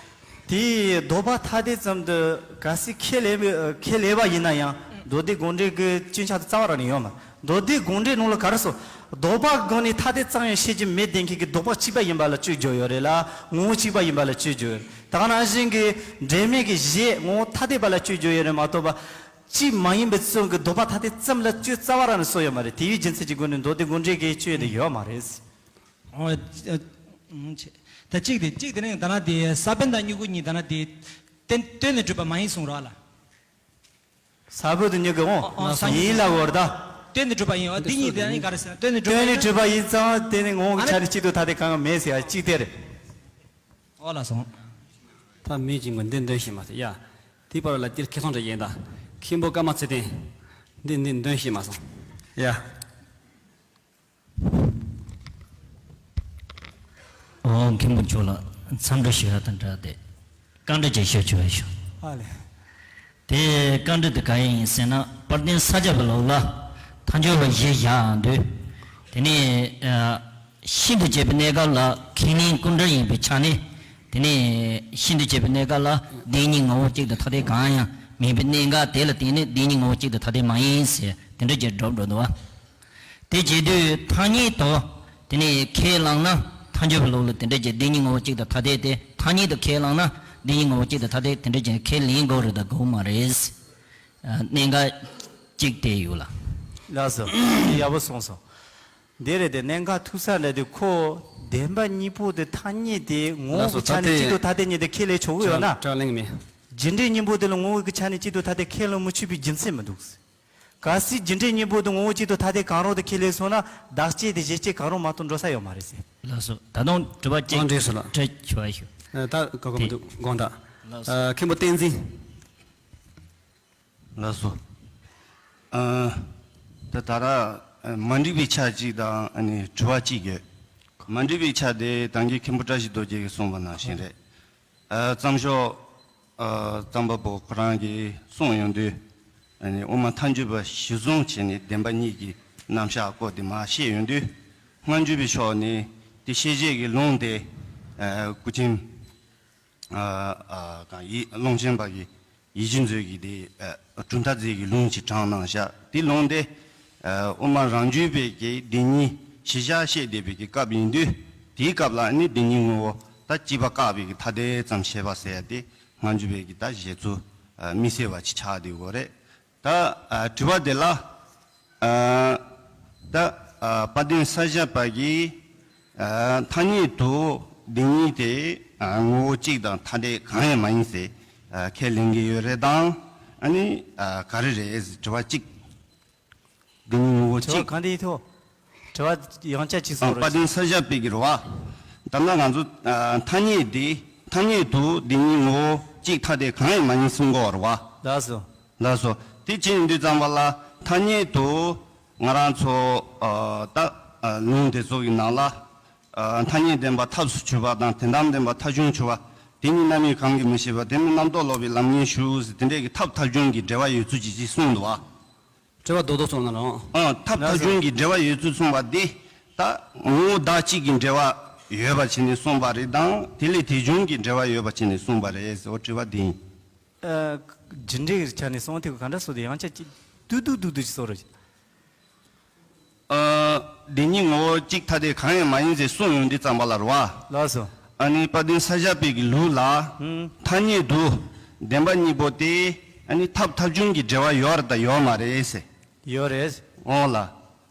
དེ་ལྡོག་པ་ཐ་དད་ཙམ་དུ་གལ་སྲིད་ཁས་ལེན་ཁས་ལེན་པ་ཡིན་ན་ཡང་མདོ་སྡེ་དགོངས་འགྲེལ་གྱི་སྐྱོན་ཆ་དེ་རྩ་བ་རང་ནས་ཡོད་མ་རེད། མདོ་སྡེ་དགོངས་འགྲེལ་ནང་ལ་ག་རེ་སོ། ལྡོག་པ་སྒང་ནས་ཐ་དད་ཙམ་ཡང་བཤད་རྒྱུ་མེད་བསྡད་མཁན་གྱི་ལྡོག་པ་གཅིག་པ་ཡིན་པ་ལ་བཅོས་བསྒྱུར་ཡོད་རེད་ལ། ངོ་བོ་གཅིག་པ་ཡིན་པ་ལ་བཅོས་བསྒྱུར་ཡོད་རེད། ད་ག་ནང་བཞིན་གྱི་འབྲེལ་མེད་ཀྱི་གཞི་ངོ་བོ་ཐ་དད་པ་ལ་བཅོས་བསྒྱུར་ཡོད་རེད་མ་གཏོགས་པ། གཅིག་མ་ཡིན་པའི་ཚུལ་གྱི་ལྡོག་པ་ཐ་དད་ཙམ་ལ་བཅོས་རྩ་བ་རང་ནས་སོ་ཡོད་མ་རེད། དེ་ཡི་རྒྱུ་མཚན་གྱི་སྒོ་ནས་མདོ་སྡེ་དགོངས་འགྲེལ་གྱི་བཅོས་དེ་ཡོད་མ་རེད། ཨོ། ཨ། ཨ། ད་གཅིག་དེ་གཅིག་དེ་ནི་ད་ན་དེ་ས་བོན་དང་མྱུ་གུ་གཉིས་ད་ན་དེ་བརྟེན་བརྟེན་ནས་གྲུབ་པ་མ་ཡིན་གསུངས་རོགས་ལ། ས་བོན་དང་མྱུ་གུ་འོང་། ཨོ་ཨོ་ས་བོན་ཡིན་ལ་བོར་ད། བརྟེན་ནས་གྲུབ་པ་ཡིན། ཨོ་དེ་གཉིས་དེ་ནི་ག་རེ་ཟེར་ན་བརྟེན་ནས་གྲུབ་པ་བརྟེན་ནས་ཡིན་ན། གྲུབ་པ་ཡིན་ཙང་དེ་ནི་ངོ་བོ་གི་ཨ་ཆ་ནས་གཅིག་ཏུ་ཐ་དད་གང་ཡང་མེད་ཟེར་ཡ་གཅིག་དེ་རེད། ཨོ་ལ་སོང་། ད་མི་གཅིག་གིས་འདི་འདོན་ཤེས་མ་ཐུབ་ཡ། དེའི་བར་ལ་དེར་ཁེ་སང་འདྲ་ཡིན་ད། མཁན་པོ་ཀརྨ་ཚེ་བརྟན། འདི་འདི་འདོན་ཤེས་མ་སོང་། ཡ། ཨོ་མཁན་པོ་མཆོག་ལ། འཚམས་འདྲི་ཞུ་ཡ་དང་སྦྲགས་ཏེ་བཀའ་འདྲི་ཅིག་ཞུ་ཆོག་ཞུ། ཨ་ལས། དེ་བཀའ་འདྲི་དེ་ག་ཡིན་ཟེར་ན། དཔལ་ལྡན་ས་སྐྱ་པའི་ལུགས་ལ་མཐའ་འཇུག་པ་བཞི་བཞག་འདུག་དེ་ནས་ཤིན་ཏུ་བཅད་པའི་གནས་སྐབས་ལ་ཁས་ལེན་སྐུ་འདྲ་ཡིན་པའི་ཆ་ནས། དེ་ནས་ཤིན་ཏུ་བཅད་པའི་གནས་སྐབས་ལ་བདེན་གཉིས་ངོ་བོ་གཅིག་ཏུ་ཐ་དད་གང་ཡང་མེད་པའི་གནད་འགག་དེ་ལ་བརྟེན་ནས་བདེན་གཉིས་ངོ་བོ་གཅིག་ཏུ་ཐ་དད་མ་ཡིན་ཟེར་དེ་འདྲ་ཅིག་སྒྲུབ་འགྲོ་འདུག་བ། དེ་བྱེད་དུས་ཐ་སྙད་དུ་དེ་ནས་ཁས་བླངས་ན། མཐའ་འཇུག་པའི་ལུགས་ལ་དེ་འདྲ་ཅིག་བདེན་གཉིས་ངོ་བོ་གཅིག་ཏུ་ཐ་དད་དེ། ཐ་སྙད་དུ་ཁས་བླངས་ན་བདེན་གཉིས་ངོ་བོ་གཅིག་ཏུ་ཐ་དད་དེ་འདྲ་ཅིག་ཁས་ལེན་དགོས་རེད་དང་དགོས་མ་རེད། གནད་འགག་གཅིག་དེ་ཡོད་ལ། ལགས་སོ། ཡག་པོ་གསུངས་སོང་། འདི་རེད་དེ། གནད་འགག་ཐུག་ས་འདྲ་དེ། ཁོ་བདེན་པ་གཉིས་པོ་དེ་ཐ་སྙད་དེ་ངོ་བོ་གི་ཆ་ནས་གཅིག་ཏུ་ཐ་དད་ཉིད་དེ་ཁས་ལེན་ཆོག་གི་ཡོད་ན། རྒྱུ་འབྲས་གཉིས་པོ་དེ་ལ་ངོ་བོ་གི་ཆ་ནས་གཅིག་ཏུ་ཐ་དད་ཁས་ལེན་མི་ཆོག་པའི་རྒྱུ་མཚན་མི་འདུག་གལ་སྲིད་རྒྱུ་འབྲས་གཉིས་པོ་དེ་ངོ་བོ་གཅིག་ཏུ་ཐ་དད་གང་རུང་དུ་ཁས་ལེན་སོང་ན། བདག་གཅིག་དེ་གཞན་གཅིག་གང་རུང་མ་གཏོགས་འགྲོ་ས་ཡོད་མ་རེད་ཟེར། ལགས་སོ། ད་དུང་དྲི་བ་གཅིག་ཨང་། འགྲིག་སོང་ལགས། དྲི་བ་ཞུ། ད་གོ་གི་མི་འདུག་དགོངས་དག་ལགས་སོ། མཁན་པོ་བསྟན་འཛིན། ལགས་སོ། ཨ། ད་ད་ར་མ་འགྲིག་པའི་ཆ་གཅིག་དང་ཨ་ནི་དྲི་བ་གཅིག་ཡོད། མ་འགྲིག་པའི་ཆ་དེ་ད་གིན་མཁན་པོ་བཀྲ་ཤིས་རྡོ་རྗེ་གིས་གསུངས་པ་ནང་བཞིན་རེད། ཨ། རྩོམ་ཤོག་ཨ། རྩོམ་པ་པོ་ཁོ་རང་གིས་གསུངས་ཡོང་དུས། ཨ་ནི་དབུ་མ་མཐའ་འཇུག་པ་གཞི་བཟུང་བྱས་ནས་བདེན་པ་གཉིས་ཀྱི་རྣམ་གཞག་སྐོར་དེ་མར་བཤད་ཡོང་དུས། སྔ་འགྱུར་བའི་ཕྱོགས་ནས་དེ་བཤད་བྱེད་ཀྱི་ལུང་དེ། ཨ། སྐུ་མཁྱེན། ཨ། ཨ། གང་ཡིན། ཀློང་ཆེན་པ་གི་ཡིད་བཞིན་མཛོད་ཀྱི་དེ། ཨ། གྲུབ་མཐའ་རྫས་ཀྱི་ལུང་ཅིག་དྲངས་གནང་བཞག་དེ་ལུང་དེ། ཨ། དབུ་མ་རང་རྒྱུད་པའི་གི་བདེན་གཉིས་གཞི་བཞག་བཤད་བསྡད་པའི་གི་སྐབས་ཡིན་དུས། དེའི་སྐབས་ལ་ནི་བདེན་གཉིས་ངོ་བོ་ད་གཅིག་པ་བཀག་པའི་གི་ཐ་དད་ཙམ་བཤད་པ་ཟེར་ཡ་དེ། སྔ་འགྱུར་བའི་གི་ད་བཞེད་ཚུལ། ཨ། དམིགས་བསལ་བ་ཅིག་ཆགས་བསྡད་ཡོད་རེད། ད། ཨ། དྲི་བ་དེ་ལ། ཨ། ད། ཨ། དཔལ་ལྡན་ས་སྐྱ་པ་གིས། ཨ། ཐ་སྙད་དུ་བདེན་གཉིས་དེ། ཨ། ངོ་བོ་གཅིག་དང་ཐ་དད་གང་ཡང་མ་ཡིན་ཟེར། ཨ། ཁས་ལེན་གྱི་ཡོད་རེད་དམ། ཨ་ནི། ཨ། ག་རེ་རེད་ཟེར། དྲི་བ་གཅིག་བདེན་གཉིས་ངོ་བོ་དྲི་བ་གཅིག་གང་དེ་ཡིན་ཐོག་དྲི་བ་ཡང་བསྐྱར་ཅིག་གསུང་རོགས། དཔལ་ལྡན་ས་སྐྱ་པའི་གི་རེད་བ། ད་ལྟ་ང་ཚོ། ཨ། ཐ་སྙད་དེ། ཐ་སྙད་དུ་བདེན་གཉིས་ངོ་བོ་གཅིག་ཐ་དད་གང་ཡང་མ་ཡིན་གསུང་གི་ཡོད་རེད་བ། ལགས་སོ། ལགས་སོ། དེ་བྱས་ཡིན་དུས་ཙམ་པ་ལ་ཐ་སྙད་དུ་ང་རང་ཚོ། ཨ། ད། ཨ། ལུང་དེ་ཚོ་གི་ནང་ལ། ཨ། ཐ་སྙད་བདེན་པ་ཐབས་སུ་ཆུད་པ་དང་། དོན་དམ་བདེན་པ་ཐབས་བྱུང་ཆུད་པ། དེ་ཉིད་རྣམ་དབྱེ་གང་གིས་མི་ཤེས་པ། དེ་ནི་རྣམ་རྟོག་ལོག་པའི་ལམ་ངན་ཞུགས་ཟེར། དེ་འདྲས་ཀྱི་ཐབས་ཐབས་བྱུང་གི་འབྲེལ་བ་ཡོད་ཚུལ་ཅིག་ཅིག་གསུངས་འདུག་བ། དྲི་བ་རྡོག་རྡོག་གསུངས་ན་རང་། ཨ། ཐབས་ཐབས་བྱུང་གི་འབྲེལ་བ་ཡོད་ཚུལ་གསུངས་པ་འདི། ད་ངོ་བོ་བདག་གཅིག་གི་འབྲེལ་བ་ཡོད་པ་བྱས་ནས་གསུངས་པ་རེད་དམ། དེ་ལས་དེ་བྱུང་གི་འབྲེལ་བ་ཡོད་པ་བྱས་ནས་གསུངས་པ་རེད་ཟེར། འོ། དྲི་བ་འདི་ཡིན། ཨ། རྒྱུ་འབྲས་ཀྱི་ཆ་ནས་གསུངས་དུས་ག་འདྲ་གསུངས་དུས། ཡང་བསྐྱར་ཅིག་ཏུ་ཏུ་ཏུ་ཏུ་ཅིག་གསུང་རོགས་བྱེད། ཨ། བདེན་གཉིས་ངོ་བོ་གཅིག་ཐ་དད་གང་ཡང་མ་ཡིན་ཟེར་གསུངས་ཡོང་དུས་ཙམ་པ་ལ་རེད་བ། ལགས་སོ། ཨ་ནི་དཔལ་ལྡན་ས་སྐྱ་པའི་གི་ལུགས་ལ། ཨང་། ཐ་སྙད་དུ་བདེན་པ་གཉིས་པོ་དེ། ཨ་ནི་ཐབས་ཐབས་བྱུང་གི་འབྲེལ་བ་ཡོད་རེད་དམ་ཡོད་མ་རེད་ཟེར། ཡོད་རེད། འོང་ལ།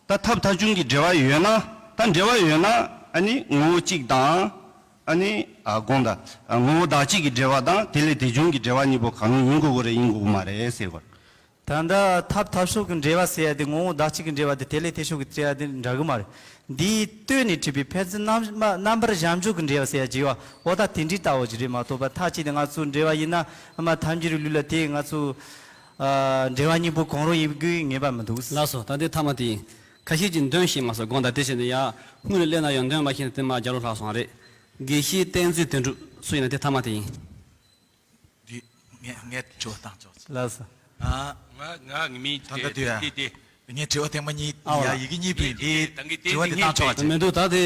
ད་ཐབས་ཐབས་བྱུང་གི་འབྲེལ་བ་ཡོད་ན། ད་འབྲེལ་བ་ཡོད་ན། ཨ་ནི་ངོ་བོ་གཅིག་དང་། ཨ་ནི། ཨ། དགོངས་དག་ཨ། ངོ་བོ་བདག་གཅིག་གི་འབྲེལ་བ་དང་དེ་ལས་དེ་བྱུང་གི་འབྲེལ་བ་གཉིས་པོ་གང་རུང་ཡིན་དགོས་ཀྱི་རེད་ཡིན་དགོས་ཀྱི་མ་རེད་ཟེར་བ། ད་ལྟ་ཐབས་ཐབས་ཕྱོགས་ཀྱི་འབྲེལ་བ་ཟེར་ཡ་དེ། ངོ་བོ་བདག་གཅིག་གི་འབྲེལ་བ་དེ་དེ་ལས་དེ་ཕྱོགས་ཀྱི་འབྲེལ་བ་དེ་འདྲ་གི་མ་རེད། འདིའི་སྟོད་ནས་བྲིས་པའི་ཕན་ཚུན་རྣམ་རྣམ་པར་གཞག་འཇོག་གི་འབྲེལ་བ་ཟེར་ཡ་ཅིག་ཡོད་བ། འོ། ད་དེ་འདྲའི་ལྟ་བ་ཅིག་རེད་མ་གཏོགས་པ། མཐའ་གཅིག་ཏུ་ང་ཚོའི་འབྲེལ་བ་ཡིན་ན། ཨ་མ་ཐལ་འགྱུར་ལུགས་ལ་དེ་ང་ཚོ། ཨ། འབྲེལ་བ་གཉིས་པོ་གང་རུང་ཡིན་དགོས་ངེས་པ་མི་འདུག་ལགས་སོ། ད་དེ་ཐ་མ་དེ་ཡིན། ཁ་ཤས་ཀྱིས་འདོན་ཤེས་མ་སོང་། དགོངས་དག་དེ་བྱས་ནས་ཡ་སྔོན་ལ་སླེབས་ན་ཡང་འདོན་མ་ཤེས་ན་དེ་མར་རྒྱབ་ལོགས་ལྷག་སོང་རེད། དགེ་བཤེས་བསྟན་འཛིན་དོན་གྲུབ་སུ་ཡིན་ན། དེ་ཐ་མ་དེ་ཡིན། འདི་ངས་ངས་དྲི་བ་བཏང་ཆོག་ཅིག་ལགས་སོ། ཨ། ང་ང་ངི་མིང་ད་ལྟ་དེ་དུས་ཡ། དེ་དེ། ངས་དྲི་བ་ཐེངས་མ་གཉིས། ཨ་ཡ། ཡི་གེ་གཉིས་པོས་འདི་དྲི་བ་དེ་བཏང་ཆོག་ཅིག་མི་འདུག་ད་དེ་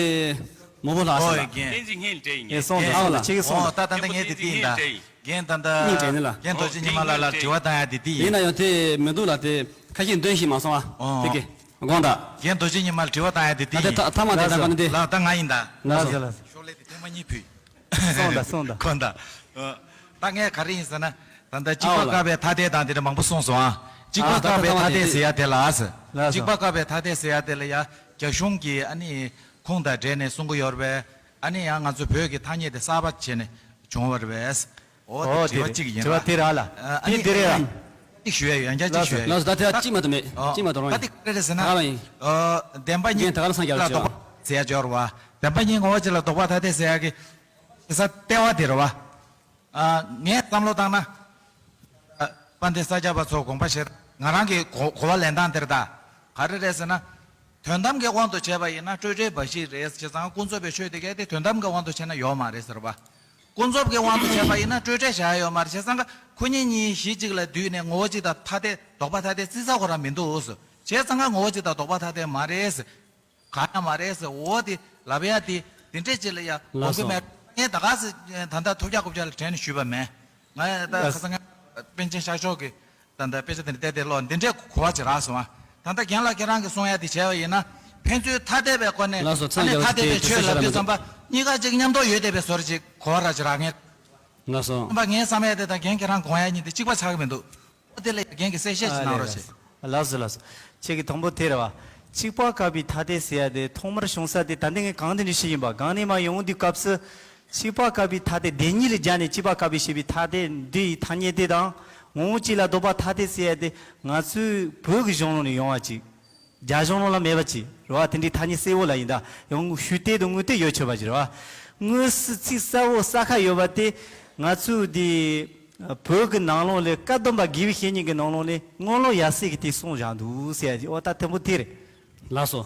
མོ་པོ་ལགས་ཨོ་ཟེར་ལ། རྒན། བསྟན་འཛིན་ངས་འདྲ་ཡིན། ངས་སོང་ད། ཨ་ལ། ཁྱེད་ཀྱིས་སོང་ད། ད་ད་ངས་དེ་དེ་ཡིན་ད། རྒན་ད་ད། གཉིས་དྲན་ནི་ལ། རྒན་རྡོ་རྗེ་ཉི་མ་ལགས་ལ་དྲི་བ་བཏང་ཡ་དེ་དེ་ཡིན། ཡིན་ན་ཡང་དེ་མི་འདུག་ལ། དེ་ཁ་ཤས་འདོན་ཤེས་མ་སོང་ཨ། ཨོ། དེ་གི་དགོངས་དག་རྒན་རྡོ་རྗེ་ཉི་མ་ལ་དྲི་བ་བཏང་ཡ་དེ་དེ་ཡིན། ད་དེ་ཐ་མ་དེ་ད་ག་ནི་དེ། ལགས་ད་ང་ཡིན་ད། ལགས་སོ། ལགས་སོ། ལགས་སོ། ཤོག་ལྷེ་དེ་ཐེངས་མ་གཉིས་ཕུལ། སོང་ད་སོང་ད། གོ་ད། ད་ངས་ག་རེ་ཡིན་ཟེར་ན། ད་ལྟ་གཅིག་པ་བཀག་པའི་ཐ་དད་དང་དེ་འདྲ་མང་པོ་གསུངས་སོང་ཨ། གཅིག་པ་བཀག་པའི་ཐ་དད་ཟེར་ཡ་དེ་ལ་ཨ་ཟེར། ལགས་སོ། གཅིག་པ་བཀག་པའི་ཐ་དད་ཟེར་ཡ་དེ་ལ་ཡ། རྒྱ་གཞུང་གི་ཨ་ནི་ཁུངས་དང་འབྲེལ་ནས་གསུང་གི་ཡོད་རེད་པས། ཨ་ནི་ཡང་ང་ཚོ་བོད་ཀྱི་ཐ་སྙད་དེ་གསར་པ་བྱས་ནས་བྱུང་བ་རེད་པས། ཨོ་དེ་ཨོ་དེ་དྲི་བ་རེད། གཅིག་ཡིན་དྲི་བ་ལ། དེ་ར་ལ། ཨ་དེ་ནི་དེ་རེད་ལ། གཅིག་ཞུ་ཡ་ཡོད། ཡང་བསྐྱར་གཅིག་ཞུ་ཡ་ཡོད། ལགས་སོ། ད་དེ་གཅིག་མ་གཏོགས་མེད། ཨོ། གཅིག་མ་གཏོགས་རང་ཡིན། ད་དེ་ག་རེ་རེད་ཟེར་ན། ག་རེ་ཡིན། ཨོ། བདེན་པ་གཉིས་རྒན་ད་ག་ལ་སངས་རྒྱས་ལ་ལ་ཅོ། ཟེར་ཡ་ཅོ་རེད་བ། བདེན་པ་གཉིས་ངོ་བོ་གཅིག་ལ་ལྡོག་པ་ཐ་དད་ཟེར་ཡ་གི། དེ་ས་ལྟེ་བ་དེ་རེད་བ། ཨ། ངས་བསམ་བློ་བཏང་ན། ཨ། དཔལ་ལྡན་ས་སྐྱ་པ་ཚོ་དགོངས་པ་བཞེས། ང་རང་གི་གོ་གོ་བ་ལེན་སྟངས་དེ་རེད་ད། ག་རེ་རེད་ཟེར་ན། དོན་དམ་གྱི་དབང་དུ་བྱས་པ་ཡིན་ན་སྤྲོས་བྲལ་འབའ་ཞིག་རེད། བྱས་ཙང་ཀུན་རྫོབ་པའི་ཆོས་དེ་གས་དེ་དོན་དམ་གྱི་དབང་དུ་བྱས་ན་ཡོད་མ་རེད་ཟེར་བ། ཀུན་རྫོབ་ཀྱི་དབང་དུ་བྱས་པ་ཡིན་ན་སྤྲོས་བྲལ་བཞག་ཡོད་མ་རེད། བྱས་ཙང་ཁོ་གཉིས་གཉིས་གཞི་གཅིག་ལ་བསྡུས་ནས་ངོ་བོ་གཅིག་དང་ཐ་དད་ལྡོག་པ་ཐ་དད་བརྩི་ས་ཁོ་རང་མི་འདུག་བྱས་ཙང་ངོ་བོ་གཅིག་དང་ལྡོག་པ་ཐ་དད་མ་རེད། གང་ཡང་མ་རེད་ཟེར། འོ་དེ་ལབ་ཡ་དེ་དེ་འདྲས་ཅིག་ལ་ཡ་ལགས་འོང་གི་སོ། མེད། ངས་ད་ག་ཟེ་ད་ལྟ་ཐོབ་རྒྱག་རྐུབ་ཀྱག་ལ་དྲན་ནས་ཞུས་པ་མེད། ང་ད་ལགས་ཁ་སང་ང་པཎ་ཆེན་ཤར་ཕྱོགས་ཀྱི་ད་ལྟ་དཔེ་ཆ་དེ་འདྲ་བལྟས་བལྟས་ཀློག་འདི་འདྲས་གོ་བ་ཅིག་རག་སོང་ཨ། ད་ལྟ་རྒན་ལགས་ཁྱེད་རང་གིས་གསུང་ཡ་དེ་བྱས་པ་ཡིན་ན་ཕན་ཚུན་ཐ་དད་པའི་སྒོ་ནས་ལགས་སོ། ཨ་ཚང་ནི་རྒྱལ་ཐ་དད་པའི་ཆོས་ལབ་དུས་ཙམ་པ་གཉིས་ཀ་ཅིག་མཉམ་དུ་ཡོད་བསྡད་པའི་བཟོ་འདྲ་ཅིག་གོ་བ་རག་ཅིག་རག་ངེས། ལགས་སོ། ཙམ་པ་ངས་བསམ་ཡ་དེ་དང་རྒན་ཁྱེད་རང་དགོངས་ཡ་གཉིས་དེ་གཅིག་པ་ཆགས་ཀྱི་མི་འདུག་འོ་དེ་ལ་རྒན་གྱིས་གསལ་བཤད་ཅིག་གནང་རོགས་ཞེས། ལགས་སོ་ལགས་སོ། ཁྱེད་ཀྱིས་དང་པོ་དེ་རེད་བ། གཅིག་པ་དཀར་པོའི་ཐ་དད་ཟེར་ཡ་དེ་ཐོག་མར་བྱུང་ས་དེ་ད་ལྟ་ངས་གང་དེ་འདྲ་ཞིག་ཡིན་པ་གང་ནས་མ་ཡོང་དུས་སྐབས་སུ། གཅིག་པ་དཀར་པོའི་ཐ་དད་བདེན་གཉིས་ལ་སྦྱར་ནས་གཅིག་པ་དཀར་པོའི་ཞེས་པའི་ཐ་དད་འདི་ཡི་ཐ་སྙད་དེ་དང་ངོ་བོ་གཅིག་ལ་ལྡོག་པ་ཐ་དད་ཟེར་ཡ་དེ་ང་ཚོའི་བོད་ཀྱི་གཞུང་ལུགས་ནས་ཡོང་བ་ཅིག་རྒྱ་གཞུང་ལུགས་ལ་མེད་པ་ཅིག་རེད་བ། དེ་འདྲའི་ཐ་སྙད་གསལ་བོ་ལ་ཡིན་ད་ཡང་ཞུས་ཏེ་དང་དངོས་དེ་ཡོད་ཆོད་པ་ཅིག་རེད་བ། དངོས་སུ་ཚིག་གསལ་བོ་གསལ་ཁ་ཡོད་པ་དེ་ང་ཚོའི་འདི་བོད་ཀྱི་ནང་ལོགས་ལས་བཀའ་གདམས་པ་དགེ་བའི་བཤེས་གཉེན་གྱི་ནང་ལོགས་ལས་དངོས་ལུགས་ཡབ་སྲས་ཀྱིས་དེ་གསུངས་བཞག་འདུག་ཟེར་ཡ་ཅིག་འོ་ད་དེ་མོ་དེ་རེད། ལགས་སོ།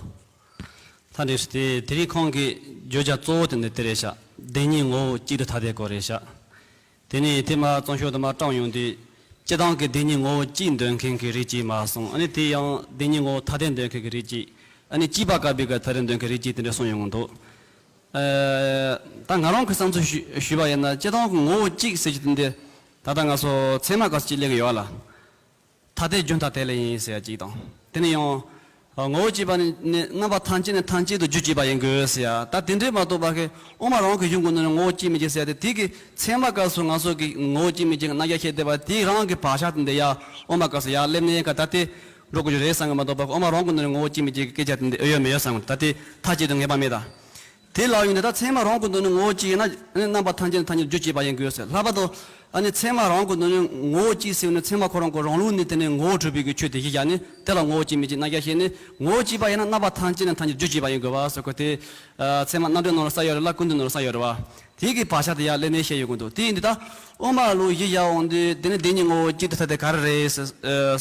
ད་འདྲ་ཞིག་དེ་དེ་རིང་ཁོང་གི་བརྗོད་བྱ་གཙོ་བོ་དེ་འདི་དེ་རེད་ཤག་བདེན་གཉིས་ངོ་བོ་གཅིག་ཏུ་ཐ་དད་སྐོར་རེད་ཤག་དེ་ནས་དེ་མ་བཙོང་ཤོག་དུ་མ་བཀྲམ་ཡོང་དུས་སྤྱི་བཏང་གི་བདེན་གཉིས་ངོ་བོ་གཅིག་འདོད་མཁན་གྱི་རིགས་གཅིག་མ་གསུངས། ཨ་ནི་དེ་ཡང་བདེན་གཉིས་ངོ་བོ་ཐ་དད་འདོད་མཁན་གྱི་རིགས་གཅིག་ཨ་ནི་གཅིག་པ་དཀར་པོའི་གི་ཐ་དད་འདོད་མཁན་རིགས་གཅིག་དེ་འདྲ་གསུངས་ཡོང་གི་འདུག་ཨ། ད་ང་རང་གི་བསམ་ཚུལ་ཞུ་ཞུས་པ་ཡིན་ན་སྤྱི་བཏང་གི་ངོ་བོ་གཅིག་ཟེར་རྒྱུ་དེ་འདི་ད་ལྟ་ང་ཚོ་ཚད་མ་སྐབས་སུ་གཅིག་སླེབས་ཀྱི་ཡོད་ལ། ཐ་དད་རྒྱུན་མཐའ་དེ་ལས་ཡིན་ཟེར་ཡ་གཅིག་དང་། དེ་ནས་ཡང་། ངོ་བོ་གཅིག་པ་ནི་ནི་རྣམ་པ་ཐམས་ཅད་ནི་ཐམས་ཅད་དུ་རྒྱུ་བྱས་པ་ཡིན་དགོས་ཟེར་ཡ། ད་དེ་འདྲས་མ་གཏོགས་པ་གི་དབུ་མ་རང་གི་གཞུང་གི་ནང་ནས་ངོ་བོ་གཅིག་མིན་གཅིག་ཟེར་ཡ་དེ་དེ་གི་ཚད་མ་སྐབས་སུ་ང་ཚོ་གི་ངོ་བོ་གཅིག་མིན་གཅིག་རྣམ་གཞག་བཤད་བསྡད་པ་དེ་རང་གི་བག་ཆགས་དེ་འདི་ཡ་དབུ་མ་སྐབས་སུ་ཡ་སླེབས་ནས་ཡ་ག་ད་དེ་འགྲོ་དགོས་རྒྱུ་རེད་བསམ་གི་མ་གཏོགས་པ་དབུ་མ་རང་གི་ནང་ནས་ངོ་བོ་གཅིག་མིན་གཅིག་གི་སྐད་ཆ་དེ་འདི་ཨེ་ཡོད་མེད་ཡོད་བསམ་གི་ད་དེ་མཐའ་གཅིག་ཏུ་ངེས་པ་མེད་ད། དེ་ལ་ཡོང་དུས་ད་ཚད་མ་རང་གི་ནང་ནས་ངོ་བོ་གཅིག་ཡིན་ན་ནི་རྣམ་པ་ཐམས་ཅད་ནི་ཐམས་ཅད་རྒྱུ་བྱས་པ་ཡིན་དགོས་ཟེར། ལྷག་པར་དུ་ཨ་ནི་ཚད་མ་རང་གི་ནང་ནས་ངོ་བོ་གཅིག་ཟེར་ནས་ཚད་མ་ཁོ་རང་གི་རང་ལུགས་ནས་དེ་ནས་ངོ་བོ་གྲུབ་པའི་གི་ཆོས་དེ་གཞི་བཞག་ནས་དེ་ལ་ངོ་བོ་གཅིག་མིན་གཅིག་རྣམ་གཞག་བཤད་ནས་ངོ་བོ་གཅིག་པ་ཡིན་ན་རྣམ་པ་ཐམས་ཅད་ནི་ཐམས་ཅད་རྒྱུ་བྱས་པ་ཡིན་དགོས་པ་ཟེར་གོ་དེ། ཚད་མ་རྣམ་འགྲེལ་ནང་ལ་ས་ཡོད་རེད་ལ་ཀུན་བཏུས་ནང་ལ་ས་ཡོད་རེད་བ། དེ་གི་བག་ཆགས་དེ་ཡར་སླེབས་ནས་བཤད་ཡོད་ཀྱི་འདུག་དེ་ཡིན་དུས་ད་དབུ་མ་ལུགས་གཞི་བཞག་འོང་དུས་དེ་ནི་བདེན་གཉིས་ངོ་བོ་གཅིག་ཏུ་ཐ་དད་ག་རེ་རེད་ཟེར་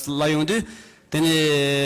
ལབ་ཡོང་དུས། དེ་ནས་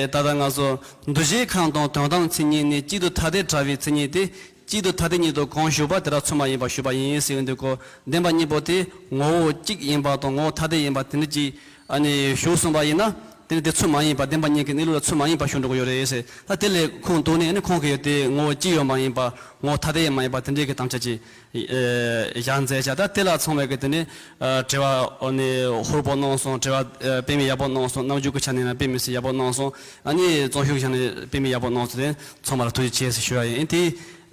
ད་ལྟ་ང་ཚོ་འདུ་བྱེད་ཁམས་དང་དོན་དམ་མཚན་ཉིད་ནི་གཅིག་ཏུ་ཐ་དད་བྲལ་བའི་མཚན་ཉིད་དེ་གཅིག་ཏུ་ཐ་དད་ཉིད་དུ་གང་ཞུགས་པ་དེ་དག་ཚུལ་མ་ཡིན་པར་ཞུགས་པ་ཡིན་ཟེར་འདུག་གོ་བདེན་པ་གཉིས་པོ་དེ་ངོ་བོ་གཅིག་ཡིན་པ་དང་ངོ་བོ་ཐ་དད་ཡིན་པ་དེ་འདྲ་གཅིག་ཨ་ནི་ཞུགས་སོང་པ་ཡིན་ན་དེ་ནི་དེ་ཚུལ་མ་ཡིན་པ་བདེན་པ་གཉིས་ཀྱི་གནས་ལུགས་ལ་ཚུལ་མ་ཡིན་པ་ཞུགས་འགྲོ་གི་ཡོད་རེད་ཟེར། ད་དེ་ལས་ཁུངས་གཏུགས་ནས་ཨ་ནི་ཁོང་གིས་དེ་ངོ་བོ་གཅིག་ཡོད་མ་ཡིན་པ་ངོ་བོ་ཐ་དད་ཡིན་མ་ཡིན་པ་དེ་འདྲའི་གི་དམ་བཅའ་ཅིག་ཨེ་བཞག་མཛད་བྱ། ད་དེ་ལ་ཚང་བའི་གི་དེ་ནི་ཨ་དྲི་བ་ཨ་ནི་ཧུར་པོ་གནང་སོང་། དྲི་བ་ཨེ་དཔེ་མེད་ཡག་པོ་གནང་སོང་། རྣམ་འགྱུར་གྱི་ཆ་ནས་ན་དཔེ་མི་སྲིད་ཡག་པོ་གནང་སོང་། ཨ་ནི་བཙོང་ཤུགས་ཆ་ནས་དཔེ་མེད་ཡག་པོ་གནང་སོང་། དེ་ཚང་མ་ལ་ཐུགས་རྗེ་ཆེ་ཟེར་ཞུ་བ་ཡིན། དེ་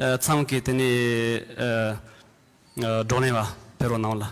ཨ་མཚམས་ཀྱི་དེ་ནི་ཨ་ཨ་བགྲོ་གླེང་བ་ཕེབས་རོགས་གནང་ལ།